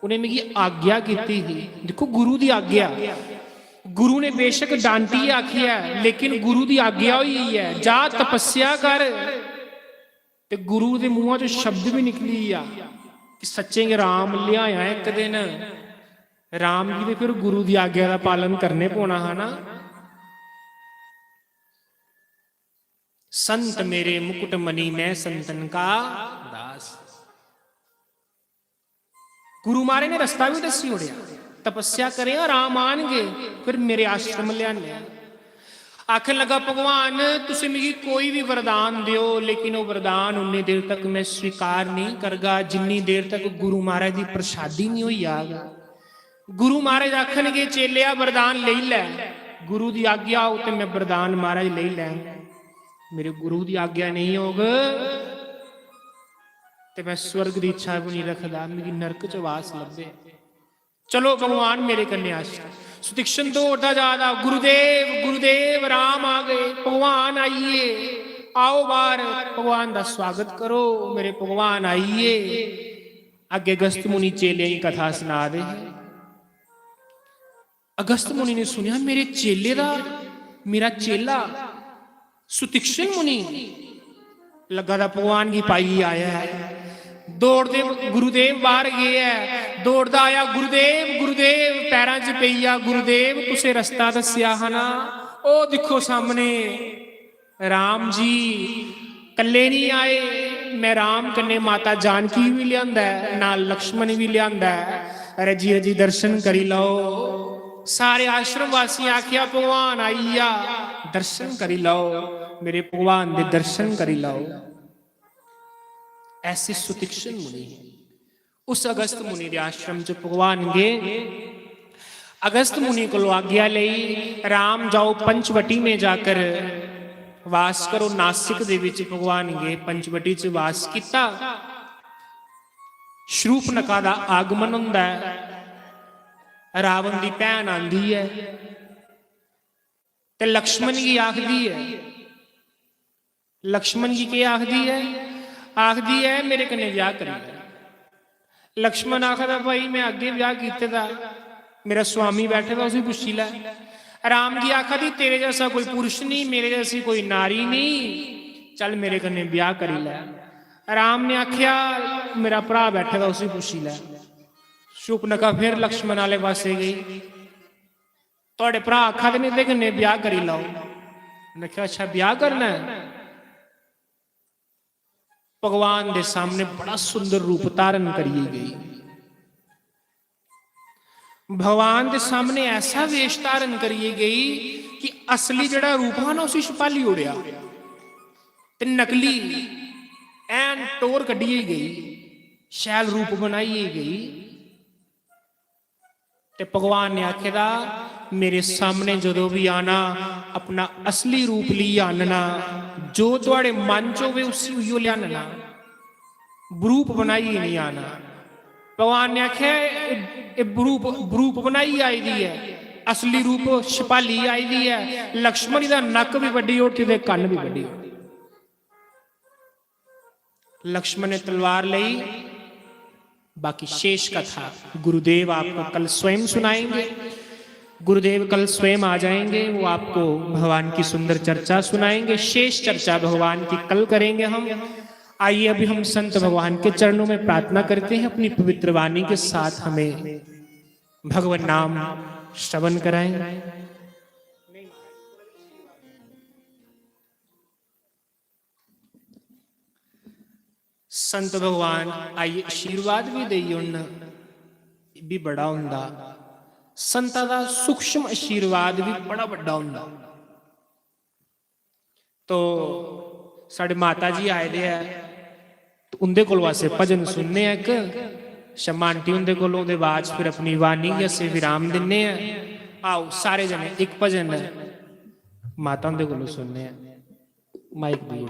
उ'नें मिगी आज्ञा कीती ही। दिक्खो, गुरु दी आज्ञा। गुरु ने बेशक डांटियै आखेआ ऐ, लेकिन गुरु दी आज्ञा होई गेई ऐ, "जा, तपस्या कर।" ते गुरु दे मुंहा चों शब्द बी निकली गेआ कि सच्चें गै राम लेआया इक दिन। राम गी ते फिर गुरु दी आज्ञा दा पालन करने पौना हा ना। "संत मेरे मुकुट मणि, मैं संतन का दास।" गुरु महाराज ने रस्ता बी दस्सी ओड़ेआ, "तपस्या करेआं, राम आनगे, फिर मेरे आश्रम लेआने।" आखन लगा, "भगवान, तुसें मिगी कोई बी वरदान देओ, लेकिन ओह् वरदान उन्नी देर तक मैं स्वीकार नेईं करगा, जिन्नी देर तक गुरु महाराज दी प्रसादी नेईं होई जाग।" गुरु महाराज आखन गे, "चेलेआ, वरदान लेई लै, गुरु दी आज्ञा होग ते मैं वरदान महाराज लेई लैङ, मेरे गुरु दी आज्ञा नेईं होग ते मैं स्वर्ग दी इच्छा बी नेईं रखदा, मिगी नरक च वास लब्भे। चलो भगवान, मेरे कन्नै आश्रम।" सुतीक्ष्ण दौड़दा जा दा, "गुरुदेव, गुरुदेव, राम आ गए, भगवान आई गे, आओ बाहर, भगवान दा स्वागत करो, मेरे भगवान आई गे।" अग्गे अगस्त मुनि चेलें गी कथा सना दे हे। अगस्त मुनि ने सुनेआ, "मेरे चेले दा, मेरा चेला सुतीक्ष्ण मुनि लग्गा दा भगवान गी पाइयै आया ऐ।" दौड़दे गुरुदेव बाहर गे ऐ, दौड़दा आया, "गुरुदेव, गुरुदेव," पैरां च पेई गेआ, "गुरुदेव, तुसें रस्ता दस्सेआ हा ना, ओह् दिक्खो सामने राम जी कल्ले नहीं आए, मैं राम कन्नै माता जानकी बी लेआंदा ऐ, नाल लक्ष्मण बी लेआंदा ऐ, रजी रजी दर्शन करी लैओ।" सारे आश्रम वासियें आखेआ, "भगवान आई गेआ, दर्शन करी लैओ, मेरे भगवान दे दर्शन करी लैओ।" ऐसे सुतीक्ष्ण मुनि हे। उस अगस्त मुनि दे आश्रम च भगवान गे। अगस्त मुनि कोलों आज्ञा लेई, "राम जाओ पंचवटी में जाकर वास करो।" नासिक दे विच भगवान गे, पंचवटी च वास कीता। शूर्पणखा दा आगमन हुंदा ऐ, रावण दी भैन आंदी ऐ ते लक्ष्मण गी आखदी ऐ, लक्ष्मण गी केह् आखदी ऐ? आखदी ऐ, "मेरे कन्नै ब्याह करी लै।" लक्ष्मण आखदा, "भाई, मैं अग्गें ब्याह कीते दा, मेरा स्वामी बैठे दा, उसी पुच्छी लै।" राम गी आखा दी, "तेरे जैसा कोई पुरुष नहीं, मेरे जैसी कोई नारी नहीं, "चल, मेरे कन्नै ब्याह करी लै।" राम ने आखेआ, "मेरा भ्राऽ बैठे दा, उसी पुच्छी लै।" शूर्पणखा फिर लक्ष्मण आह्ले पासै गेई, "थुआढ़े भ्राऽ आखा दे न, एह्दे कन्नै ब्याह करी लैओ।" उ'नें आखेआ, "अच्छा, ब्याह करना ऐ?" भगवान दे सामने बड़ा सुंदर रूप धारण करियै गेई। भगवान दे सामने ऐसा वेश धारण करियै गेई कि असली जेह्ड़ा रूप हा ना, उसी छपाली ओड़ेआ ते नकली ऐन टौह्र कड्ढियै गेई, शैल रूप बनाइयै गेई। ते भगवान ने आखे दा, "मेरे सामने जदों भी आना, अपना असली रूप लेइयै आनना, जो थुआढ़े मन च होवे, उसी उइयो लेआनना, बरूप बनाइयै नहीं आना।" भगवान ने आखेआ, "एह्, एह् बरूप, बरूप बनाइयै आई दी ऐ, असली रूप छपाली आई दी ऐ।" लक्ष्मण दा नक्क भी बड्डी ओड़ती ते कन्न भी बड्डी ओड़ती। लक्ष्मण ने तलवार ली, बाकी शेष कथा गुरुदेव आपको कल स्वयं सुनाएंगे। गुरुदेव कल स्वयं आ जाएंगे, वो आपको भगवान की सुंदर चर्चा सुनाएंगे। शेष चर्चा भगवान की कल करेंगे हम। आइए, अभी हम संत भगवान के चरणों में प्रार्थना करते हैं, अपनी पवित्र वाणी के साथ हमें भगवत नाम श्रवण कराएं। संत भगवान आई आशीर्वाद भी देई ओड़न, एह् बी बड़ा होंदा। संता दा सूक्ष्म आशीर्वाद भी बड़ा बड्डा होंदा। तो साढ़े माता जी आए दे ऐ, तो उं'दे कोलों असें भजन सुनने आं इक, शर्मा आंटी उं'दे कोलों, ओह्दे बाद च फिर अपनी वाणी गी असें विराम दिन्ने आं। आओ, सारे जने इक भजन माता उं'दे कोलों सुनने आं। माइक देओ।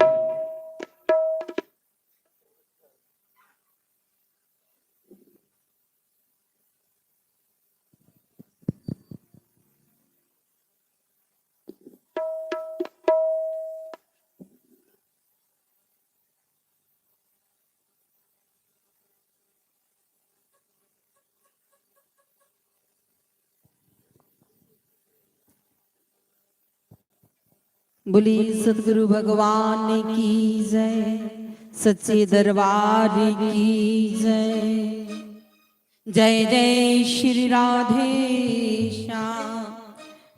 बोलिए सतगुरु भगवान की जय, सच्चे दरबार की जय। जय जय श्री राधे श्याम,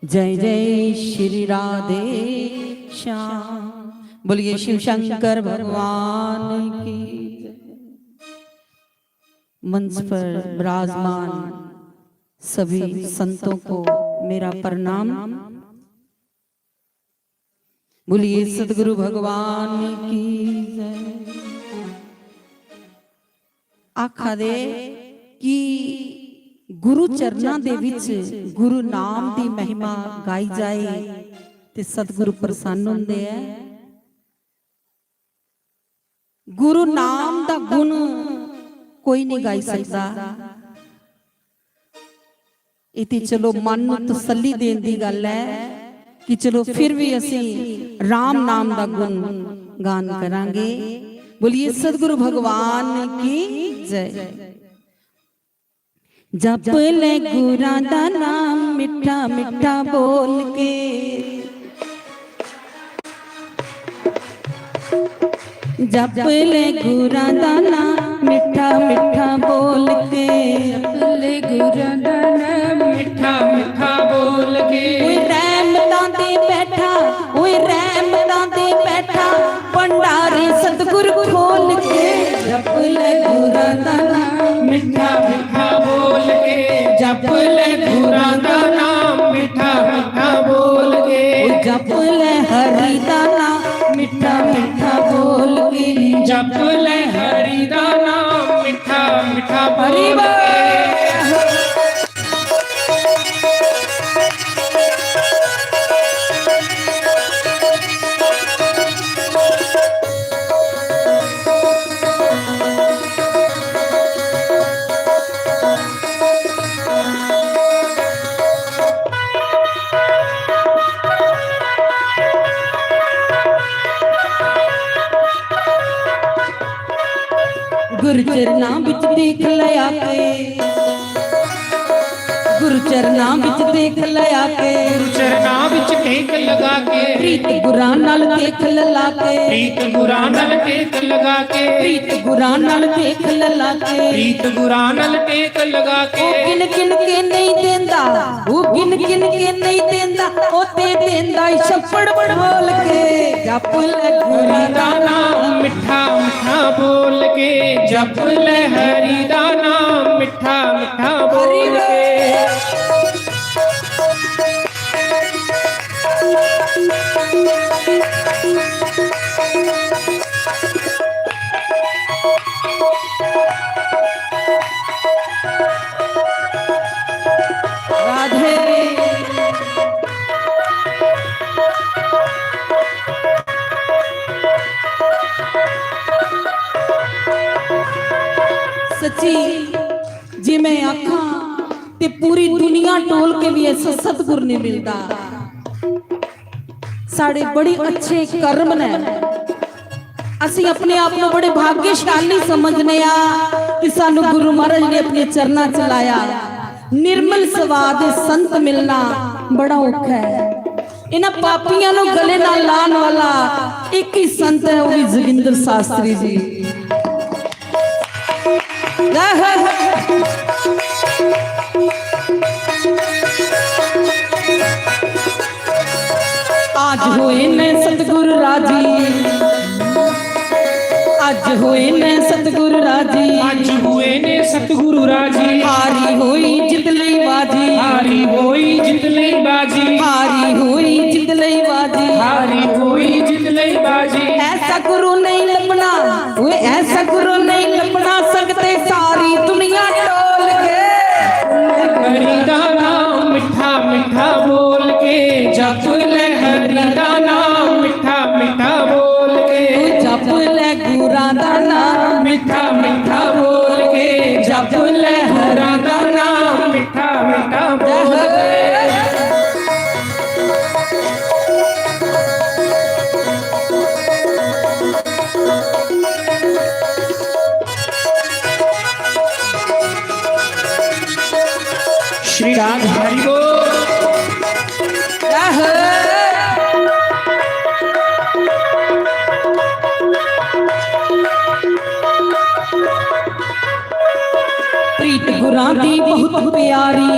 जय जय श्री राधे श्याम। बोलिए शिव शंकर भगवान की जय। मंच पर विराजमान सभी संतों को मेरा प्रणाम। बोलिए सतगुरु भगवान की जय। आखा दे कि गुरु चरणां दे विच गुरु नाम दी महिमा गाई जाए ते सतगुरु प्रसन्न हुंदे ऐ। गुरु नाम दा गुण कोई नहीं गाई सकदा। इति चलो मन नू तसल्ली देन दी गल्ल ऐ कि चलो फिर भी असी राम नाम दा गुण गान करांगे। बोलिए सतगुरु भगवान की जय। जप ले गुरां दा नाम मिठा मिठा बोल के। जप ले गुरां दा नाम मिठा मिठा बोल के। जप ले गुरां दा नाम मिठा मिठा बोल के। ओए रहमतां दे बैठा, ओए रहमतां दे बैठा, भंडारे सतगुरु खोल के। जप ले गुरां दा नाम मिठा मिठा बोल के। जप ले गुरां दा नाम मिठा मिठा बोल के। जप ले हरि दा नाम मिठा मिठा बोल के। जप ले हरि दा नाम मिठा मिठा बोल के। गुरु चरणां बिच देख लया के। गुरु चरणां विच देख लगा के, गुरु चरणां विच टेक लगा के, प्रीत गुरां नाल देख लगा के, प्रीत गुरां नाल टेक लगा के, प्रीत गुरां नाल देख लगा के, प्रीत गुरां नाल टेक लगा के। ओ गिन गिन के नहीं देंदा, ओ गिन गिन के नहीं देंदा, ओ ते देंदा ई छप्पड़ बोल के। जप ले गुरां दा नाम मिठा मिठा बोल के, जप ले हरि दा नाम मिठा मिठा बोल के। राधे। सच्ची, जे मैं आखां ते पूरी दुनिया टोल के भी ऐसा सतगुर नहीं मिलता। साढ़े बड़े अच्छे कर्म ने। ਅਸੀਂ ਆਪਣੇ ਆਪ ਨੂੰ ਬੜੇ ਭਾਗਸ਼ਾਲੀ ਸਮਝਨੇ ਆ ਕਿ ਸਾਨੂੰ ਗੁਰੂ ਮਹਾਰਾਜ ਨੇ ਆਪਣੇ ਚਰਨਾਂ ਚ ਲਾਇਆ। ਨਿਰਮਲ ਸੁਭਾਅ ਦੇ ਸੰਤ ਮਿਲਣਾ ਬੜਾ ਔਖਾ ਹੈ। ਇਹਨਾਂ ਪਾਪੀਆਂ ਨੂੰ ਗਲੇ ਨਾਲ ਲਾਉਣ ਵਾਲਾ ਇੱਕ ਹੀ ਸੰਤ ਹੈ, ਉਹ ਵੀ ਜੋਗਿੰਦਰ ਸ਼ਾਸਤਰੀ ਜੀ। आज हुए ने सतगुरु राजी, आज हुए ने सतगुरु राजी, आज हुए ने सतगुरु राजी। हारी होई जित लई बाजी, हारी होई जित लई बाजी, हारी होई जित लई बाजी, हारी होई जित लई बाजी। ऐसा गुरु नहीं लभना, ओए ऐसा गुरु नहीं लभना, संगते सारी दुनिया टोल के। हरि दा नाम मिठा मिठा बोल के, जप ले हरि दा नाम मिठा मिठा बोल के। तू जप ले गुरां दा नाम मिठा मिठा बोल के, जप ले हरा दा नाम मिठा मिठा बोल के। श्री राग हरि बोल। प्रीत गुरां दी बहुत प्यारी,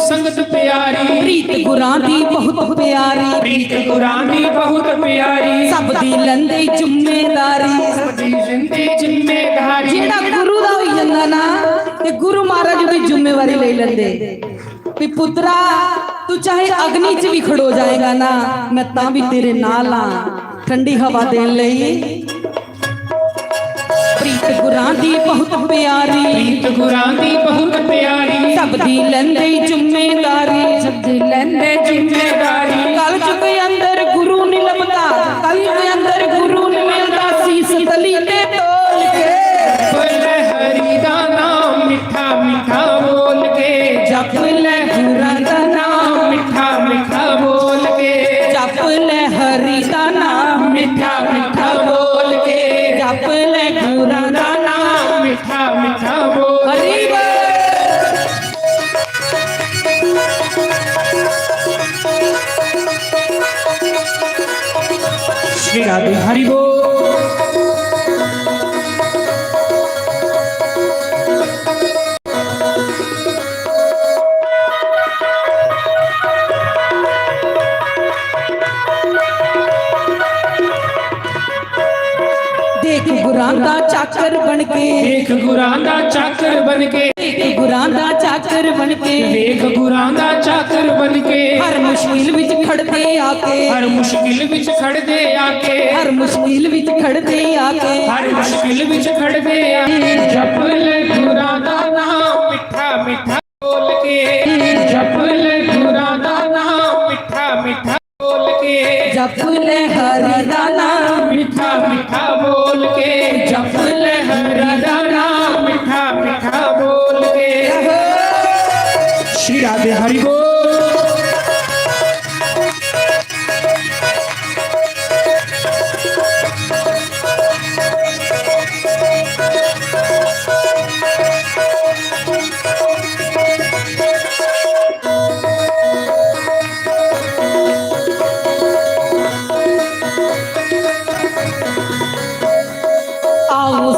संगत प्यारी। प्रीत गुरां दी बहुत प्यारी, प्रीत गुरां दी बहुत प्यारी। सब दी लंदे जिम्मेदारी, सब दी लंदे जिम्मेदारी। जेड़ा गुरु दा होई जंदा ना, ते गुरु महाराज ओदी जिम्मेवारी लेई लैंदे। भी पुत्रा, तू चाहे अग्नि च भी खड़ो जाएगा ना, मैं तां भी तेरे नाल हां, ठंडी हवा देन लेई। प्रीत गुरां दी बहुत प्यारी, प्रीत गुरां दी बहुत प्यारी। सब दी लैंदे जिम्मेदारी, सब दी लैंदे जिम्मेदारी। कल युग अंदर गुरु नहीं लभदा, कल युग अंदर गुरु नहीं मिलदा, सीस तली ते तोल के। बोल हरि दा नाम मिठा मिठा बोल के, जप ले गुरां दा नाम मिठा मिठा बोल के। जप ले हरि दा नाम मिठा मिठा बोल के, जप ले गुरां दा नाम मिठा मिठा बोल। हरि बोल। श्री राधे हरि बोल। देख गुरां दा चाकर बन के, देख गुरां दा चाकर बन के, देख गुरां दा चाकर बन के, देख गुरां दा चाकर बन के। हर मुश्किल विच खड़दे आके, हर मुश्किल विच खड़दे आके, हर मुश्किल विच खड़दे आके, हर मुश्किल विच खड़दे आके। जप ले गुरां दा नाम मिठा मिठा बोल के, जप ले गुरां दा नाम मिठा मिठा बोल के। जप ले हरि दा नाम मिठा मिठा बोल के, जप ले हरि दा नाम मिठा मिठा बोल के। श्री राधे हरि बोल।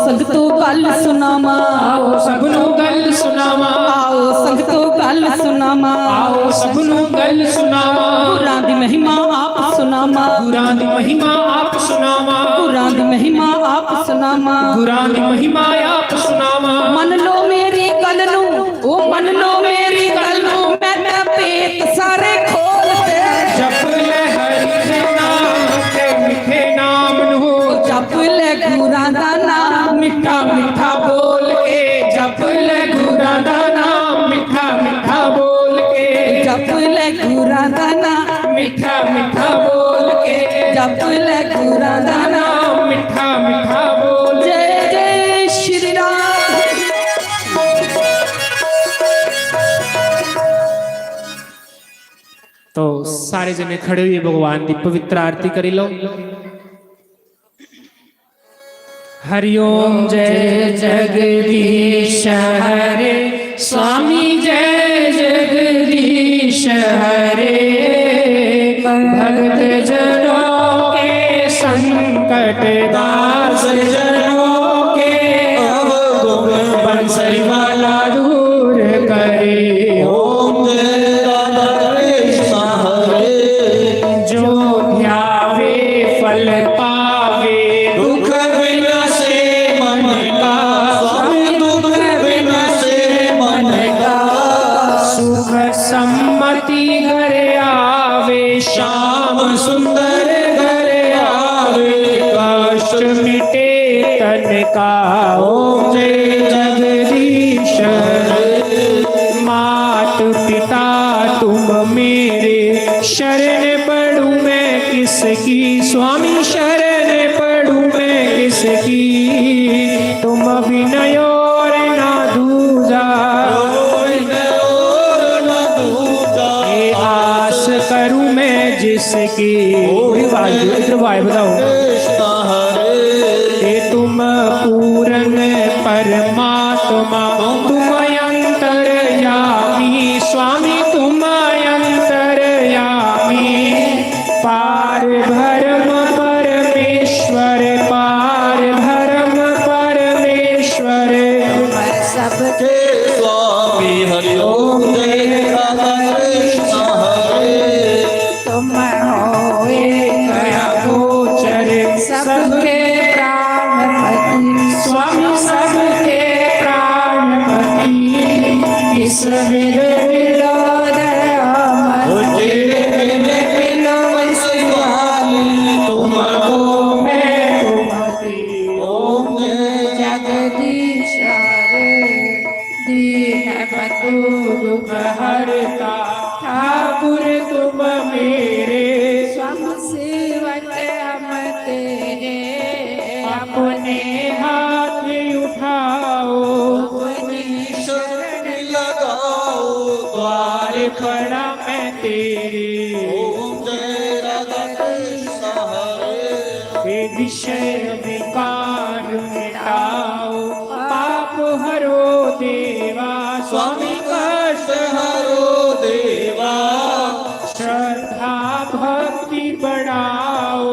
संगतो गल सुनावा, आओ सबनू गल सुनावा, आओ संगतो गल सुनावा, आओ सबनू गल सुनावा। गुरां दी महिमा आप सुनावा, गुरां दी महिमा आप सुनावा, गुरां दी महिमा आप सुनावा, गुरां दी महिमा आप सुनावा। मन लो मेरी गल नू, ओ मन लो मेरी गल नू, मैं तां पेत सारे खोल दे। जप ले हरि दे नाम ते मिठे नाम नू, जप ले गुरां दा नाम मिठा मिठा बोल के, जप ले गुरां दा नाम मिठा मिठा बोल के, जप ले गुरां दा नाम मिठा मिठा बोल के, जप ले गुरां दा नाम मिठा मिठा बोल। जय जय श्री राम। तो सारे जने खड़े होइए भगवान दी पवित्र आरती करी लो। हरिओम जय जगदीश हरे, स्वामी जय जगदीश हरे। भक्त जनों के संकट, दास जनों के अवगुण, बंसरी वाला दूर करे। ओम जय राधा कृष्ण हरे। जो ध्यावे फल पावे, दुख विनाशे मन का, स्वामी दुख विनाशे मन का। सुख सम्मति घर आवे, श्याम सुंदर घर आवे। कष्ट मिटे तन का, ओम जय जगदीश हरे। मात पिता तुम मेरे, शरण पड़ूं मैं किसकी, स्वामी शरण पड़ूं मैं किसकी। तुम बिन और ना दूजा, ये आस करूं मैं जिसकी। थोड़ी आवाज दो, इधर आवाज बताओ। कृष्ण हरे। हे तुम पूर्ण परमात्मा, तुम अंतर्यामी, स्वामी तुम अंतर्यामी। पार ब्रह्म परमेश्वर, पार ब्रह्म परमेश्वर। सबके स्वामी हरि ओम जय राधा कृष्ण हरे। तुम हो एक अगोचर सबके प्राणपति, स्वामी सबके प्राणपति। इस विध विनोद हम, ओ तेरे बिन बिन वंश वाली, तुमको मैं तुमती। ओम जय जगदीश हरे। दीन बंधु दुख हरता, ठाकुर तुम मेरे। स्वयं सेवक हम तेरे, अपने हाथ उठाओ, अपनी शरण लगाओ। द्वार खड़ा मैं तेरे। ओम जय राधा कृष्ण हरे। हे विषय विकार मिटाओ, पाप हरो देवा। स्वामी कष्ट हरो देवा। श्रद्धा भक्ति बढ़ाओ,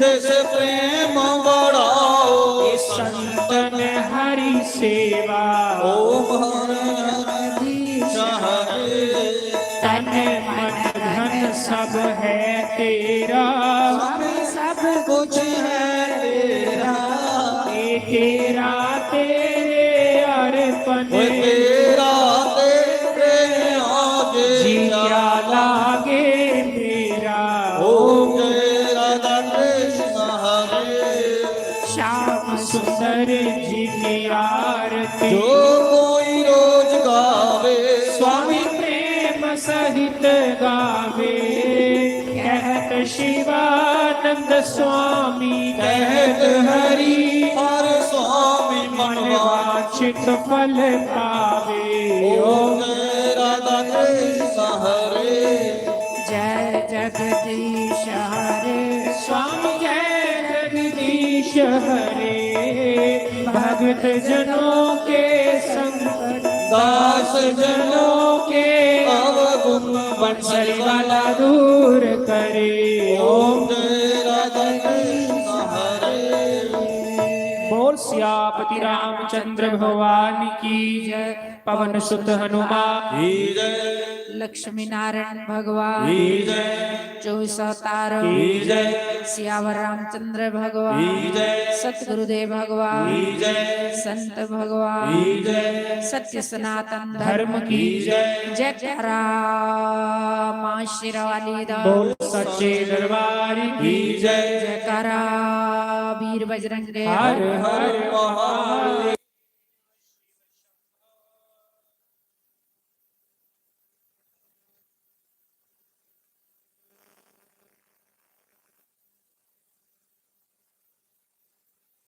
देश प्रेम बढ़ाओ। संतन हरि सेवा। ओम हर हर हरे। तन मन धन सब है तेरा, सब कुछ है तेरा। ये तेरा तेरे अर्पण, ये तेरा तेरे आगे, जी क्या लागे मेरा। ओम जय राधा कृष्ण हरे। श्याम सुंदर जी की आरती, जो कोई रोज गावे। स्वामी प्रेम सहित गावे। कहत शिवानंद स्वामी, कहत हरि हर स्वामी, मनवांछित फल पावे। ओम जय राधा कृष्ण हरे। जय जगदीश हरे। स्वामी जय जगदीश हरे। भक्त जनों के संकट, दास जनों के अवगुण, बंसरी वाला दूर करे। ओम जय राधा कृष्ण हरे। बोल सियापति रामचंद्र भगवान की जय। पवन सुत हनुमान की जय। लक्ष्मी नारायण भगवान की जय। चौबीस अवतार की जय। सियावर रामचंद्र भगवान की जय। सतगुरुदेव भगवान की जय। संत भगवान की जय। सत्य सनातन धर्म की जय। जयकारा माँ शेरावाली दा। बोल सच्चे दरबार की जय। जयकारा वीर बजरंग। हर हर महादेव।